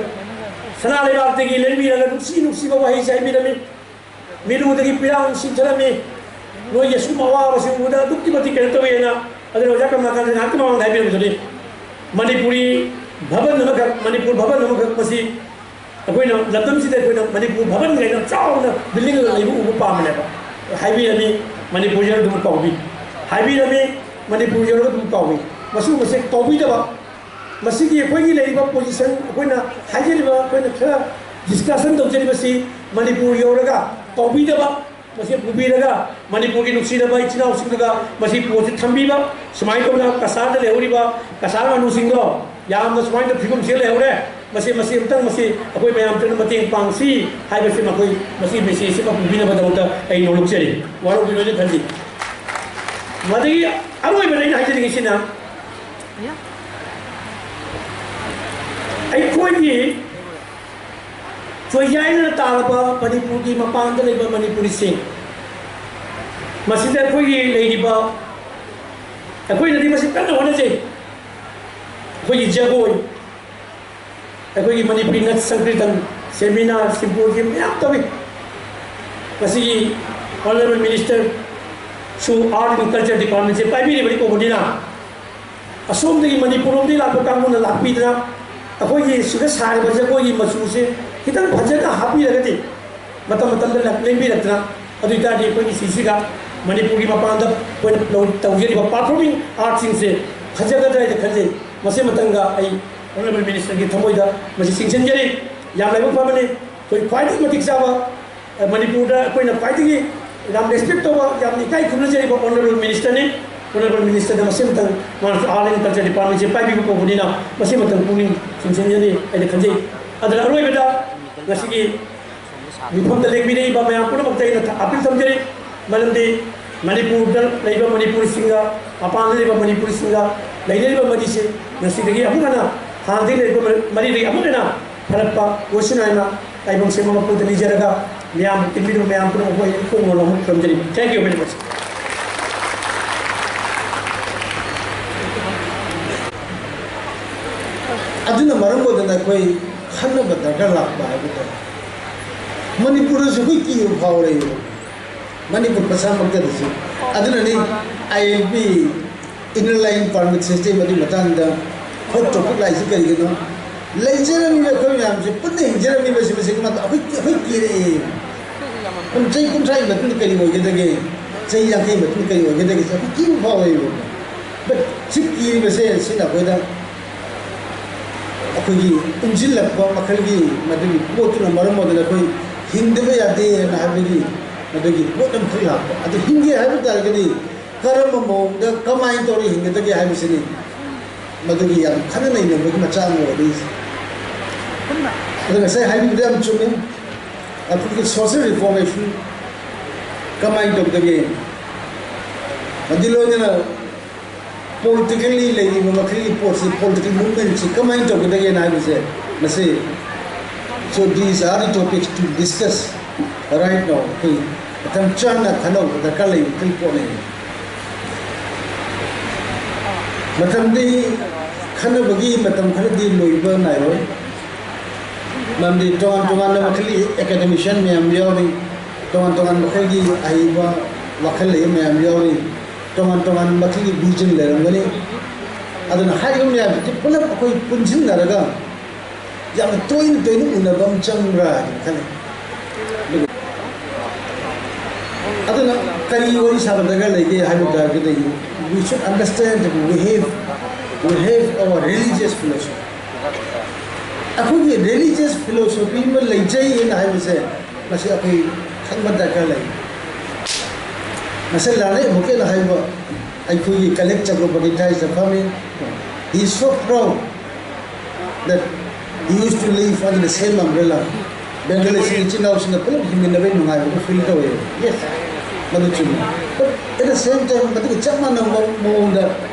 ꯁꯅꯥ ꯂꯩꯕꯥꯛꯇꯒꯤ ꯂꯦꯡꯕꯤꯔꯒ ꯅꯨꯡꯁꯤ ꯅꯨꯡꯁꯤꯕ ꯋꯥꯍꯩꯁꯦ ꯍꯥꯏꯕꯤꯔꯝꯃꯤ꯫ ꯃꯤꯔꯨꯗꯒꯤ ꯄꯤꯔꯥꯡ ꯁꯤꯟꯊꯔꯝꯃꯤ꯫ ꯅꯣꯏꯒꯤ ꯑꯁꯨꯝꯕ ꯑꯋꯥꯕꯁꯤ ꯎꯕꯗ ꯑꯗꯨꯛꯀꯤ ꯃꯇꯤꯛ ꯀꯩꯅꯣ ꯇꯧꯋꯦꯅ꯫ ꯑꯗꯨꯅ ꯑꯣꯖꯥ ꯀꯃꯂꯥꯀꯥꯟꯇ ꯉꯥꯏꯍꯥꯛꯀꯤ ꯃꯃꯥꯡꯗ ꯍꯥꯏꯕꯤꯔꯝꯕꯗꯨꯅꯤ, ꯃꯅꯤꯄꯨꯔꯤ ꯚꯕꯟ ꯑꯃꯈꯛ, ꯃꯅꯤꯄꯨꯔ ꯚꯕꯟ ꯑꯃꯈꯛ, ꯃꯁꯤ ꯑꯩꯈꯣꯏꯅ ꯂꯝꯗꯝꯁꯤꯗ ꯑꯩꯈꯣꯏꯅ ꯃꯅꯤꯄꯨꯔ ꯚꯕꯟ ꯀꯥꯏꯅ ꯆꯥꯎꯅ ꯕꯤꯜꯗꯤꯡ ꯂꯩꯕ ꯎꯕ ꯄꯥꯝꯕꯅꯦꯕ꯫ ꯍꯥꯏꯕꯤꯔꯝꯃꯤ, ꯃꯅꯤꯄꯨꯔ ꯌꯧꯔꯒ ꯑꯗꯨꯝ ꯀꯥꯎꯕꯤ꯫ ꯍꯥꯏꯕꯤꯔꯝꯃꯤ, ꯃꯅꯤꯄꯨꯔ ꯌꯧꯔꯒ ꯑꯗꯨꯝ ꯀꯥꯎꯕꯤ꯫ ꯃꯁꯤꯒꯨꯝꯕꯁꯦ ꯀꯥꯎꯕꯤꯗꯕ, ꯃꯁꯤꯒꯤ ꯑꯩꯈꯣꯏꯒꯤ ꯂꯩꯔꯤꯕ ꯄꯣꯖꯤꯁꯟ, ꯑꯩꯈꯣꯏꯅ ꯍꯥꯏꯖꯔꯤꯕ, ꯑꯩꯈꯣꯏꯅ ꯈꯔ ꯗꯤꯁꯀꯁꯟ ꯇꯧꯖꯔꯤꯕꯁꯤ ꯃꯅꯤꯄꯨꯔ ꯌꯧꯔꯒ ꯀꯥꯎꯕꯤꯗꯕ, ꯃꯁꯤ ꯄꯨꯕꯤꯔꯒ ꯃꯅꯤꯄꯨꯔꯒꯤ ꯅꯨꯡꯁꯤꯔꯕ ꯏꯆꯤꯜ ꯏꯅꯥꯎꯁꯤꯡꯗꯨꯒ ꯃꯁꯤ ꯄꯣꯠꯁꯤ ꯊꯝꯕꯤꯕ, ꯁꯨꯃꯥꯏꯅ ꯇꯧꯗꯅ ꯀꯁꯥꯔꯗ ꯂꯩꯍꯧꯔꯤꯕ ꯀꯁꯥꯔ ꯉꯥꯅꯨꯁꯤꯡꯗꯣ ꯌꯥꯝꯅ ꯁꯨꯃꯥꯏꯅ ꯐꯤꯕꯝꯁꯤꯗ ꯂꯩꯍꯧꯔꯦ, ꯃꯁꯤ, ꯃꯁꯤ ꯑꯃꯨꯛꯇꯪ ꯃꯁꯤ ꯑꯩꯈꯣꯏ ꯃꯌꯥꯝ ꯄꯨꯟꯅ ꯃꯇꯦꯡ ꯄꯥꯡꯁꯤ ꯍꯥꯏꯕꯁꯤ ꯃꯈꯣꯏ ꯃꯁꯤ ꯃꯦꯁꯦꯖꯁꯤ ꯑꯃ ꯄꯨꯕꯤꯅꯕꯗꯃꯛꯇ ꯑꯩ ꯅꯣꯂꯨꯛꯆꯔꯤ, ꯋꯥꯔꯧꯕꯤꯔꯣꯏꯅ ꯈꯜꯂꯤ꯫ ꯃꯗꯒꯤ ꯑꯔꯣꯏꯕꯗ ꯑꯩꯅ ꯍꯥꯏꯖꯅꯤꯡꯉꯤꯁꯤꯅ, ꯑꯩꯈꯣꯏꯒꯤ ꯆꯣꯏꯌꯥꯏꯅꯅ ꯇꯥꯔꯕ ꯃꯅꯤꯄꯨꯔꯒꯤ ꯃꯄꯥꯟꯗ ꯂꯩꯕ ꯃꯅꯤꯄꯨꯔꯤꯁꯤꯡ, ꯃꯁꯤꯗ ꯑꯩꯈꯣꯏꯒꯤ ꯂꯩꯔꯤꯕ, ꯑꯩꯈꯣꯏꯅꯗꯤ ꯃꯁꯤ ꯀꯟꯅ ꯍꯣꯠꯅꯖꯩ꯫ ꯑꯩꯈꯣꯏꯒꯤ ꯖꯒꯣꯏ, ꯑꯩꯈꯣꯏꯒꯤ ꯃꯅꯤꯄꯨꯔꯤ ꯅꯠ ꯁꯪꯀ꯭ꯔꯤꯇꯟ, ꯁꯦꯃꯤꯅꯥꯔ, ꯁꯤꯝꯄꯣꯖꯤꯌꯝ ꯃꯌꯥꯝ ꯇꯧꯏ꯫ ꯉꯁꯤꯒꯤ ꯑꯣꯅꯔꯦꯕꯜ ꯃꯤꯅꯤꯁꯇꯔꯁꯨ ꯑꯥꯔꯠ ꯑꯦꯟ ꯀꯜꯆꯔ ꯗꯤꯄꯥꯔꯠꯃꯦꯟꯁꯦ ꯄꯥꯏꯕꯤꯔꯤꯕꯅꯤ ꯀꯧꯕꯅꯤꯅ, ꯑꯁꯣꯝꯗꯒꯤ ꯃꯅꯤꯄꯨꯔ ꯂꯣꯝꯗꯒꯤ ꯂꯥꯛꯄ ꯀꯥꯡꯕꯨꯅ ꯂꯥꯛꯄꯤꯗꯅ ꯑꯩꯈꯣꯏꯒꯤ ꯁꯤꯗ ꯁꯥꯔꯤꯕ ꯖꯒꯣꯏꯒꯤ ꯃꯆꯨꯁꯦ ꯈꯤꯇꯪ ꯐꯖꯅ ꯍꯥꯞꯄꯤꯔꯒꯗꯤ, ꯃꯇꯝ ꯃꯇꯝꯗ ꯂꯦꯡꯕꯤꯔꯛꯇꯅ, ꯑꯗꯨ ꯑꯣꯏꯇꯥꯔꯗꯤ ꯑꯩꯈꯣꯏꯒꯤ ꯁꯤꯁꯤꯒ ꯃꯅꯤꯄꯨꯔꯒꯤ ꯃꯄꯥꯟꯗ ꯑꯩꯈꯣꯏꯅ ꯂꯧ-, ꯇꯧꯖꯔꯤꯕ ꯄꯥꯔꯐꯣꯔꯃꯤꯡ ꯑꯥꯔꯠꯁꯤꯡꯁꯦ ꯐꯖꯒꯗ꯭ꯔꯥ ꯍꯥꯏꯅ ꯈꯟꯖꯩ꯫ ꯃꯁꯤ ꯑꯃꯇꯪꯒ ꯑꯩ ꯑꯣꯅꯔꯦꯕꯜ ꯃꯤꯅꯤꯁꯇꯔꯒꯤ ꯊꯃꯣꯏꯗ ꯃꯁꯤ ꯆꯤꯡꯁꯤꯟꯖꯔꯤ꯫ ꯌꯥꯝ ꯂꯥꯏꯕꯛ ꯐꯕꯅꯤ꯫ ꯑꯩꯈꯣꯏ ꯈ꯭ꯋꯥꯏꯗꯒꯤ ꯃꯇꯤꯛ ꯆꯥꯕ, ꯑ, ꯃꯅꯤꯄꯨꯔꯗ ꯑꯩꯈꯣꯏꯅ ꯈ꯭ꯋꯥꯏꯗꯒꯤ ꯌꯥꯝ ꯔꯦꯁꯄꯦꯛ ꯇꯧꯕ, ꯌꯥꯝꯅ ꯏꯀꯥꯏ ꯈꯨꯝꯅꯖꯔꯤꯕ ꯑꯣꯅꯔꯦꯕꯜ ꯃꯤꯅꯤꯁꯇꯔꯅꯤ꯫ ꯑꯣꯅꯔꯦꯕꯜ ꯃꯤꯅꯤꯁꯇꯔꯗ ꯃꯁꯤ ꯑꯃꯇꯪ, ꯃꯥꯅꯁꯨ ꯑꯥꯔꯠ ꯑꯦꯟ ꯀꯜꯆꯔ ꯗꯤꯄꯥꯔꯠꯃꯦꯟꯁꯦ ꯄꯥꯏꯕꯤꯕ ꯀꯧꯕꯅꯤꯅ, ꯃꯁꯤ ꯑꯃꯇꯪ ꯄꯨꯛꯅꯤꯡ ꯆꯤꯡꯁꯤꯟꯖꯅꯤ ꯍꯥꯏꯅ ꯈꯟꯖꯩ꯫ ꯑꯗꯨꯅ ꯑꯔꯣꯏꯕꯗ ꯉꯁꯤꯒꯤ ꯃꯤꯐꯝꯗ ꯂꯦꯡꯕꯤꯔꯛꯏꯕ ꯃꯌꯥꯝ ꯄꯨꯝꯅꯃꯛꯇ ꯑꯩꯅ ꯑꯄꯤꯜ ꯊꯝꯖꯔꯤ꯫ ꯃꯔꯝꯗꯤ ꯃꯅꯤꯄꯨꯔꯗ ꯂꯩꯕ ꯃꯅꯤꯄꯨꯔꯤꯁꯤꯡꯒ ꯃꯄꯥꯟꯗ ꯂꯩꯕ ꯃꯅꯤꯄꯨꯔꯤꯁꯤꯡꯒ ꯂꯩꯅꯔꯤꯕ ꯃꯔꯤꯁꯦ ꯉꯁꯤꯗꯒꯤ ꯑꯃꯨꯛ ꯍꯟꯅ ꯍꯥꯟꯅꯗꯒꯤ ꯂꯩꯔꯤꯕ ꯃꯔꯤꯗꯒꯤ ꯑꯃꯨꯛ ꯍꯦꯟꯅ ꯐꯔꯛꯄ ꯑꯣꯏꯁꯅꯨ ꯍꯥꯏꯅ ꯇꯥꯏꯕꯪ ꯁꯦꯝꯕ ꯃꯄꯨꯗ ꯅꯤꯖꯔꯒ, ꯃꯤꯌꯥꯝ ꯇꯤꯟꯕꯤꯔꯤꯕ ꯃꯌꯥꯝ ꯄꯨꯝꯅꯃꯛꯄꯨ ꯑꯩ ꯏꯀꯣꯛ ꯃꯣꯟꯅ ꯑꯃꯨꯛ ꯈꯨꯔꯨꯝꯖꯔꯤ꯫ Thank you very much. ꯑꯗꯨꯅ ꯃꯔꯝ ꯑꯣꯏꯗꯅ ꯑꯩꯈꯣꯏ ꯈꯟꯅꯕ ꯗꯔꯀꯥꯔ ꯂꯥꯛꯄ ꯍꯥꯏꯕ ꯇꯥꯔꯦ꯫ ꯃꯅꯤꯄꯨꯔꯗꯁꯨ ꯑꯩꯈꯣꯏ ꯀꯤꯕ ꯐꯥꯎꯔꯦꯕ, ꯃꯅꯤꯄꯨꯔ ꯃꯁꯥꯃꯛꯇꯗꯁꯨ꯫ ꯑꯗꯨꯅꯅꯤ I L P, Inner Line Permit System ꯑꯗꯨꯒꯤ ꯃꯇꯥꯡꯗ ꯍꯣꯠ ꯇꯣꯄꯤꯛ ꯂꯥꯛꯏꯁꯤ ꯀꯔꯤꯒꯤꯅꯣ? ꯂꯩꯖꯔꯝꯃꯤꯕ ꯑꯩꯈꯣꯏ ꯃꯌꯥꯝꯁꯦ ꯄꯨꯟꯅ ꯍꯤꯡꯖꯔꯝꯃꯤꯕꯁꯤ ꯃꯁꯤꯒꯤ ꯃꯇꯥꯡꯗ ꯑꯩꯈꯣꯏ, ꯑꯩꯈꯣꯏ ꯀꯤꯔꯛꯑꯦ꯫ ꯀꯨꯝ-, ꯆꯍꯤ ꯀꯨꯟꯊ꯭ꯔꯥꯒꯤ ꯃꯇꯨꯡꯗ ꯀꯔꯤ ꯑꯣꯏꯒꯗꯒꯦ? ꯆꯍꯤ ꯌꯥꯡꯈꯩ ꯃꯇꯨꯡꯗ ꯀꯔꯤ ꯑꯣꯏꯒꯗꯒꯦ? ꯑꯩꯈꯣꯏ ꯀꯤꯕ ꯐꯥꯎꯔꯛꯑꯦꯕ꯫ But ꯁꯤ ꯀꯤꯔꯤꯕꯁꯦ ꯁꯤꯅ ꯑꯩꯈꯣꯏꯗ ꯑꯩꯈꯣꯏꯒꯤ ꯏꯟꯁꯤꯜꯂꯛꯄ ꯃꯈꯜꯒꯤ ꯃꯗꯨꯒꯤ ꯄꯣꯠꯇꯨꯅ ꯃꯔꯝ ꯑꯣꯏꯗꯅ ꯑꯩꯈꯣꯏ ꯍꯤꯡꯗꯕ ꯌꯥꯗꯦ ꯍꯥꯏꯅ ꯍꯥꯏꯕꯒꯤ ꯃꯗꯨꯒꯤ ꯄꯣꯠ ꯑꯃꯈꯛ ꯂꯥꯛꯄ꯫ ꯑꯗꯨ ꯍꯤꯡꯒꯦ ꯍꯥꯏꯕ ꯇꯥꯔꯒꯗꯤ ꯀꯔꯝꯕ ꯃꯑꯣꯡꯗ ꯀꯃꯥꯏꯅ ꯇꯧꯔꯒ ꯍꯤꯡꯒꯗꯒꯦ ꯍꯥꯏꯕꯁꯤꯅꯤ ꯃꯗꯨꯒꯤ ꯌꯥꯝ ꯈꯟꯅ ꯅꯩꯅꯕꯒꯤ ꯃꯆꯥꯛ ꯑꯃ ꯑꯣꯏꯔꯛꯏꯁꯦ꯫ ꯑꯗꯣ ꯉꯁꯥꯏ ꯍꯥꯏꯕꯤꯕꯗ ꯌꯥꯝ ꯆꯨꯝꯃꯤ꯫ ꯑꯩꯈꯣꯏꯒꯤ social reformation ꯀꯃꯥꯏꯅ ꯇꯧꯒꯗꯒꯦ? ꯑꯗꯨ ꯂꯣꯏꯅꯅ politically ꯂꯩꯔꯤꯕ ꯃꯈꯩꯒꯤ ꯄꯣꯠꯁꯤ, political movementꯁꯤ ꯀꯃꯥꯏꯅ ꯇꯧꯒꯗꯒꯦꯅ ꯍꯥꯏꯕꯁꯦ, ꯃꯁꯤ, so these are the topics to discuss right now. ꯑꯩꯈꯣꯏ ꯃꯇꯝ ꯆꯥꯅ ꯈꯟꯅꯕ ꯗꯔꯀꯥꯔ ꯂꯩꯕ ꯃꯈꯩ ꯄꯣꯠꯅꯤ꯫ ꯃꯇꯝꯗꯤ ꯈꯟꯅꯕꯒꯤ ꯃꯇꯝ ꯈꯔꯗꯤ ꯂꯣꯏꯕ ꯅꯥꯏꯔꯣꯏ꯫ ꯃꯔꯝꯗꯤ ꯇꯣꯉꯥꯟ ꯇꯣꯉꯥꯟꯕ ꯃꯈꯜꯒꯤ academician ꯃꯌꯥꯝ ꯌꯥꯎꯔꯤ, ꯇꯣꯉꯥꯟ ꯇꯣꯉꯥꯟꯕ ꯃꯈꯜꯒꯤ ꯑꯍꯩꯕ ꯋꯥꯈꯜ ꯂꯩꯕ ꯃꯌꯥꯝ ꯌꯥꯎꯔꯤ, ꯇꯣꯉꯥꯟ ꯇꯣꯉꯥꯟꯕ ꯃꯈꯜꯒꯤ vision ꯂꯩꯔꯝꯒꯅꯤ꯫ ꯑꯗꯨꯅ ꯍꯥꯏꯔꯤꯕ ꯃꯌꯥꯝꯁꯤ ꯄꯨꯂꯞ ꯑꯩꯈꯣꯏ ꯄꯨꯟꯁꯤꯟꯅꯔꯒ ꯌꯥꯝꯅ ꯇꯣꯏꯅ ꯇꯣꯏꯅ ꯎꯅꯕ ꯑꯃ ꯆꯪꯕ꯭ꯔꯥ ꯍꯥꯏꯅ ꯈꯜꯂꯤ꯫ ꯑꯗꯨꯅ ꯀꯔꯤ ꯋꯥꯔꯤ ꯁꯥꯕ ꯗꯔꯀꯥꯔ ꯂꯩꯒꯦ ꯍꯥꯏꯕ ꯇꯥꯔꯒꯗꯤ, we should understand that we have, we have our religious philosophy. ꯑꯩꯈꯣꯏꯒꯤ religious philosophy ꯑꯃ ꯂꯩꯖꯩ ꯍꯥꯏꯅ ꯍꯥꯏꯕꯁꯦ, ꯃꯁꯤ ꯑꯩꯈꯣꯏ ꯈꯪꯕ ꯗꯔꯀꯥꯔ ꯂꯩ꯫ ꯉꯁꯥꯏ ꯂꯥꯜꯂꯩ ꯍꯣꯀꯦꯜ ꯍꯥꯏꯕ ꯑꯩꯈꯣꯏꯒꯤ colleague ꯆꯀ꯭ꯔꯕꯔꯇꯤ ꯊꯥꯏꯖ ꯐꯝꯃꯤ, he is so proud that he used to live under the same umbrella. ꯕꯦꯡꯒꯂꯤꯁꯤ ꯏꯆꯤꯟ ꯏꯅꯥꯎꯁꯤꯡꯅ ꯄꯨꯂꯞ ꯍꯤꯡꯃꯤꯟꯅꯕꯒꯤ ꯅꯨꯡꯉꯥꯏꯕꯗꯨ feel ꯇꯧꯋꯦ꯫ Yes, ꯃꯗꯨ ꯆꯨꯝꯃꯤ꯫ But at the same time, ꯃꯗꯨꯒ ꯆꯞ ꯃꯥꯟꯅꯕ ꯃꯑꯣꯡꯗ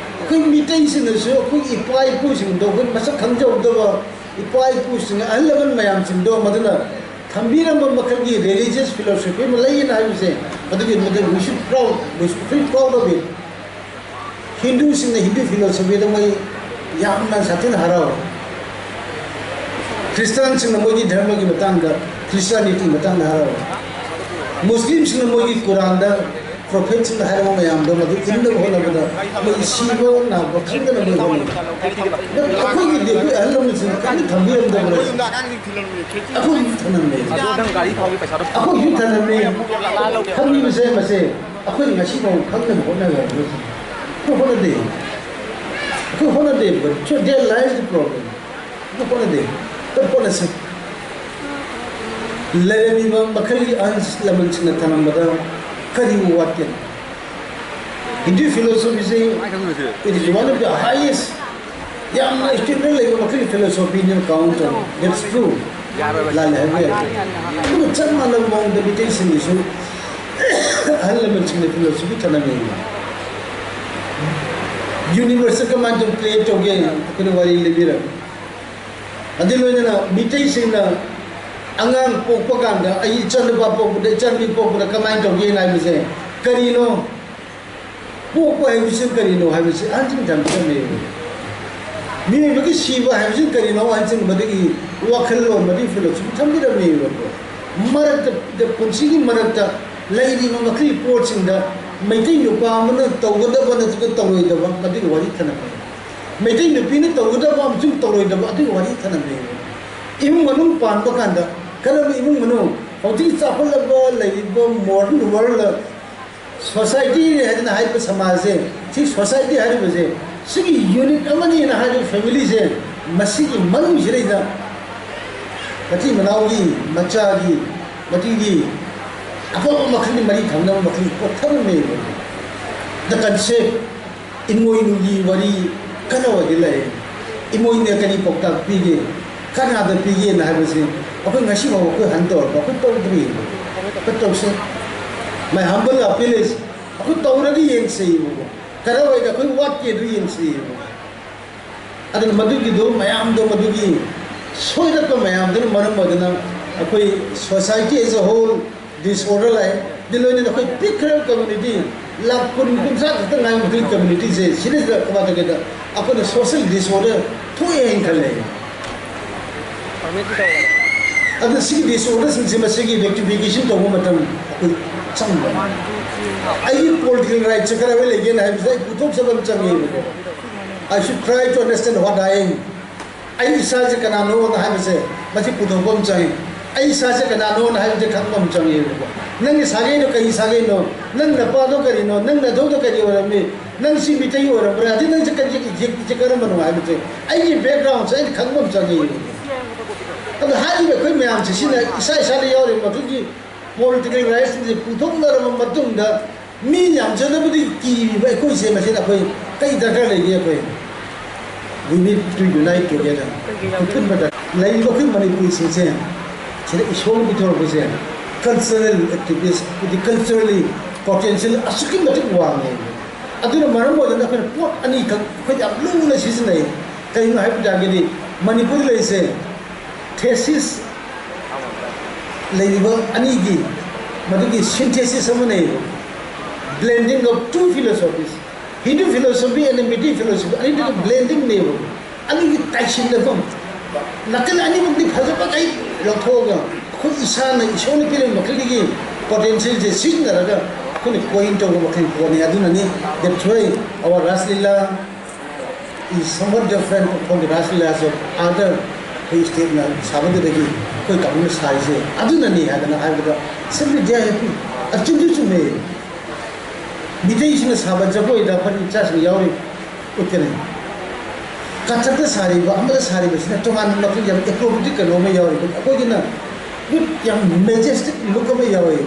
ꯑꯩꯈꯣꯏ ꯃꯤꯇꯩꯁꯤꯡꯅꯁꯨ ꯑꯩꯈꯣꯏꯒꯤ ꯏꯄꯥ ꯏꯄꯨꯁꯤꯡꯗꯣ, ꯑꯩꯈꯣꯏ ꯃꯁꯛ ꯈꯪꯖꯍꯧꯗꯕ ꯏꯄꯥ ꯏꯄꯨꯁꯤꯡ, ꯑꯍꯜ ꯂꯃꯟ ꯃꯌꯥꯝꯁꯤꯡꯗꯣ, ꯃꯗꯨꯅ ꯊꯝꯕꯤꯔꯝꯕ ꯃꯈꯜꯒꯤ religious philosophy ꯑꯃ ꯂꯩꯌꯦꯅ ꯍꯥꯏꯕꯁꯦ, ꯑꯗꯨꯒꯤ ꯃꯗꯨ we should proud, we should feel proud of it. ꯍꯤꯟꯗꯨꯁꯤꯡꯅ Hindu philosophyꯗ ꯃꯣꯏ ꯌꯥꯝꯅ ꯁꯥꯊꯤꯅ ꯍꯔꯥꯎꯏ꯫ ꯈ꯭ꯔꯤꯁꯇꯥꯟꯁꯤꯡꯅ ꯃꯣꯏꯒꯤ ꯙꯔꯃꯒꯤ ꯃꯇꯥꯡꯗ, Christianity ꯃꯇꯥꯡꯗ ꯍꯔꯥꯎꯏ꯫ ꯃꯨꯁꯂꯤꯝꯁꯤꯡꯅ ꯃꯣꯏꯒꯤ ꯀꯨꯔꯥꯟꯗ prophetꯁꯤꯡꯅ ꯍꯥꯏꯔꯝꯕ ꯃꯌꯥꯝꯗꯣ ꯃꯗꯨ ꯏꯟꯅꯕ ꯍꯣꯠꯅꯕꯗ ꯃꯣꯏ ꯁꯤꯕ ꯅꯥꯕ ꯈꯪꯗꯅ ꯃꯣꯏ ꯍꯣꯠꯅꯩ꯫ ꯑꯗꯨ ꯑꯩꯈꯣꯏꯒꯤꯗꯤ ꯑꯩꯈꯣꯏ ꯑꯍꯜ ꯂꯃꯟꯁꯤꯡꯅ ꯀꯔꯤꯝ ꯊꯝꯕꯤꯔꯝꯗꯕꯅ ꯑꯩꯈꯣꯏꯁꯨ ꯊꯝꯂꯝꯃꯦ꯫ ꯑꯩꯈꯣꯏꯁꯨ ꯊꯝꯂꯝꯃꯦ꯫ ꯊꯝꯕꯤꯕꯁꯦ ꯃꯁꯦ ꯑꯩꯈꯣꯏ ꯉꯁꯤ ꯐꯥꯎ ꯈꯪꯅꯕ ꯍꯣꯠꯅꯒꯗꯕꯅꯤ꯫ ꯑꯩꯈꯣꯏ ꯍꯣꯠꯅꯗꯦ꯫ ꯑꯩꯈꯣꯏ ꯍꯣꯠꯅꯗꯦ꯫ But so there lies the problem. ꯑꯩꯈꯣꯏ ꯍꯣꯠꯅꯗꯦ꯫ ꯑꯩꯈꯣꯏ ꯍꯣꯠꯅꯁꯤ꯫ ꯂꯩꯔꯝꯃꯤꯕ ꯃꯈꯜꯒꯤ ꯑꯍꯜ ꯂꯃꯟꯁꯤꯡꯅ ꯊꯝꯂꯝꯕꯗ ꯀꯔꯤ ꯋꯥꯠꯀꯦ? Hindu philosophyꯁꯤ it is one of the highest, ꯌꯥꯝꯅ standard ꯂꯩꯕ ꯃꯈꯜꯒꯤ philosophyꯅꯦ count ꯇꯧꯏ꯫ That's true. ꯂꯥꯜꯂꯦ ꯍꯥꯏꯕ ꯌꯥꯏ꯫ ꯑꯗꯨꯒ ꯆꯞ ꯃꯥꯟꯅꯕ ꯃꯑꯣꯡꯗ ꯃꯤꯇꯩꯁꯤꯡꯒꯤꯁꯨ ꯑꯍꯜ ꯂꯃꯟꯁꯤꯡꯅ philosophy ꯊꯝꯂꯝꯃꯤ꯫ Universeꯇ ꯀꯃꯥꯏꯅ ꯇꯧ create ꯇꯧꯒꯦ ꯑꯩꯈꯣꯏꯅ ꯋꯥꯔꯤ ꯂꯤꯕꯤꯔꯝꯃꯤ꯫ ꯑꯗꯨ ꯂꯣꯏꯅꯅ ꯃꯤꯇꯩꯁꯤꯡꯅ ꯑꯉꯥꯡ ꯄꯣꯛꯄ ꯀꯥꯟꯗ, ꯑꯩ ꯏꯆꯥꯅꯨꯄꯥ ꯄꯣꯛꯄꯗ, ꯏꯆꯥꯅꯨꯄꯤ ꯄꯣꯛꯄꯗ ꯀꯃꯥꯏꯅ ꯇꯧꯒꯦꯅ ꯍꯥꯏꯕꯁꯦ ꯀꯔꯤꯅꯣ? ꯄꯣꯛꯄ ꯍꯥꯏꯕꯁꯤ ꯀꯔꯤꯅꯣ ꯍꯥꯏꯕꯁꯤ ꯑꯍꯟꯁꯤꯡ ꯊꯝꯕꯤꯔꯝꯃꯦꯕ꯫ ꯃꯤꯑꯣꯏꯕꯒꯤ ꯁꯤꯕ ꯍꯥꯏꯕꯁꯤ ꯀꯔꯤꯅꯣ? ꯑꯍꯟꯁꯤꯡ ꯃꯗꯨꯒꯤ ꯋꯥꯈꯜꯂꯣꯟ, ꯃꯗꯨꯒꯤ philosophy ꯊꯝꯕꯤꯔꯝꯃꯦꯕꯀꯣ꯫ ꯃꯔꯛꯇ, ꯄꯨꯟꯁꯤꯒꯤ ꯃꯔꯛꯇ ꯂꯩꯔꯤꯕ ꯃꯈꯜꯒꯤ ꯄꯣꯠꯁꯤꯡꯗ ꯃꯩꯇꯩ ꯅꯨꯄꯥ ꯑꯃꯅ ꯇꯧꯒꯗꯕ ꯅꯠꯇ꯭ꯔꯒ ꯇꯧꯔꯣꯏꯗꯕ, ꯃꯗꯨꯒꯤ ꯋꯥꯔꯤ ꯊꯅꯝꯃꯦ꯫ ꯃꯩꯇꯩ ꯅꯨꯄꯤꯅ ꯇꯧꯒꯗꯕ ꯑꯃꯁꯨꯡ ꯇꯧꯔꯣꯏꯗꯕ, ꯑꯗꯨꯒꯤ ꯋꯥꯔꯤ ꯊꯅꯝꯃꯦ꯫ ꯏꯃꯨꯡ ꯃꯅꯨꯡ ꯄꯥꯟꯕ ꯀꯥꯟꯗ ꯀꯔꯝꯕ ꯏꯃꯨꯡ ꯃꯅꯨꯡ, ꯍꯧꯖꯤꯛ ꯆꯥꯎꯈꯠꯂꯕ ꯂꯩꯔꯤꯕ modern world society ꯍꯥꯏꯗꯅ ꯍꯥꯏꯔꯤꯕ ꯁꯃꯥꯖꯁꯦ, ꯁꯤ society ꯍꯥꯏꯔꯤꯕꯁꯦ, ꯁꯤꯒꯤ unit ꯑꯃꯅꯤꯅ ꯍꯥꯏꯔꯤꯕ familyꯁꯦ, ꯃꯁꯤꯒꯤ ꯃꯅꯨꯡꯁꯤꯗꯩꯗ ꯃꯆꯤꯟ ꯃꯅꯥꯎꯒꯤ, ꯃꯆꯥꯒꯤ, ꯃꯗꯨꯒꯤ ꯑꯐꯕ ꯃꯈꯜꯒꯤ ꯃꯔꯤ ꯊꯝꯅꯕ ꯃꯈꯜꯒꯤ ꯄꯣꯠ ꯊꯝꯂꯝꯃꯦꯕ꯫ The concept, ꯏꯃꯣꯏꯅꯨꯒꯤ ꯋꯥꯔꯤ ꯀꯟꯅ ꯑꯣꯏꯗꯤ ꯂꯩ꯫ ꯏꯃꯣꯏꯅꯨꯅ ꯀꯔꯤ ꯄꯥꯎꯇꯥꯛ ꯄꯤꯒꯦ, ꯀꯅꯥꯗ ꯄꯤꯒꯦꯅ ꯍꯥꯏꯕꯁꯤ ꯑꯩꯈꯣꯏ ꯉꯁꯤ ꯐꯥꯎꯕ ꯑꯩꯈꯣꯏ ꯍꯟ ꯇꯧꯔꯛꯄ ꯑꯩꯈꯣꯏ ꯇꯧꯗ꯭ꯔꯤ꯫ ꯑꯩꯈꯣꯏ ꯇꯧꯁꯦ꯫ My humble appeal is, ꯑꯩꯈꯣꯏ ꯇꯧꯔꯒ ꯌꯦꯡꯁꯦ ꯏꯕꯨꯡꯉꯣ꯫ ꯀꯔꯥꯏꯋꯥꯏꯗ ꯑꯩꯈꯣꯏ ꯋꯥꯠꯀꯦ ꯑꯗꯨ ꯌꯦꯡꯁꯤ꯫ ꯑꯗꯨꯅ ꯃꯗꯨꯒꯤꯗꯣ ꯃꯌꯥꯝꯗꯣ, ꯃꯗꯨꯒꯤ ꯁꯣꯏꯔꯛꯄ ꯃꯌꯥꯝꯗꯨꯅ ꯃꯔꯝ ꯑꯣꯏꯗꯨꯅ ꯑꯩꯈꯣꯏ society as a whole disorder ꯂꯥꯛꯑꯦ꯫ ꯑꯗꯨ ꯂꯣꯏꯅꯅ ꯑꯩꯈꯣꯏ ꯄꯤꯛꯈ꯭ꯔꯕ community, ꯂꯥꯈ ꯀꯨꯟ, ꯀꯨꯟꯊ꯭ꯔꯥ ꯈꯛꯇ ꯉꯥꯏꯕ community ꯁꯦ, ꯁꯤꯗꯩꯁꯤꯗ ꯀꯃꯥꯏꯅ ꯇꯧꯒꯦꯗ, ꯑꯩꯈꯣꯏꯅ social disorder ꯊꯣꯛꯑꯦ ꯍꯥꯏꯅ ꯈꯜꯂꯦ꯫ ꯑꯗꯨꯅ ꯁꯤꯒꯤ disorder ꯁꯤꯡꯁꯦ, ꯃꯁꯤꯒꯤ rectification ꯇꯧꯕ ꯃꯇꯝ ꯑꯩꯈꯣꯏ ꯆꯪꯕ꯫ ꯑꯩꯒꯤ political right ꯁꯦ ꯀꯗꯥꯏꯋꯥꯏ ꯂꯩꯒꯦꯅ ꯍꯥꯏꯕꯁꯦ ꯑꯩ ꯄꯨꯊꯣꯛꯆꯕ ꯑꯃ ꯆꯪꯉꯦꯕꯀꯣ꯫ I should try to understand what I am. ꯑꯩ ꯏꯁꯥꯁꯦ ꯀꯅꯥꯅꯣꯅ ꯍꯥꯏꯕꯁꯦ ꯃꯁꯤ ꯄꯨꯊꯣꯛꯄ ꯑꯃ ꯆꯪꯉꯤ꯫ ꯑꯩ ꯏꯁꯥꯁꯦ ꯀꯅꯥꯅꯣꯅ ꯍꯥꯏꯕꯁꯦ ꯈꯪꯕ ꯑꯃ ꯆꯪꯉꯦꯕꯀꯣ꯫ ꯅꯪꯒꯤ ꯁꯥꯒꯩꯗꯣ ꯀꯔꯤ ꯁꯥꯒꯩꯅꯣ? ꯅꯪ ꯅꯄꯥꯗꯣ ꯀꯔꯤꯅꯣ? ꯅꯪ ꯅꯊꯧꯗꯣ ꯀꯔꯤ ꯑꯣꯏꯔꯝꯃꯤ? ꯅꯪ ꯁꯤ ꯃꯤꯇꯩ ꯑꯣꯏꯔꯝꯕ꯭ꯔꯥ? ꯑꯗꯩ ꯅꯪꯁꯦ ꯀꯔꯤ ꯏꯖꯦꯛꯁꯦ ꯀꯔꯝꯕꯅꯣ ꯍꯥꯏꯕꯁꯦ ꯑꯩꯒꯤ background ꯁꯦ ꯑꯩꯅ ꯈꯪꯕ ꯑꯃ ꯆꯪꯉꯦꯕꯀꯣ꯫ ꯑꯗꯣ ꯍꯥꯏꯔꯤꯕ ꯑꯩꯈꯣꯏ ꯃꯌꯥꯝꯁꯦ ꯁꯤꯅ ꯏꯁꯥ ꯏꯁꯥꯗ ꯌꯥꯎꯔꯤꯕ ꯃꯗꯨꯒꯤ political rights ꯁꯤꯡꯁꯦ ꯄꯨꯊꯣꯛꯅꯔꯕ ꯃꯇꯨꯡꯗ ꯃꯤ ꯌꯥꯝꯖꯗꯕꯗꯒꯤ ꯀꯤꯔꯤꯕ ꯑꯩꯈꯣꯏꯁꯦ, ꯃꯁꯤꯗ ꯑꯩꯈꯣꯏ ꯀꯩ ꯗꯔꯀꯥꯔ ꯂꯩꯒꯦ? ꯑꯩꯈꯣꯏ we need to unite together. ꯑꯄꯨꯟꯕꯗ ꯂꯩꯔꯤꯕ ꯑꯩꯈꯣꯏ ꯃꯅꯤꯄꯨꯔꯤꯁꯤꯡꯁꯦ ꯁꯤꯗ ꯏꯁꯣꯔꯅ ꯄꯤꯊꯣꯔꯛꯄꯁꯦ cultural activist, culturally potential ꯑꯁꯨꯛꯀꯤ ꯃꯇꯤꯛ ꯋꯥꯡꯉꯦ꯫ ꯑꯗꯨꯅ ꯃꯔꯝ ꯑꯣꯏꯗꯨꯅ ꯑꯩꯈꯣꯏꯅ ꯄꯣꯠ ꯑꯅꯤꯈꯛ ꯑꯩꯈꯣꯏ ꯌꯥꯝ ꯂꯨꯅ ꯁꯤꯖꯤꯟꯅꯩ꯫ ꯀꯩꯒꯤꯅꯣ ꯍꯥꯏꯕ ꯇꯥꯔꯒꯗꯤ ꯃꯅꯤꯄꯨꯔꯗ ꯂꯩꯔꯤꯁꯦ thesis ꯂꯩꯔꯤꯕ ꯑꯅꯤꯒꯤ ꯃꯗꯨꯒꯤ synthesis ꯑꯃꯅꯦꯕ, blending of two philosophies, Hindu philosophy and Meitei philosophy ꯑꯅꯤꯗꯨꯒꯤ blending ꯅꯦꯕ꯫ ꯑꯅꯤꯒꯤ ꯇꯥꯏꯁꯤꯟꯅꯐꯝ, ꯅꯥꯀꯜ ꯑꯅꯤꯃꯛꯇꯤ ꯐꯖꯕꯈꯩ ꯂꯧꯊꯣꯛꯑꯒ ꯑꯩꯈꯣꯏ ꯏꯁꯥꯅ ꯏꯁꯣꯔꯅ ꯄꯤꯔꯤꯕ ꯃꯈꯜꯗꯒꯤ potential ꯁꯦ ꯁꯤꯖꯤꯟꯅꯔꯒ ꯑꯩꯈꯣꯏꯅ coin ꯇꯧꯕ ꯃꯈꯜ ꯄꯣꯠꯅꯤ꯫ ꯑꯗꯨꯅꯅꯤ, that's why our Raslila is somewhat different from the Raslila of other ꯑꯩꯈꯣꯏ state ꯅ ꯁꯥꯕꯗꯨꯗꯒꯤ ꯑꯩꯈꯣꯏ ꯀꯥꯡꯕꯨꯅ ꯁꯥꯔꯤꯁꯦ ꯑꯗꯨꯅꯅꯤ ꯍꯥꯏꯗꯅ ꯍꯥꯏꯕꯗ simply they are happy꯫ ꯑꯆꯨꯝꯁꯨ ꯆꯨꯝꯃꯦ꯫ ꯃꯤꯇꯩꯁꯤꯡꯅ ꯁꯥꯕ ꯖꯒꯣꯏꯗ ꯐꯅꯤ ꯃꯆꯥꯁꯤꯡ ꯌꯥꯎꯔꯤ ꯎꯠꯀꯅꯤ꯫ ꯀꯊꯛꯇ ꯁꯥꯔꯤꯕ, ꯑꯃꯗ ꯁꯥꯔꯤꯕꯁꯤꯅ ꯇꯣꯉꯥꯟꯕ ꯃꯈꯜꯒꯤ ꯌꯥꯝ acrobatic ꯀꯩꯅꯣ ꯑꯃ ꯌꯥꯎꯔꯤ꯫ ꯑꯩꯈꯣꯏꯒꯤꯅ good, ꯌꯥꯝ majestic look ꯑꯃ ꯌꯥꯎꯔꯤ꯫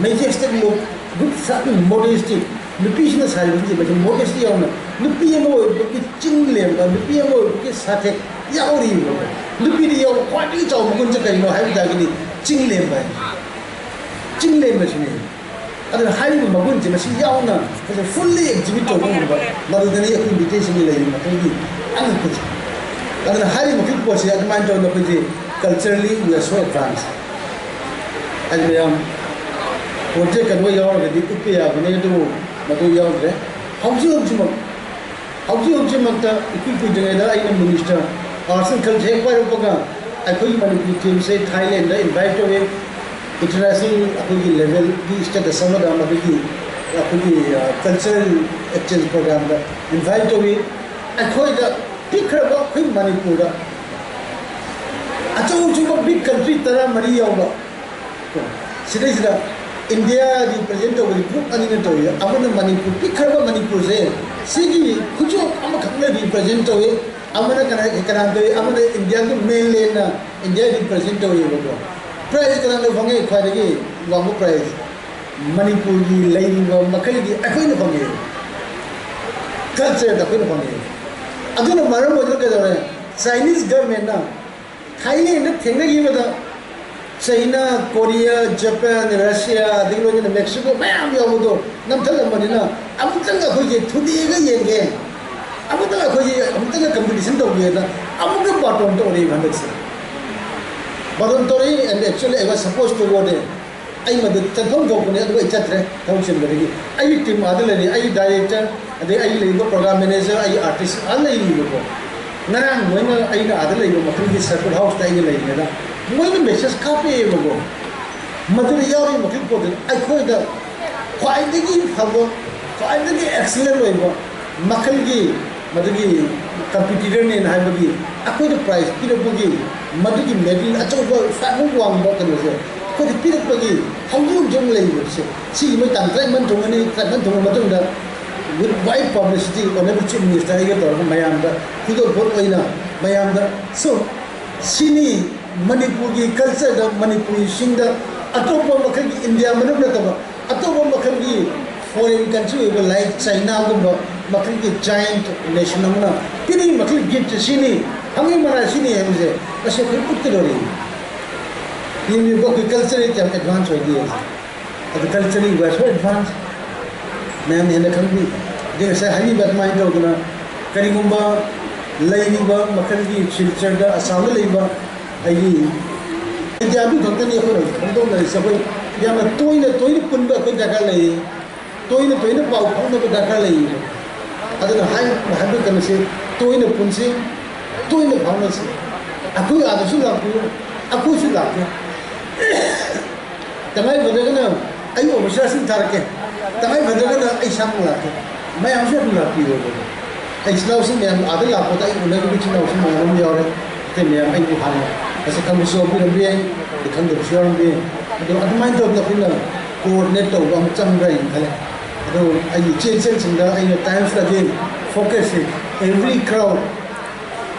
Majestic look, good certain modesty꯫ ꯅꯨꯄꯤꯁꯤꯡꯅ ꯁꯥꯔꯤꯕꯁꯤꯡꯁꯦ ꯃꯁꯤ modesty ꯌꯥꯎꯅ, ꯅꯨꯄꯤ ꯑꯃ ꯑꯣꯏꯕꯒꯤ ꯆꯤꯡ ꯂꯦꯝꯕ, ꯅꯨꯄꯤ ꯑꯃ ꯑꯣꯏꯕꯒꯤ ꯁꯥꯊꯦꯛ ꯌꯥꯎꯔꯤꯕ꯫ ꯅꯨꯄꯤꯗ ꯌꯥꯎꯕ ꯈ꯭ꯋꯥꯏꯗꯒꯤ ꯆꯥꯎꯕ ꯃꯒꯨꯟꯁꯦ ꯀꯔꯤꯅꯣ ꯍꯥꯏꯕ ꯇꯥꯔꯒꯗꯤ ꯆꯤꯡ ꯂꯦꯝꯕ ꯍꯥꯏꯕ꯫ ꯆꯤꯡ ꯂꯦꯝꯕꯁꯤꯅꯦ꯫ ꯑꯗꯨꯅ ꯍꯥꯏꯔꯤꯕ ꯃꯒꯨꯟ ꯃꯁꯤ ꯌꯥꯎꯅ ꯑꯩꯈꯣꯏꯁꯦ fully exhibit ꯇꯧꯕ ꯉꯝꯕ, ꯃꯗꯨꯗꯅꯤ ꯑꯩꯈꯣꯏ ꯃꯤꯇꯩꯁꯤꯡꯒꯤ ꯂꯩꯔꯤꯕ ꯃꯈꯣꯏꯒꯤ ꯑꯉꯛꯄꯁꯦ꯫ ꯑꯗꯨꯅ ꯍꯥꯏꯔꯤꯕ ꯃꯈꯩ ꯄꯣꯠꯁꯦ ꯑꯗꯨꯃꯥꯏꯅ ꯇꯧꯗꯅ ꯑꯩꯈꯣꯏꯁꯦ culturally we are so advanced꯫ ꯍꯥꯏꯗꯤ ꯃꯌꯥꯝ ꯄꯣꯠꯁꯦ ꯀꯩꯅꯣ ꯌꯥꯎꯔꯒꯗꯤ ꯎꯠꯄ ꯌꯥꯕꯅꯤ, ꯑꯗꯨꯕꯨ ꯃꯗꯨ ꯌꯥꯎꯗ꯭ꯔꯦ꯫ ꯍꯧꯖꯤꯛ ꯍꯧꯖꯤꯛꯃꯛ ꯍꯧꯖꯤꯛ ꯍꯧꯖꯤꯛꯃꯛꯇ ꯏꯀꯨꯏ ꯀꯨꯏꯗ꯭ꯔꯤꯉꯩꯗ ꯑꯩꯅ minister arts and culture ꯍꯦꯛ ꯄꯥꯏꯔꯛꯄꯒ ꯑꯩꯈꯣꯏꯒꯤ ꯃꯅꯤꯄꯨꯔꯤ teamꯁꯦ Thailandꯗ invite ꯇꯧꯋꯦ꯫ International ꯑꯩꯈꯣꯏꯒꯤ levelꯒꯤ status ꯑꯃꯗ ꯃꯗꯨꯒꯤ ꯑꯩꯈꯣꯏꯒꯤ, ꯑ, cultural exchange programꯗ invite ꯇꯧꯋꯤ꯫ ꯑꯩꯈꯣꯏꯗ ꯄꯤꯛꯈ꯭ꯔꯕ ꯑꯩꯈꯣꯏ ꯃꯅꯤꯄꯨꯔꯗ ꯑꯆꯧ ꯑꯆꯧꯕ big country ꯇꯔꯥꯃꯔꯤ ꯌꯥꯎꯕ ꯁꯤꯗꯩꯁꯤꯗ India represent ꯇꯧꯕꯁꯤ group ꯑꯅꯤꯅ ꯇꯧꯏ꯫ ꯑꯃꯅ ꯃꯅꯤꯄꯨꯔ, ꯄꯤꯛꯈ꯭ꯔꯕ ꯃꯅꯤꯄꯨꯔꯁꯦ ꯁꯤꯒꯤ ꯈꯨꯆꯣꯞ ꯑꯃꯈꯛꯅ represent ꯇꯧꯏ꯫ ꯑꯃꯅ ꯀꯅꯥ, ꯀꯅꯥꯅ ꯇꯧꯏ? ꯑꯃꯅ Indiaꯒꯤ mainlandꯅ India represent ꯇꯧꯏꯕꯀꯣ꯫ Prize ꯀꯅꯥꯅ ꯐꯪꯉꯤ? ꯈ꯭ꯋꯥꯏꯗꯒꯤ ꯋꯥꯡꯕ prize ꯃꯅꯤꯄꯨꯔꯒꯤ ꯂꯩꯔꯤꯕ ꯃꯈꯩꯒꯤ ꯑꯩꯈꯣꯏꯅ ꯐꯪꯉꯤ꯫ Cultureꯗ ꯑꯩꯈꯣꯏꯅ ꯐꯪꯉꯤ꯫ ꯑꯗꯨꯅ ꯃꯔꯝ ꯑꯣꯏꯗꯨꯅ ꯀꯩꯗꯧꯔꯦ? Chinese governmentꯅ Thailandꯗ ꯊꯦꯡꯅꯈꯤꯕꯗ China, Korea, Japan, Russia, ꯑꯗꯒꯤ ꯂꯣꯏꯅꯅ Mexico ꯃꯌꯥꯝ ꯌꯥꯎꯕꯗꯣ ꯅꯝꯊꯠꯂꯝꯕꯅꯤꯅ ꯑꯃꯨꯛꯇꯪ ꯑꯩꯈꯣꯏꯁꯦ ꯊꯨꯗꯦꯛꯑꯒ ꯌꯦꯡꯒꯦ, ꯑꯃꯨꯛꯇꯪ ꯑꯩꯈꯣꯏꯁꯦ ꯑꯃꯨꯛꯇꯪꯒ competition ꯇꯧꯒꯦꯅ ꯑꯃꯨꯛꯀ ꯕꯥꯇꯣꯟ ꯇꯧꯔꯛꯏꯕ ꯍꯟꯗꯛꯁꯦ꯫ ꯕꯥꯇꯣꯟ ꯇꯧꯔꯛꯏ, and actually I was supposed to go there꯫ ꯑꯩ ꯃꯗꯨ ꯆꯠꯐꯝ ꯊꯣꯛꯄꯅꯦ, ꯑꯗꯨꯒ ꯑꯩ ꯆꯠꯇ꯭ꯔꯦ ꯊꯕꯛ ꯆꯤꯟꯕꯗꯒꯤ꯫ ꯑꯩꯒꯤ team ꯑꯥꯗ ꯂꯩꯔꯤ, ꯑꯩꯒꯤ director, ꯑꯗꯩ ꯑꯩꯒꯤ ꯂꯩꯔꯤꯕ program manager, ꯑꯩꯒꯤ artist ꯑꯥꯗ ꯂꯩꯔꯤꯕꯀꯣ꯫ ꯉꯔꯥꯡ ꯃꯣꯏꯅ ꯑꯩꯅ ꯑꯥꯗ ꯂꯩꯕ ꯃꯐꯝꯒꯤ circuit houseꯇ ꯑꯩꯅ ꯂꯩꯔꯤꯉꯩꯗ ꯃꯣꯏꯅ message ꯀꯥꯞꯄꯛꯑꯦꯕꯀꯣ꯫ ꯃꯗꯨꯗ ꯌꯥꯎꯔꯤꯕ ꯃꯈꯩ ꯄꯣꯠꯇꯨ ꯑꯩꯈꯣꯏꯗ ꯈ꯭ꯋꯥꯏꯗꯒꯤ ꯐꯕ, ꯈ꯭ꯋꯥꯏꯗꯒꯤ excellent ꯑꯣꯏꯕ ꯃꯈꯜꯒꯤ ꯃꯗꯨꯒꯤ competitorꯅꯦꯅ ꯍꯥꯏꯕꯒꯤ ꯑꯩꯈꯣꯏꯗ prize ꯄꯤꯔꯛꯄꯒꯤ ꯃꯗꯨꯒꯤ medal ꯑꯆꯧꯕ ꯈ꯭ꯋꯥꯏꯗꯒꯤ ꯋꯥꯡꯕ ꯀꯩꯅꯣꯁꯦ ꯑꯩꯈꯣꯏꯗ ꯄꯤꯔꯛꯄꯒꯤ ꯍꯧꯖꯤꯛ ꯍꯧꯖꯤꯛ ꯂꯩꯔꯤꯕꯁꯦ ꯁꯤꯒꯤ ꯃꯣꯏ ꯇꯥꯡ ꯇꯔꯥꯅꯤꯄꯥꯟ ꯊꯨꯡꯉꯅꯤ, ꯇꯔꯥꯅꯤꯄꯥꯟ ꯊꯨꯡꯉ ꯃꯇꯨꯡꯗ with wide publicity Honorable Chief Minister ꯑꯩꯒ ꯇꯧꯔꯒ ꯃꯌꯥꯝꯗ ꯈꯨꯗꯣꯜꯄꯣꯠ ꯑꯣꯏꯅ ꯃꯌꯥꯝꯗ so ꯁꯤꯅꯤ ꯃꯅꯤꯄꯨꯔꯒꯤ cultureꯗ ꯃꯅꯤꯄꯨꯔꯤꯁꯤꯡꯗ ꯑꯇꯣꯞꯄ ꯃꯈꯜꯒꯤ India ꯃꯅꯨꯡ ꯅꯠꯇꯕ ꯑꯇꯣꯞꯄ ꯃꯈꯜꯒꯤ foreign country ꯑꯣꯏꯕ like Chinaꯒꯨꯝꯕ ꯃꯈꯜꯒꯤ giant nation ꯑꯃꯅ ꯄꯤꯅꯤꯡ ꯃꯈꯜ gift ꯁꯤꯅꯤ, ꯐꯪꯉꯤ ꯃꯔꯥꯏ ꯁꯤꯅꯤ ꯍꯥꯏꯕꯁꯦ ꯃꯁꯤ ꯑꯩꯈꯣꯏ ꯎꯠꯀꯗꯧꯔꯤ꯫ ꯌꯦꯡꯕꯤꯌꯨꯀꯣ, ꯑꯩꯈꯣꯏ culture ꯀꯌꯥꯝ advance ꯑꯣꯏꯒꯦ꯫ ꯑꯗꯨ culture we are so advance꯫ ꯃꯌꯥꯝꯅ ꯍꯦꯟꯅ ꯈꯪꯕꯤ꯫ ꯑꯗꯩ ꯉꯁꯥꯏ ꯍꯥꯏꯕꯤꯕ ꯑꯗꯨꯃꯥꯏꯅ ꯇꯧꯗꯅ ꯀꯔꯤꯒꯨꯝꯕ ꯂꯩꯔꯤꯕ ꯃꯈꯜꯒꯤ ꯁꯤꯜꯆꯔꯗ, ꯑꯁꯥꯝꯗ ꯂꯩꯕ ꯑꯩꯒꯤ ꯏꯟꯗꯤꯌꯥꯗꯨ ꯈꯛꯇꯅꯤ ꯑꯩꯈꯣꯏꯅ ꯍꯧꯖꯤꯛ ꯐꯣꯡꯗꯣꯛꯅꯔꯤꯁꯦ꯫ ꯑꯩꯈꯣꯏ ꯌꯥꯝꯅ ꯇꯣꯏꯅ ꯇꯣꯏꯅ ꯄꯨꯟꯕ ꯑꯩꯈꯣꯏ ꯗꯔꯀꯥꯔ ꯂꯩ꯫ ꯇꯣꯏꯅ ꯇꯣꯏꯅ ꯄꯥꯎ ꯐꯥꯎꯅꯕ ꯗꯔꯀꯥꯔ ꯂꯩ꯫ ꯑꯗꯨꯅ ꯍꯥꯏ-, ꯍꯥꯏꯕ ꯀꯩꯅꯣꯁꯦ, ꯇꯣꯏꯅ ꯄꯨꯟꯁꯤ, ꯇꯣꯏꯅ ꯐꯥꯎꯅꯁꯤ꯫ ꯑꯩꯈꯣꯏ ꯑꯥꯗꯁꯨ ꯂꯥꯛꯄꯤꯌꯨ, ꯑꯩꯈꯣꯏꯁꯨ ꯂꯥꯛꯀꯦ꯫ ꯇꯉꯥꯏ ꯐꯗ꯭ꯔꯒꯅ ꯑꯩ ꯑꯣꯐꯤꯁꯥꯔꯁꯤꯡ ꯊꯥꯔꯛꯀꯦ, ꯇꯉꯥꯏ ꯐꯗ꯭ꯔꯒꯅ ꯑꯩ ꯏꯁꯥꯃꯛ ꯂꯥꯛꯀꯦ꯫ ꯃꯌꯥꯝꯁꯨ ꯑꯗꯨꯝ ꯂꯥꯛꯄꯤꯌꯣ꯫ ꯑꯩ ꯏꯆꯤꯜ ꯏꯅꯥꯎꯁꯤꯡ ꯃꯌꯥꯝ, ꯑꯥꯗ ꯂꯥꯛꯄꯗ ꯑꯩ ꯎꯅꯔꯤꯕ ꯏꯆꯤꯜ ꯏꯅꯥꯎꯁꯤꯡ ꯃꯌꯥꯝ ꯑꯃ ꯌꯥꯎꯔꯦ꯫ ꯑꯇꯩ ꯃꯌꯥꯝ ꯑꯩꯕꯨ ꯍꯥꯟꯅ ꯃꯁꯛ ꯈꯪꯕꯁꯨ ꯌꯥꯎꯕꯤꯔꯝꯕ ꯌꯥꯏ, ꯑꯗꯩ ꯈꯪꯗꯕꯁꯨ ꯌꯥꯎꯔꯝꯕ ꯌꯥꯏ꯫ ꯑꯗꯣ ꯑꯗꯨꯃꯥꯏꯅ ꯇꯧꯗꯅ ꯑꯩꯈꯣꯏꯅ coordinate ꯇꯧꯕ ꯑꯃ ꯆꯪꯕ꯭ꯔꯥ ꯍꯥꯏꯅ ꯈꯜꯂꯦ꯫ ꯑꯗꯣ ꯑꯩꯒꯤ ꯏꯆꯦ ꯏꯆꯜꯁꯤꯡꯗ ꯑꯩꯅ times again focus ꯁꯦ, every crowd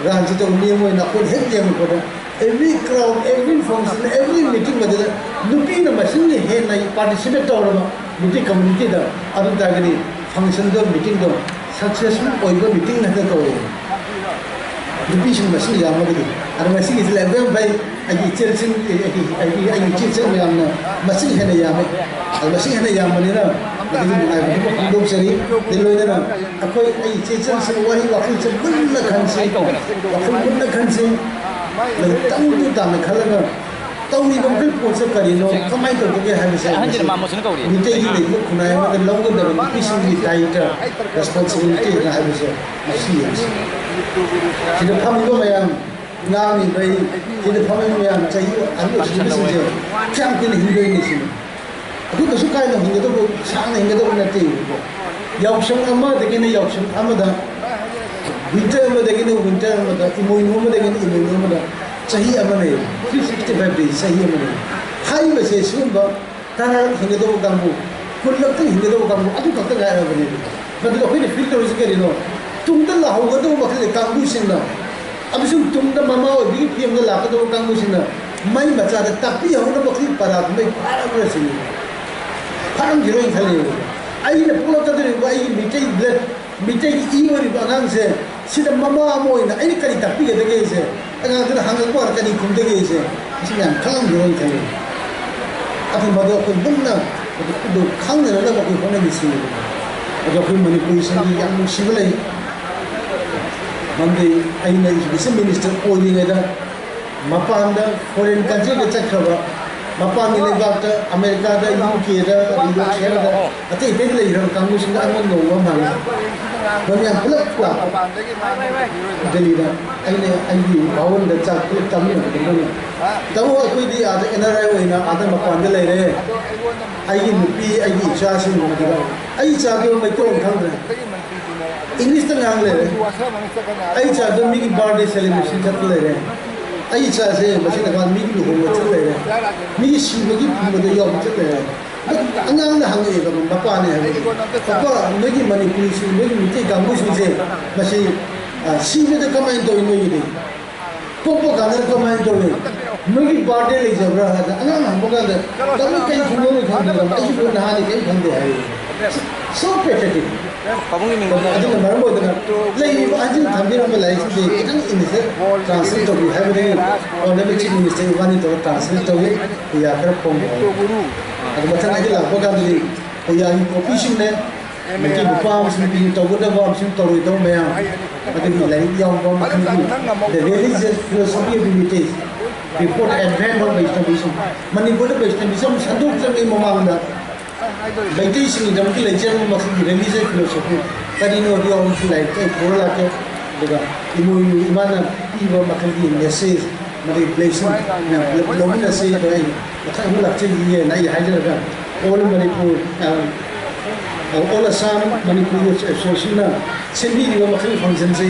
ꯔꯥꯟꯁꯤ ꯇꯧꯕ ꯃꯤ ꯑꯃ ꯑꯣꯏꯅ ꯑꯩꯈꯣꯏꯅ ꯍꯦꯛ ꯌꯦꯡꯉꯛꯄꯗ, every crowd, every function, every meeting ꯑꯗꯨꯗ ꯅꯨꯄꯤꯅ ꯃꯁꯤꯡꯅ ꯍꯦꯟꯅ participate ꯇꯧꯔꯕ ꯅꯨꯄꯤ community ꯗ, ꯑꯗꯨ ꯇꯥꯔꯒꯗꯤ function ꯗꯣ, meeting ꯗꯣ successful ꯑꯣꯏꯕ meeting ꯍꯦꯛꯇ ꯇꯧꯋꯦ꯫ ꯅꯨꯄꯤꯁꯤꯡ ꯃꯁꯤꯡ ꯌꯥꯝꯃꯒꯗꯤ꯫ ꯑꯗꯣ ꯉꯁꯤꯒꯤꯁꯤ ꯂꯥꯏꯕꯛ ꯌꯥꯝ ꯐꯩ꯫ ꯑꯩꯒꯤ ꯏꯆꯦꯜꯁꯤꯡ, ꯑꯩꯒꯤ, ꯑꯩꯒꯤ, ꯑꯩꯒꯤ ꯏꯆꯦ ꯏꯆꯜ ꯃꯌꯥꯝꯅ ꯃꯁꯤꯡ ꯍꯦꯟꯅ ꯌꯥꯝꯃꯦ꯫ ꯑꯗꯣ ꯃꯁꯤꯡ ꯍꯦꯟꯅ ꯌꯥꯝꯕꯅꯤꯅ ꯃꯗꯨꯒꯤ ꯅꯨꯡꯉꯥꯏꯕ ꯑꯃ ꯐꯣꯡꯗꯣꯛꯆꯔꯤ꯫ ꯑꯗꯨ ꯂꯣꯏꯅꯅ ꯑꯩꯈꯣꯏ, ꯑꯩꯒꯤ ꯏꯆꯦ ꯏꯆꯜꯁꯤꯡ ꯋꯥꯍꯩ ꯋꯥꯈꯜꯁꯦ ꯃꯨꯟꯅ ꯈꯟꯁꯤ, ꯋꯥꯈꯜ ꯃꯨꯟꯅ ꯈꯟꯁꯤ꯫ ꯃꯗꯨ ꯇꯪꯗꯨ ꯇꯥꯅ ꯈꯜꯂꯒ ꯇꯧꯔꯤꯕ ꯃꯈꯩ ꯄꯣꯠꯁꯦ ꯀꯔꯤꯅꯣ, ꯀꯃꯥꯏꯅ ꯇꯧꯒꯗꯒꯦ ꯍꯥꯏꯕꯁꯦ ꯑꯍꯟꯁꯤꯅ ꯃꯁꯤ ꯃꯥꯃꯣꯁꯅ ꯀꯧꯔꯤ꯫ ꯃꯤꯇꯩꯒꯤ ꯂꯩꯕ ꯈꯨꯟꯅꯥꯏ ꯑꯃꯗ ꯂꯧꯒꯗꯕ ꯅꯨꯄꯤꯁꯤꯡꯒꯤ ꯗꯥꯏꯇ, ꯔꯦꯁꯄꯣꯟꯁꯤꯕꯤꯂꯤꯇꯤ ꯍꯥꯏꯕꯁꯦ ꯃꯁꯤ ꯌꯦꯡꯁꯤ꯫ ꯁꯤꯗ ꯐꯝꯃꯤꯕ ꯃꯌꯥꯝ, ꯉꯥꯡꯉꯤꯕ ꯑꯩ, ꯁꯤꯗ ꯐꯝꯃꯤꯕ ꯃꯌꯥꯝ, ꯆꯍꯤ ꯑꯍꯜ ꯑꯣꯏꯁꯤꯜꯂꯤꯕꯁꯤꯡꯁꯦ ꯀꯌꯥꯝ ꯀꯨꯏꯅ ꯍꯤꯡꯗꯣꯏꯅꯣ ꯁꯤꯅꯤ꯫ ꯑꯩꯈꯣꯏ ꯀꯩꯁꯨ ꯀꯥꯏꯅ ꯍꯤꯡꯒꯗꯧꯕ, ꯁꯥꯡꯅ ꯍꯤꯡꯒꯗꯧꯕ ꯅꯠꯇꯦꯕꯀꯣ꯫ ꯌꯥꯎꯁꯪ ꯑꯃꯗꯒꯤꯅ ꯌꯥꯎꯁꯪ ꯑꯃꯗ, ꯋꯤꯟꯇꯔ ꯑꯃꯗꯒꯤꯅ ꯋꯤꯟꯇꯔ ꯑꯃꯗ, ꯏꯃꯣꯏꯅꯨ ꯑꯃꯗꯒꯤꯅ ꯏꯃꯣꯏꯅꯨ ꯑꯃꯗ ꯆꯍꯤ ꯑꯃꯅꯦꯕ, three sixty five days, ꯆꯍꯤ ꯑꯃꯅꯦꯕ꯫ ꯍꯥꯏꯔꯤꯕꯁꯦ ꯁꯤꯒꯨꯝꯕ ꯇꯔꯥꯔꯛ ꯍꯤꯡꯒꯗꯧꯕ ꯀꯥꯡꯕꯨ, ꯀꯨꯟꯂꯛꯇꯪ ꯍꯤꯡꯒꯗꯧꯕ ꯀꯥꯡꯕꯨ ꯑꯗꯨ ꯈꯛꯇ ꯉꯥꯏꯔꯕꯅꯦꯕ꯫ ꯃꯗꯨꯗ ꯑꯩꯈꯣꯏꯅ ꯐꯤꯜ ꯇꯧꯔꯤꯁꯤ ꯀꯔꯤꯅꯣ? ꯇꯨꯡꯗ ꯂꯥꯛꯍꯧꯒꯗꯧꯕ ꯃꯈꯜꯒꯤ ꯀꯥꯡꯕꯨꯁꯤꯡꯅ, ꯑꯃꯁꯨꯡ ꯇꯨꯡꯗ ꯃꯃꯥ ꯑꯣꯏꯕꯒꯤ ꯐꯤꯕꯝꯗ ꯂꯥꯛꯀꯗꯧꯕ ꯀꯥꯡꯕꯨꯁꯤꯡꯅ ꯃꯩ ꯃꯆꯥꯗ ꯇꯥꯛꯄꯤꯍꯧꯅꯕꯒꯤ ꯄꯔꯥꯗꯨ ꯃꯩ ꯐꯥꯔꯕ꯭ꯔꯥ ꯁꯤꯅꯤ꯫ ꯐꯥꯔꯝꯈꯤꯔꯣꯏꯅ ꯈꯜꯂꯦꯕ꯫ ꯑꯩꯅ ꯄꯣꯛꯂꯛꯀꯗꯧꯔꯤꯕ ꯑꯩꯒꯤ ꯃꯤꯇꯩ blood, ꯃꯤꯇꯩꯒꯤ ꯏ ꯑꯣꯏꯔꯤꯕ ꯑꯉꯥꯡꯁꯦ, ꯁꯤꯗ ꯃꯃꯥ ꯑꯃ ꯑꯣꯏꯅ ꯑꯩꯅ ꯀꯔꯤ ꯇꯥꯛꯄꯤꯒꯗꯒꯦꯁꯦ, ꯑꯉꯥꯡꯗꯨꯅ ꯍꯪꯉꯛꯄ ꯀꯥꯟꯗ ꯀꯔꯤ ꯈꯨꯝꯗꯒꯦꯁꯦ, ꯃꯁꯤ ꯃꯌꯥꯝ ꯈꯜꯂꯝꯈꯤꯔꯣꯏꯅ ꯈꯜꯂꯦ꯫ ꯑꯗꯨ ꯃꯗꯨ ꯑꯩꯈꯣꯏ ꯃꯨꯟꯅ ꯃꯗꯨ ꯈꯪꯅꯅꯕ ꯑꯩꯈꯣꯏ ꯍꯣꯠꯅꯃꯤꯟꯅꯁꯤ꯫ ꯑꯩꯈꯣꯏ ꯃꯅꯤꯄꯨꯔꯤꯁꯤꯡꯒꯤ ꯌꯥꯝ ꯅꯨꯡꯁꯤꯕ ꯂꯩ꯫ ꯃꯔꯝꯗꯤ ꯑꯩꯅ ꯏꯖꯨꯀꯦꯁꯟ ꯃꯤꯅꯤꯁꯇꯔ ꯑꯣꯏꯔꯤꯉꯩꯗ ꯃꯄꯥꯟꯗ, ꯐꯣꯔꯦꯟ ꯀꯟꯇ꯭ꯔꯤꯗ ꯆꯠꯈ꯭ꯔꯕ, ꯃꯄꯥꯟꯒꯤ ꯂꯩꯕꯥꯛꯇ, ꯑꯃꯦꯔꯤꯀꯥꯗ, ꯌꯨ ꯀꯦꯗ, ꯌꯨꯔꯣꯞ ꯁꯍꯔꯗ, ꯑꯇꯩ ꯑꯇꯩꯗ ꯂꯩꯈ꯭ꯔꯕ ꯀꯥꯡꯕꯨꯁꯤꯡꯗ ꯑꯩꯉꯣꯟꯗ ꯅꯣꯡꯃ ꯑꯃ ꯍꯪꯉꯤ꯫ ꯃꯣꯏ ꯃꯌꯥꯝ ꯄꯨꯂꯞ ꯂꯥꯛꯄ ꯗꯦꯜꯂꯤꯗ꯫ ꯑꯩꯅ ꯑꯩꯒꯤ ꯚꯥꯋꯟꯗ ꯆꯥꯛ ꯄꯨꯂꯞ ꯆꯥꯃꯤꯟꯅꯕꯗ ꯃꯣꯏꯅ, "ꯇꯥꯃꯣ, ꯑꯩꯈꯣꯏꯗꯤ ꯑꯥꯗ ꯑꯦꯟ ꯑꯥꯔ ꯑꯥꯏ ꯑꯣꯏꯅ ꯑꯥꯗ ꯃꯄꯥꯟꯗ ꯂꯩꯔꯦ꯫ ꯑꯩꯒꯤ ꯅꯨꯄꯤ, ꯑꯩꯒꯤ ꯏꯆꯥꯁꯤꯡ ꯑꯗꯨꯒ ꯑꯩ ꯏꯆꯥꯗꯨ ꯃꯩꯇꯩꯂꯣꯟ ꯈꯪꯗ꯭ꯔꯦ꯫ ꯏꯪꯂꯤꯁꯇ ꯉꯥꯡ ꯂꯩꯔꯦ꯫ ꯑꯩ ꯏꯆꯥꯗꯨ ꯃꯤꯒꯤ ꯕꯥꯔꯗꯦ ꯁꯦꯂꯦꯕ꯭ꯔꯦꯁꯟ ꯆꯠꯄ ꯂꯩꯔꯦ꯫ ꯑꯩ ꯏꯆꯥꯁꯦ ꯃꯁꯤ ꯅꯍꯥꯟ ꯃꯤꯒꯤ ꯂꯨꯍꯣꯡꯕ ꯆꯠ ꯂꯩꯔꯦ꯫ ꯃꯤꯒꯤ ꯁꯤꯕꯒꯤ ꯐꯨꯝꯕꯗ ꯌꯥꯎꯕ ꯆꯠ ꯂꯩꯔꯦ꯫" ꯑꯉꯥꯡꯅ ꯍꯪꯉꯛꯑꯦꯕ, ꯃꯄꯥꯅꯦ ꯍꯥꯏꯕ, "ꯄꯄꯥ, ꯅꯣꯏꯒꯤ ꯃꯅꯤꯄꯨꯔꯤꯁꯤꯡ, ꯅꯣꯏꯒꯤ ꯃꯤꯇꯩ ꯀꯥꯡꯕꯨꯁꯤꯡꯁꯦ ꯃꯁꯤ, ꯑ, ꯁꯤꯕꯗ ꯀꯃꯥꯏꯅ ꯇꯧꯏ? ꯅꯣꯏꯒꯤꯗꯤ ꯄꯣꯛꯄ ꯀꯥꯟꯗ ꯀꯃꯥꯏꯅ ꯇꯧꯏ? ꯅꯣꯏꯒꯤ ꯕꯥꯔꯗꯦ ꯂꯩꯖꯕ꯭ꯔꯥ?" ꯍꯥꯏꯅ ꯑꯉꯥꯡ ꯍꯪꯕ ꯀꯥꯟꯗ, "ꯇꯥꯃꯣ, ꯀꯩ ꯈꯪꯗꯣꯏꯅꯣ? ꯈꯪꯗꯦ, ꯑꯩꯁꯨ ꯅꯍꯥꯟꯅꯤ, ꯀꯩꯝ ꯈꯪꯗꯦ" ꯍꯥꯏꯌꯦ꯫ So pathetic꯫ ꯄꯥꯕꯨꯡꯒꯤ ꯃꯤꯡ ꯑꯗꯨꯅ ꯃꯔꯝ ꯑꯣꯏꯗꯅ ꯂꯩꯔꯤꯕ ꯑꯍꯟꯁꯤꯡ ꯊꯝꯕꯤꯔꯝꯕ ꯂꯥꯏꯔꯤꯛꯁꯤꯡꯁꯦ ꯈꯤꯇꯪ ꯏꯪꯂꯤꯁꯇ ꯇ꯭ꯔꯥꯟꯁꯂꯦꯠ ꯇꯧꯕꯤꯌꯨ ꯍꯥꯏꯕꯗꯒꯤ ꯑꯣꯅꯔꯦꯕꯜ ꯆꯤꯐ ꯃꯤꯅꯤꯁꯇꯔ ꯏꯕꯥꯅꯤ ꯇꯧꯔꯒ ꯇ꯭ꯔꯥꯟꯁꯂꯦꯠ ꯇꯧꯏ꯫ ꯄꯨꯌꯥ ꯈꯔ ꯐꯣꯡꯕ ꯍꯧꯔꯦ꯫ ꯑꯗꯨ ꯃꯊꯪ ꯑꯩꯒꯤ ꯂꯥꯛꯄ ꯀꯥꯟꯗꯗꯤ ꯄꯨꯌꯥꯒꯤ ꯀꯣꯄꯤꯁꯤꯡꯅꯦ, ꯃꯩꯇꯩ ꯅꯨꯄꯥ ꯑꯃꯁꯨꯡ ꯅꯨꯄꯤ ꯇꯧꯒꯗꯕ ꯑꯃꯁꯨꯡ ꯇꯧꯔꯣꯏꯗꯕ ꯃꯌꯥꯝ, ꯑꯗꯨꯒꯤ ꯂꯥꯏꯔꯤꯛ ꯌꯥꯎꯕ ꯃꯈꯜꯒꯤ The Religious Philosophy of the Meiteis, Before the Advent of Vaishnavism, ꯃꯅꯤꯄꯨꯔꯗ ꯕꯩꯁꯅꯕꯤꯖꯝ ꯁꯟꯗꯣꯛꯇ꯭ꯔꯤꯉꯩ ꯃꯃꯥꯡꯗ ꯃꯩꯇꯩꯁꯤꯡꯒꯤꯗꯃꯛꯇ ꯂꯩꯖꯔꯝꯕ ꯃꯈꯜꯒꯤ ꯔꯤꯂꯤꯖꯟ ꯐꯤꯂꯣꯁꯣꯐꯤ ꯀꯔꯤꯅꯣ ꯍꯥꯏꯕ ꯌꯥꯎꯕꯁꯨ ꯂꯥꯏꯔꯤꯛꯇ ꯑꯩ ꯄꯨꯔ ꯂꯥꯛꯀꯦ꯫ ꯑꯗꯨꯒ ꯏꯃꯣꯏꯅꯨ ꯏꯃꯥꯅ ꯄꯤꯕ ꯃꯈꯜꯒꯤ ꯃꯦꯁꯦꯖ, ꯃꯗꯨꯒꯤ ꯕ꯭ꯂꯦꯁꯤꯡ ꯃꯌꯥꯝ ꯄꯨꯂꯞ ꯂꯧꯃꯤꯟꯅꯁꯤ꯫ ꯑꯗꯣ ꯑꯩ ꯃꯊꯪ ꯑꯃꯨꯛ ꯂꯥꯛꯆꯒꯦꯅ ꯑꯩ ꯍꯥꯏꯖꯔꯒ, ꯑꯣꯜ ꯃꯅꯤꯄꯨꯔ, ꯑ, ꯑꯣꯜ ꯑꯁꯥꯝ ꯃꯅꯤꯄꯨꯔ ꯑꯦꯁꯣꯁꯤꯌꯦꯁꯟꯅ ꯁꯤꯟꯕꯤꯔꯤꯕ ꯃꯈꯜꯒꯤ ꯐꯪꯁꯟꯁꯤ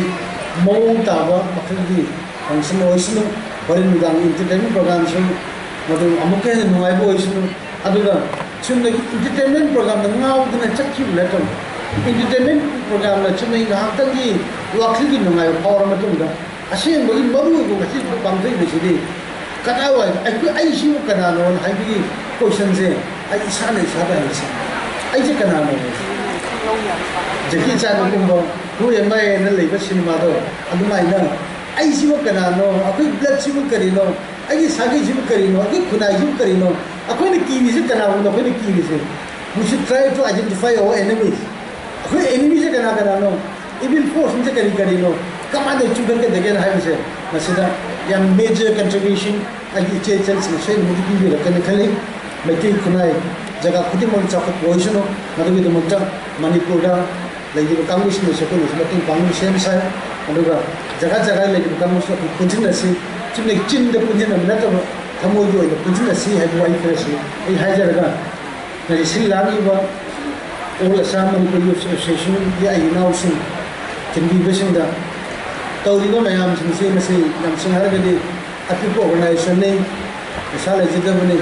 ꯃꯑꯣꯡ ꯇꯥꯕ ꯃꯈꯜꯒꯤ ꯐꯪꯁꯟ ꯑꯣꯏꯁꯅꯨ, ꯍꯣꯔꯦꯟ ꯅꯨꯡꯗꯥꯡ ꯏꯟꯇꯔꯇꯦꯟꯃꯦꯟ ꯄ꯭ꯔꯣꯒꯥꯝꯁꯨ ꯃꯗꯨ ꯑꯃꯨꯛꯀ ꯍꯦꯟꯅ ꯅꯨꯡꯉꯥꯏꯕ ꯑꯣꯏꯁꯅꯨ꯫ ꯑꯗꯨꯒ ꯆꯨꯝꯅꯒꯤ ꯏꯟꯇꯔꯇꯦꯟꯃꯦꯟ ꯄ꯭ꯔꯣꯒꯥꯝꯗ ꯉꯥꯎꯗꯨꯅ ꯆꯠꯈꯤꯕ ꯅꯠꯇꯕ, ꯏꯟꯇꯔꯇꯦꯟꯃꯦꯟ ꯄ꯭ꯔꯣꯒꯥꯝꯅ ꯆꯨꯝꯅꯒꯤ ꯉꯥꯏꯍꯥꯛꯇꯪꯒꯤ ꯋꯥꯈꯜꯒꯤ ꯅꯨꯡꯉꯥꯏꯕ ꯐꯥꯎꯔ ꯃꯇꯨꯡꯗ, ꯑꯁꯦꯡꯕꯒꯤ ꯃꯔꯨꯑꯣꯏꯕ ꯉꯁꯤ ꯄꯥꯡꯊꯣꯛꯏꯕꯁꯤꯗꯤ ꯀꯗꯥꯏꯋꯥꯏꯗ ꯑꯩꯈꯣꯏ, ꯑꯩꯁꯤꯕꯨ ꯀꯅꯥꯅꯣꯅ ꯍꯥꯏꯕꯒꯤ ꯀꯣꯏꯁꯟꯁꯦ ꯑꯩ ꯏꯁꯥꯅ ꯏꯁꯥꯗ ꯍꯪꯉꯤꯁꯦ, "ꯑꯩꯁꯦ ꯀꯅꯥꯅꯣ?" ꯖꯦꯀꯤ ꯆꯥꯟꯒꯨꯝꯕ "Who am I?" ꯍꯥꯏꯅ ꯂꯩꯕ ꯁꯤꯅꯦꯃꯥꯗꯣ, ꯑꯗꯨꯃꯥꯏꯅ "ꯑꯩꯁꯤꯕꯨ ꯀꯅꯥꯅꯣ? ꯑꯩꯈꯣꯏ ꯕ꯭ꯂꯠꯁꯤꯕꯨ ꯀꯔꯤꯅꯣ? ꯑꯩꯒꯤ ꯁꯥꯒꯩꯁꯤꯕꯨ ꯀꯔꯤꯅꯣ? ꯑꯩꯈꯣꯏ ꯈꯨꯟꯅꯥꯏꯁꯤꯕꯨ ꯀꯔꯤꯅꯣ?" ꯑꯩꯈꯣꯏꯅ ꯀꯤꯔꯤꯁꯦ ꯀꯅꯥꯕꯨꯅꯣ? ꯑꯩꯈꯣꯏꯅ ꯀꯤꯔꯤꯁꯦ, "We should try to identify our enemies." ꯑꯩꯈꯣꯏ ꯑꯦꯅꯤꯃꯤꯁꯦ ꯀꯅꯥ ꯀꯅꯥꯅꯣ, ꯏꯚꯤꯜ ꯐꯣꯔꯁꯁꯤꯡꯁꯦ ꯀꯔꯤ ꯀꯔꯤꯅꯣ, ꯀꯃꯥꯏꯅ ꯆꯨꯝꯈꯠꯀꯗꯒꯦꯅ ꯍꯥꯏꯕꯁꯦ ꯃꯁꯤꯗ ꯌꯥꯝ ꯃꯦꯖꯔ ꯀꯟꯇ꯭ꯔꯤꯕ꯭ꯌꯨꯁꯟ ꯑꯩꯒꯤ ꯏꯆꯦ ꯏꯆꯜꯁꯤꯡꯅ ꯁꯣꯏꯗꯅꯃꯛꯀꯤ ꯄꯤꯕꯤꯔꯛꯀꯅꯤ ꯈꯜꯂꯤ꯫ ꯃꯩꯇꯩ ꯈꯨꯟꯅꯥꯏ ꯖꯒꯥ ꯈꯨꯗꯤꯡꯃꯛ ꯆꯥꯎꯈꯠꯄ ꯑꯣꯏꯁꯅꯨ꯫ ꯃꯗꯨꯒꯤꯗꯃꯛꯇ ꯃꯅꯤꯄꯨꯔꯗ ꯂꯩꯔꯤꯕ ꯀꯥꯡꯕꯨꯁꯤꯡꯅꯁꯨ ꯑꯩꯈꯣꯏꯅꯁꯨ ꯃꯇꯦꯡ ꯄꯥꯡꯅꯕ ꯁꯦꯝ ꯁꯥꯏ꯫ ꯑꯗꯨꯒ ꯖꯒꯥ ꯖꯒꯥ ꯂꯩꯔꯤꯕ ꯀꯥꯡꯕꯨꯁꯤꯅ ꯑꯩꯈꯣꯏ ꯄꯨꯟꯁꯤꯟꯅꯁꯤ꯫ ꯆꯨꯝꯅ ꯆꯤꯟꯗ ꯄꯨꯟꯁꯤꯟꯅꯕ ꯅꯠꯇꯕ, ꯊꯃꯣꯏꯒꯤ ꯑꯣꯏꯅ ꯄꯨꯟꯁꯤꯟꯅꯁꯤ ꯍꯥꯏꯕ ꯋꯥꯍꯩ ꯈꯔꯁꯤ ꯑꯩ ꯍꯥꯏꯖꯔꯒ, ꯉꯁꯤ ꯁꯤꯜ ꯂꯥꯡꯂꯤꯕ All Assam Manipur Youth Associationꯒꯤ ꯑꯩꯒꯤ ꯏꯅꯥꯎꯁꯤꯡ, ꯊꯤꯟꯕꯤꯕꯁꯤꯡꯗ ꯇꯧꯔꯤꯕ ꯃꯌꯥꯝꯁꯤꯡꯁꯤ, ꯃꯁꯤ ꯌꯥꯝ ꯁꯦꯡꯅ ꯍꯥꯏꯔꯒꯗꯤ ꯑꯄꯤꯛꯄ organizationꯅꯤ, ꯄꯩꯁꯥ ꯂꯩꯖꯗꯕꯅꯤ꯫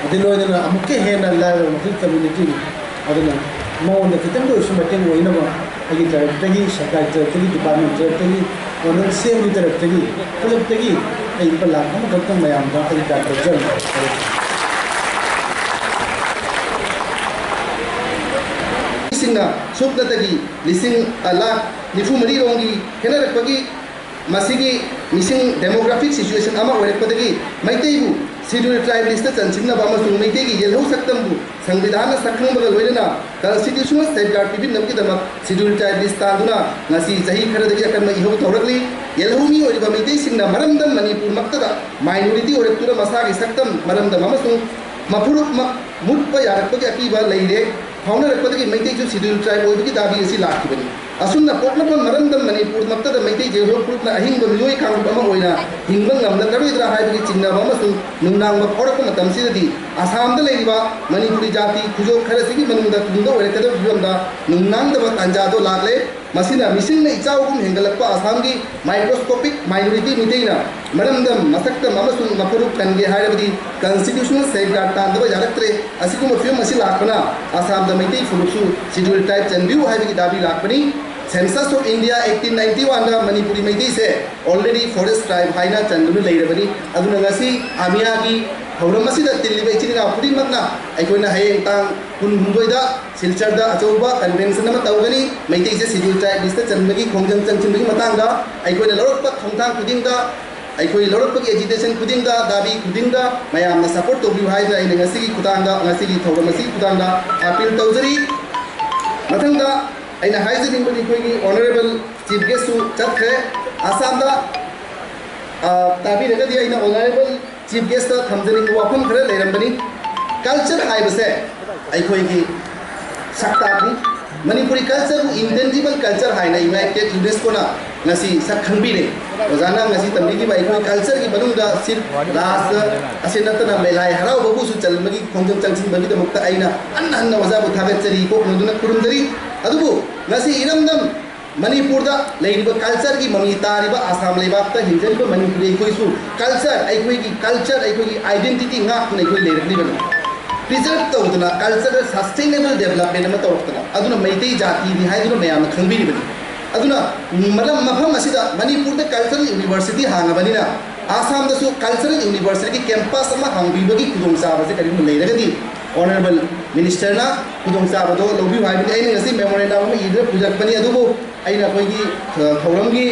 ꯑꯗꯨ ꯂꯣꯏꯅꯅ ꯑꯃꯨꯛꯀ ꯍꯦꯟꯅ ꯂꯥꯏꯔꯕ ꯃꯈꯜ communityꯅꯤ꯫ ꯑꯗꯨꯅ ꯃꯉꯣꯟꯗ ꯈꯤꯇꯪꯗ ꯑꯣꯏꯔꯁꯨ ꯃꯇꯦꯡ ꯑꯣꯏꯅꯕ ꯑꯩꯒꯤ ꯇꯔꯞꯇꯒꯤ, ꯁꯔꯀꯥꯔꯒꯤ ꯇꯔꯞꯇꯒꯤ, department ꯇꯔꯞꯇꯒꯤ, ꯒꯣꯔꯃꯦꯟ ꯁꯦꯝꯒꯤ ꯇꯔꯞꯇꯒꯤ, ꯄꯨꯂꯞꯇꯒꯤ ꯑꯩ ꯂꯨꯄꯥ ꯂꯥꯈ ꯑꯃꯈꯛꯇꯪ ꯃꯌꯥꯝꯗ ꯑꯩ ꯗꯥꯟ ꯇꯧꯖꯔꯝꯕ꯫ ꯁꯤꯡꯅ ꯁꯨꯞꯅꯇꯒꯤ ꯂꯤꯁꯤꯡ, ꯑ, ꯂꯥꯈ ꯅꯤꯐꯨ ꯃꯔꯤ ꯔꯣꯝꯒꯤ ꯈꯦꯠꯅꯔꯛꯄꯒꯤ ꯃꯁꯤꯒꯤ missing demographic situation ꯑꯃ ꯑꯣꯏꯔꯛꯄꯗꯒꯤ ꯃꯩꯇꯩꯕꯨ Scheduled Tribe listꯇ ꯆꯟꯁꯤꯟꯅꯕ ꯑꯃꯁꯨꯡ ꯃꯩꯇꯩꯒꯤ ꯌꯦꯜꯍꯧ ꯁꯛꯇꯝꯕꯨ ꯁꯪꯕꯤꯙꯥꯟꯅ ꯁꯛꯈꯪꯕꯒ ꯂꯣꯏꯅꯅ constitutional safeguard ꯄꯤꯕꯤꯅꯕꯒꯤꯗꯃꯛ Scheduled Tribe list ꯇꯥꯟꯗꯨꯅ ꯉꯁꯤ ꯆꯍꯤ ꯈꯔꯗꯒꯤ ꯑꯀꯟꯕ ꯏꯍꯧ ꯇꯧꯔꯛꯂꯤ꯫ ꯌꯦꯜꯍꯧ ꯃꯤꯑꯣꯏꯔꯤꯕ ꯃꯩꯇꯩꯁꯤꯡꯅ ꯃꯔꯝꯗꯝ ꯃꯅꯤꯄꯨꯔꯃꯛꯇꯗ minority ꯑꯣꯏꯔꯛꯇꯨꯅ ꯃꯁꯥꯒꯤ ꯁꯛꯇꯝ, ꯃꯔꯝꯗꯝ ꯑꯃꯁꯨꯡ ꯃꯐꯨꯔꯨꯞꯃꯛ ꯃꯨꯠꯄ ꯌꯥꯔꯛꯄꯒꯤ ꯑꯀꯤꯕ ꯂꯩꯔꯦ꯫ ꯐꯥꯎꯅꯔꯛꯄꯗꯒꯤ ꯃꯩꯇꯩꯁꯨ Scheduled Tribe ꯑꯣꯏꯕꯒꯤ ꯗꯥꯕꯤ ꯑꯁꯤ ꯂꯥꯛꯈꯤꯕꯅꯤ꯫ ꯑꯁꯨꯝꯅ ꯄꯣꯛꯅꯐꯝ ꯃꯔꯝꯗꯝ ꯃꯅꯤꯄꯨꯔꯃꯛꯇꯗ ꯃꯩꯇꯩ ꯌꯦꯜꯍꯧ ꯐꯨꯔꯨꯞꯅ ꯑꯍꯤꯡꯕ ꯃꯤꯑꯣꯏ ꯀꯥꯡꯂꯨꯞ ꯑꯃ ꯑꯣꯏꯅ ꯍꯤꯡꯕ ꯉꯝꯂꯛꯂꯔꯣꯏꯗ꯭ꯔꯥ ꯍꯥꯏꯕꯒꯤ ꯆꯤꯡꯅꯕ ꯑꯃꯁꯨꯡ ꯅꯨꯡꯅꯥꯡꯕ ꯐꯥꯎꯔꯛꯄ ꯃꯇꯝꯁꯤꯗꯗꯤ ꯑꯁꯥꯝꯗ ꯂꯩꯔꯤꯕ ꯃꯅꯤꯄꯨꯔꯤ ꯖꯥꯇꯤ ꯈꯨꯖꯣꯞ ꯈꯔꯁꯤꯒꯤ ꯃꯅꯨꯡꯗ ꯇꯨꯡꯗ ꯑꯣꯏꯔꯛꯀꯗꯕ ꯐꯤꯕꯝꯗ ꯅꯨꯡꯅꯥꯡꯗꯕ ꯇꯥꯟꯖꯥꯗꯣ ꯂꯥꯛꯂꯦ꯫ ꯃꯁꯤꯅ ꯃꯤꯁꯤꯡꯅ ꯏꯆꯥꯎꯒꯨꯝ ꯍꯦꯟꯒꯠꯂꯛꯄ ꯑꯁꯥꯝꯒꯤ microscopic minority ꯃꯤꯇꯩꯅ ꯃꯔꯝꯗꯝ, ꯃꯁꯛꯇꯝ ꯑꯃꯁꯨꯡ ꯃꯐꯨꯔꯨꯞ ꯀꯟꯒꯦ ꯍꯥꯏꯔꯕꯗꯤ constitutional safeguard ꯇꯥꯟꯗꯕ ꯌꯥꯔꯛꯇ꯭ꯔꯦ꯫ ꯑꯁꯤꯒꯨꯝꯕ ꯐꯤꯕꯝ ꯑꯁꯤ ꯂꯥꯛꯄꯅ ꯑꯁꯥꯝꯗ ꯃꯩꯇꯩ ꯐꯨꯔꯨꯞꯁꯨ Scheduled Tribe ꯆꯟꯕꯤꯌꯨ ꯍꯥꯏꯕꯒꯤ ꯗꯥꯕꯤ ꯂꯥꯛꯄꯅꯤ꯫ Census of India eighteen ninety oneꯗ Manipuri ꯃꯩꯇꯩꯁꯦ already forest tribe ꯍꯥꯏꯅ ꯆꯟꯗꯨꯅ ꯂꯩꯔꯕꯅꯤ꯫ ꯑꯗꯨꯅ ꯉꯁꯤ ꯑꯃꯤꯌꯥꯒꯤ ꯊꯧꯔꯝ ꯑꯁꯤꯗ ꯇꯤꯜꯂꯤꯕ ꯏꯆꯤꯜ ꯏꯅꯥꯎ ꯈꯨꯗꯤꯡꯃꯛꯅ ꯑꯩꯈꯣꯏꯅ ꯍꯌꯦꯡ ꯇꯥꯡ ꯀꯨꯟꯍꯨꯝꯗꯣꯏꯗ ꯁꯤꯜꯆꯔꯗ ꯑꯆꯧꯕ convention ꯑꯃ ꯇꯧꯒꯅꯤ꯫ ꯃꯩꯇꯩꯁꯦ Scheduled Tribe listꯇ ꯆꯟꯕꯒꯤ ꯈꯣꯡꯖꯪ ꯆꯪꯁꯤꯟꯕꯒꯤ ꯃꯇꯥꯡꯗ ꯑꯩꯈꯣꯏꯅ ꯂꯧꯔꯛꯄ ꯈꯣꯡꯊꯥꯡ ꯈꯨꯗꯤꯡꯗ, ꯑꯩꯈꯣꯏ ꯂꯧꯔꯛꯄꯒꯤ agitation ꯈꯨꯗꯤꯡꯗ, ꯗꯥꯕꯤ ꯈꯨꯗꯤꯡꯗ ꯃꯌꯥꯝꯅ support ꯇꯧꯕꯤꯌꯨ ꯍꯥꯏꯗꯅ ꯑꯩꯅ ꯉꯁꯤꯒꯤ ꯈꯨꯊꯥꯡꯗ, ꯉꯁꯤꯒꯤ ꯊꯧꯔꯝ ꯑꯁꯤꯒꯤ ꯈꯨꯊꯥꯡꯗ appeal ꯇꯧꯖꯔꯤ꯫ ꯃꯊꯪꯗ ꯑꯩꯅ ꯍꯥꯏꯖꯅꯤꯡꯕꯗꯤ ꯑꯩꯈꯣꯏꯒꯤ honourable chief guest ꯁꯨ ꯆꯠꯈ꯭ꯔꯦ꯫ ꯑꯁꯥꯝꯗ, ꯑ, ꯇꯥꯕꯤꯔꯒꯗꯤ ꯑꯩꯅ honourable chief guest ꯇ ꯊꯝꯖꯅꯤꯡꯕ ꯋꯥꯐꯝ ꯈꯔ ꯂꯩꯔꯝꯕꯅꯤ꯫ Culture ꯍꯥꯏꯕꯁꯦ ꯑꯩꯈꯣꯏꯒꯤ ꯁꯛꯇꯥꯛꯅꯤ꯫ ꯃꯅꯤꯄꯨꯔꯤ culture ꯕꯨ intangible culture ꯍꯥꯏꯅ United UNESCO ꯅ ꯉꯁꯤ ꯁꯛ ꯈꯪꯕꯤꯔꯦ꯫ ꯑꯣꯖꯥꯅ ꯉꯁꯤ ꯇꯝꯕꯤꯈꯤꯕ ꯑꯩꯈꯣꯏ culture ꯒꯤ ꯃꯅꯨꯡꯗ ꯁꯤꯜ, ꯔꯥꯁ ꯑꯁꯤ ꯅꯠꯇꯅ ꯃꯦꯂꯥꯏ ꯍꯔꯥꯎꯕꯕꯨꯁꯨ ꯆꯜꯕꯒꯤ ꯈꯣꯡꯖꯪ ꯆꯪꯁꯤꯟꯕꯒꯤꯗꯃꯛꯇ ꯑꯩꯅ ꯍꯟꯅ ꯍꯟꯅ ꯑꯣꯖꯥꯕꯨ ꯊꯥꯒꯠꯆꯔꯤ, ꯀꯣꯛ ꯅꯣꯟꯗꯨꯅ ꯈꯨꯔꯨꯝꯖꯔꯤ꯫ ꯑꯗꯨꯕꯨ ꯉꯁꯤ ꯏꯔꯝꯗꯝ ꯃꯅꯤꯄꯨꯔꯗ ꯂꯩꯔꯤꯕ culture ꯒꯤ ꯃꯃꯤ ꯇꯥꯔꯤꯕ ꯑꯁꯥꯝ ꯂꯩꯕꯥꯛꯇ ꯍꯤꯡꯖꯔꯤꯕ ꯃꯅꯤꯄꯨꯔꯤ ꯑꯩꯈꯣꯏꯁꯨ culture, ꯑꯩꯈꯣꯏꯒꯤ culture, ꯑꯩꯈꯣꯏꯒꯤ identity ꯉꯥꯛꯇꯨꯅ ꯑꯩꯈꯣꯏ ꯂꯩꯔꯛꯂꯤꯕꯅꯤ꯫ Preserve ꯇꯧꯗꯅ cultural sustainable development ꯑꯃ ꯇꯧꯔꯛꯇꯅ, ꯑꯗꯨꯅ ꯃꯩꯇꯩ ꯖꯥꯇꯤꯅꯤ ꯍꯥꯏꯗꯨꯅ ꯃꯌꯥꯝꯅ ꯈꯪꯕꯤꯔꯤꯕꯅꯤ꯫ ꯑꯗꯨꯅ ꯃꯔꯝ, ꯃꯐꯝ ꯑꯁꯤꯗ ꯃꯅꯤꯄꯨꯔꯗ cultural university ꯍꯥꯡꯉꯕꯅꯤꯅ ꯑꯁꯥꯝꯗꯁꯨ cultural university ꯒꯤ campus ꯑꯃ ꯍꯥꯡꯕꯤꯕꯒꯤ ꯈꯨꯗꯣꯡꯆꯥꯕꯁꯦ ꯀꯔꯤꯒꯨꯝꯕ ꯂꯩꯔꯒꯗꯤ honourable minister ꯅ ꯈꯨꯗꯣꯡꯆꯥꯕꯗꯣ ꯂꯧꯕꯤꯌꯨ ꯍꯥꯏꯕꯅꯤ꯫ ꯑꯩꯅ ꯉꯁꯤ memorandum ꯑꯃ ꯏꯗꯨꯅ ꯄꯨꯖꯔꯛꯄꯅꯤ, ꯑꯗꯨꯕꯨ ꯑꯩꯅ ꯑꯩꯈꯣꯏꯒꯤ, ꯑ, ꯊꯧꯔꯝꯒꯤ,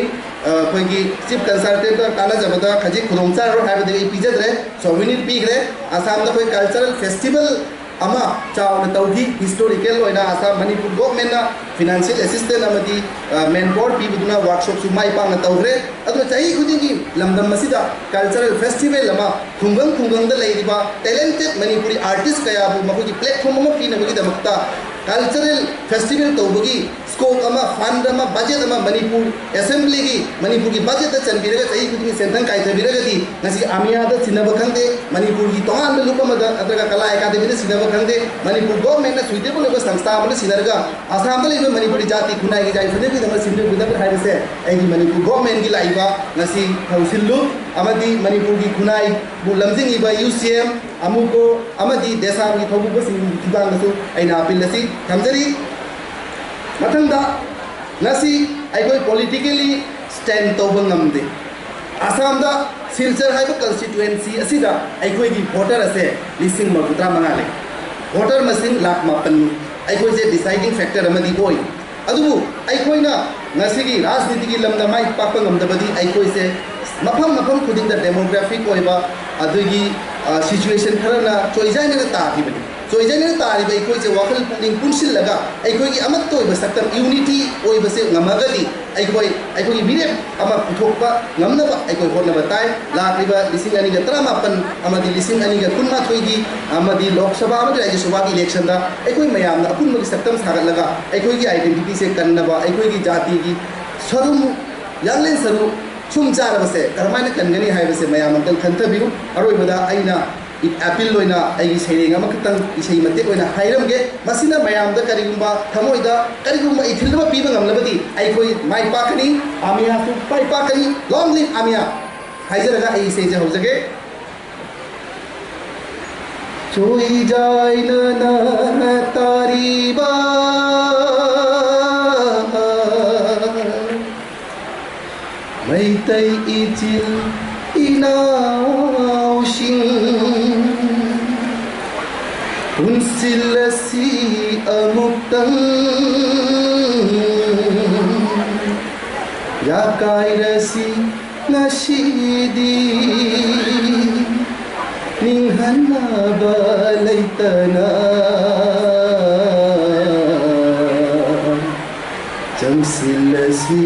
ꯑ, ꯑꯩꯈꯣꯏꯒꯤ chief consultant ꯇ ꯇꯥꯟꯅꯖꯕꯗ ꯈꯖꯤꯛ ꯈꯨꯗꯣꯡꯆꯥꯔꯔꯣꯏ ꯍꯥꯏꯕꯗꯒꯤ ꯑꯩ ꯄꯤꯖꯗ꯭ꯔꯦ, souvenir ꯄꯤꯈ꯭ꯔꯦ꯫ ꯑꯁꯥꯝꯗ ꯑꯩꯈꯣꯏ cultural festival ꯑꯃ ꯆꯥꯎꯅ ꯇꯧꯈꯤ꯫ Historical ꯑꯣꯏꯅ ꯑꯁꯥꯝ, ꯃꯅꯤꯄꯨꯔ government ꯅ financial assistance ꯑꯃꯗꯤ, ꯑ, manpower ꯄꯤꯕꯗꯨꯅ workshop ꯁꯨ ꯃꯥꯏ ꯄꯥꯛꯅ ꯇꯧꯈ꯭ꯔꯦ꯫ ꯑꯗꯨꯅ ꯆꯍꯤ ꯈꯨꯗꯤꯡꯒꯤ ꯂꯝꯗꯝ ꯑꯁꯤꯗ cultural festival ꯑꯃ, ꯈꯨꯡꯒꯪ ꯈꯨꯡꯒꯪꯗ ꯂꯩꯔꯤꯕ talented ꯃꯅꯤꯄꯨꯔꯤ artist ꯀꯌꯥꯕꯨ ꯃꯈꯣꯏꯒꯤ platform ꯑꯃ ꯄꯤꯅꯕꯒꯤꯗꯃꯛꯇ cultural festival ꯇꯧꯕꯒꯤ scope ꯑꯃ, fund ꯑꯃ, budget ꯑꯃ ꯃꯅꯤꯄꯨꯔ assembly ꯒꯤ, ꯃꯅꯤꯄꯨꯔꯒꯤ budget ꯇ ꯆꯟꯕꯤꯔꯒ ꯆꯍꯤ ꯈꯨꯗꯤꯡꯒꯤ ꯁꯦꯟꯊꯪ ꯀꯥꯏꯊꯕꯤꯔꯒꯗꯤ ꯉꯁꯤ ꯑꯃꯤꯌꯥꯗ ꯁꯤꯟꯅꯕ ꯈꯪꯗꯦ, ꯃꯅꯤꯄꯨꯔꯒꯤ ꯇꯣꯉꯥꯟꯕ ꯂꯨꯞ ꯑꯃꯗ ꯅꯠꯇ꯭ꯔꯒ ꯀꯂꯥ academy ꯗ ꯁꯤꯟꯅꯕ ꯈꯪꯗꯦ, ꯃꯅꯤꯄꯨꯔ government ꯅ suitable ꯑꯣꯏꯕ ꯁꯪꯁꯊꯥ ꯑꯃꯗ ꯁꯤꯟꯅꯔꯒ ꯑꯁꯥꯝꯗ ꯂꯩꯕ ꯃꯅꯤꯄꯨꯔꯤ ꯖꯥꯇꯤ ꯈꯨꯟꯅꯥꯏꯒꯤ ꯌꯥꯏꯐꯅꯕꯒꯤꯗꯃꯛ ꯁꯤꯟꯕꯤꯒꯗꯕꯅꯤ ꯍꯥꯏꯕꯁꯦ ꯑꯩꯒꯤ ꯃꯅꯤꯄꯨꯔ government ꯒꯤ ꯂꯥꯛꯏꯕ ꯉꯁꯤ ꯊꯧꯁꯤꯜꯂꯨ ꯑꯃꯗꯤ ꯃꯅꯤꯄꯨꯔꯒꯤ ꯈꯨꯟꯅꯥꯏꯕꯨ ꯂꯝꯖꯤꯡꯉꯤꯕ U C M, ꯑꯃꯨꯀꯣ ꯑꯃꯗꯤ ꯗꯦꯁꯥꯝꯒꯤ ꯊꯧꯕꯨꯕꯁꯤꯡꯒꯤ ꯊꯧꯗꯥꯡꯗꯁꯨ ꯑꯩꯅ appeal ꯑꯁꯤ ꯊꯝꯖꯔꯤ꯫ ꯃꯊꯪꯗ, ꯉꯁꯤ ꯑꯩꯈꯣꯏ politically stand ꯇꯧꯕ ꯉꯝꯗꯦ꯫ ꯑꯁꯥꯝꯗ ꯁꯤꯜꯆꯔ ꯍꯥꯏꯕ constituency ꯑꯁꯤꯗ ꯑꯩꯈꯣꯏꯒꯤ voter ꯑꯁꯦ ꯂꯤꯁꯤꯡ ꯃꯔꯤꯐꯨꯇꯔꯥ ꯃꯉꯥ ꯂꯩ꯫ Voter ꯃꯁꯤꯡ ꯂꯥꯈ ꯃꯥꯄꯟꯅꯤ꯫ ꯑꯩꯈꯣꯏꯁꯦ deciding factor ꯑꯃꯗꯤ ꯑꯣꯏ꯫ ꯑꯗꯨꯕꯨ ꯑꯩꯈꯣꯏꯅ ꯉꯁꯤꯒꯤ ꯔꯥꯖꯅꯤꯇꯤꯒꯤ ꯂꯝꯗ ꯃꯥꯏ ꯄꯥꯛꯄ ꯉꯝꯗꯕꯗꯤ ꯑꯩꯈꯣꯏꯁꯦ ꯃꯐꯝ ꯃꯐꯝ ꯈꯨꯗꯤꯡꯗ demographic ꯑꯣꯏꯕ ꯑꯗꯨꯒꯤ, ꯑ, situation ꯈꯔꯅ ꯆꯣꯏꯖꯥꯏꯅꯅ ꯇꯥꯈꯤꯕꯅꯤ꯫ ꯆꯣꯏꯖꯅ ꯇꯥꯔꯤꯕ ꯑꯩꯈꯣꯏꯁꯦ ꯋꯥꯈꯜ ꯄꯨꯛꯅꯤꯡ ꯄꯨꯟꯁꯤꯜꯂꯒ ꯑꯩꯈꯣꯏꯒꯤ ꯑꯃꯠꯇ ꯑꯣꯏꯕ ꯁꯛꯇꯝ, ꯌꯨꯅꯤꯇꯤ ꯑꯣꯏꯕꯁꯦ ꯉꯝꯃꯒꯗꯤ ꯑꯩꯈꯣꯏ ꯑꯩꯈꯣꯏꯒꯤ ꯃꯤꯔꯦꯞ ꯑꯃ ꯄꯨꯊꯣꯛꯄ ꯉꯝꯅꯕ ꯑꯩꯈꯣꯏ ꯍꯣꯠꯅꯕ ꯇꯥꯏ꯫ ꯂꯥꯛꯂꯤꯕ ꯂꯤꯁꯤꯡ ꯑꯅꯤꯒ ꯇꯔꯥꯃꯥꯄꯟ ꯑꯃꯗꯤ ꯂꯤꯁꯤꯡ ꯑꯅꯤꯒ ꯀꯨꯟꯃꯥꯊꯣꯏꯒꯤ ꯑꯃꯗꯤ ꯂꯣꯛ ꯁꯚꯥ ꯑꯃꯗꯤ ꯔꯥꯖ꯭ꯌ ꯁꯚꯥꯒꯤ ꯏꯂꯦꯛꯁꯟꯗ ꯑꯩꯈꯣꯏ ꯃꯌꯥꯝꯅ ꯑꯄꯨꯟꯕꯒꯤ ꯁꯛꯇꯝ ꯁꯥꯒꯠꯂꯒ ꯑꯩꯈꯣꯏꯒꯤ ꯑꯥꯏꯗꯦꯟꯇꯤꯇꯤꯁꯦ ꯀꯟꯅꯕ, ꯑꯩꯈꯣꯏꯒꯤ ꯖꯥꯇꯤꯒꯤ ꯁꯔꯨ, ꯌꯥꯡꯂꯦꯟ ꯁꯔꯨ ꯁꯨꯝ ꯆꯥꯔꯕꯁꯦ ꯀꯔꯝꯍꯥꯏꯅ ꯀꯟꯒꯅꯤ ꯍꯥꯏꯕꯁꯦ ꯃꯌꯥꯝ ꯑꯝꯇꯪ ꯈꯟꯊꯕꯤꯌꯨ꯫ ꯑꯔꯣꯏꯕꯗ ꯑꯩꯅ ꯑꯄꯤꯜ ꯑꯣꯏꯅ ꯑꯩꯒꯤ ꯁꯩꯔꯦꯡ ꯑꯃꯈꯛꯇꯪ, ꯏꯁꯩ ꯃꯇꯦꯛ ꯑꯣꯏꯅ ꯍꯥꯏꯔꯝꯒꯦ꯫ ꯃꯁꯤꯅ ꯃꯌꯥꯝꯗ ꯀꯔꯤꯒꯨꯝꯕ ꯊꯃꯣꯏꯗ ꯀꯔꯤꯒꯨꯝꯕ ꯏꯊꯤꯜ ꯑꯃ ꯄꯤꯕ ꯉꯝꯂꯕꯗꯤ ꯑꯩꯈꯣꯏ ꯃꯥꯏ ꯄꯥꯛꯀꯅꯤ, ꯑꯃꯤꯌꯥꯁꯨ ꯃꯥꯏ ꯄꯥꯛꯀꯅꯤ꯫ Long live ꯑꯃꯤꯌꯥ ꯍꯥꯏꯖꯔꯒ ꯑꯩ ꯏꯁꯩꯁꯦ ꯍꯧꯖꯒꯦ꯫ ꯆꯣꯏꯖꯥꯏꯅꯅ ꯇꯥꯔꯤꯕ ꯃꯩꯇꯩ ꯏꯆꯤꯜ ꯏꯅꯥꯎꯁꯤꯡ, ꯄꯨꯟꯁꯤꯜꯂꯁꯤ ꯑꯃꯨꯛꯇꯪ, ꯌꯥꯀꯥꯏꯔꯁꯤ ꯉꯁꯤꯗꯤ, ꯅꯤꯡꯍꯟꯅꯕ ꯂꯩꯇꯅ ꯆꯪꯁꯤꯜꯂꯁꯤ꯫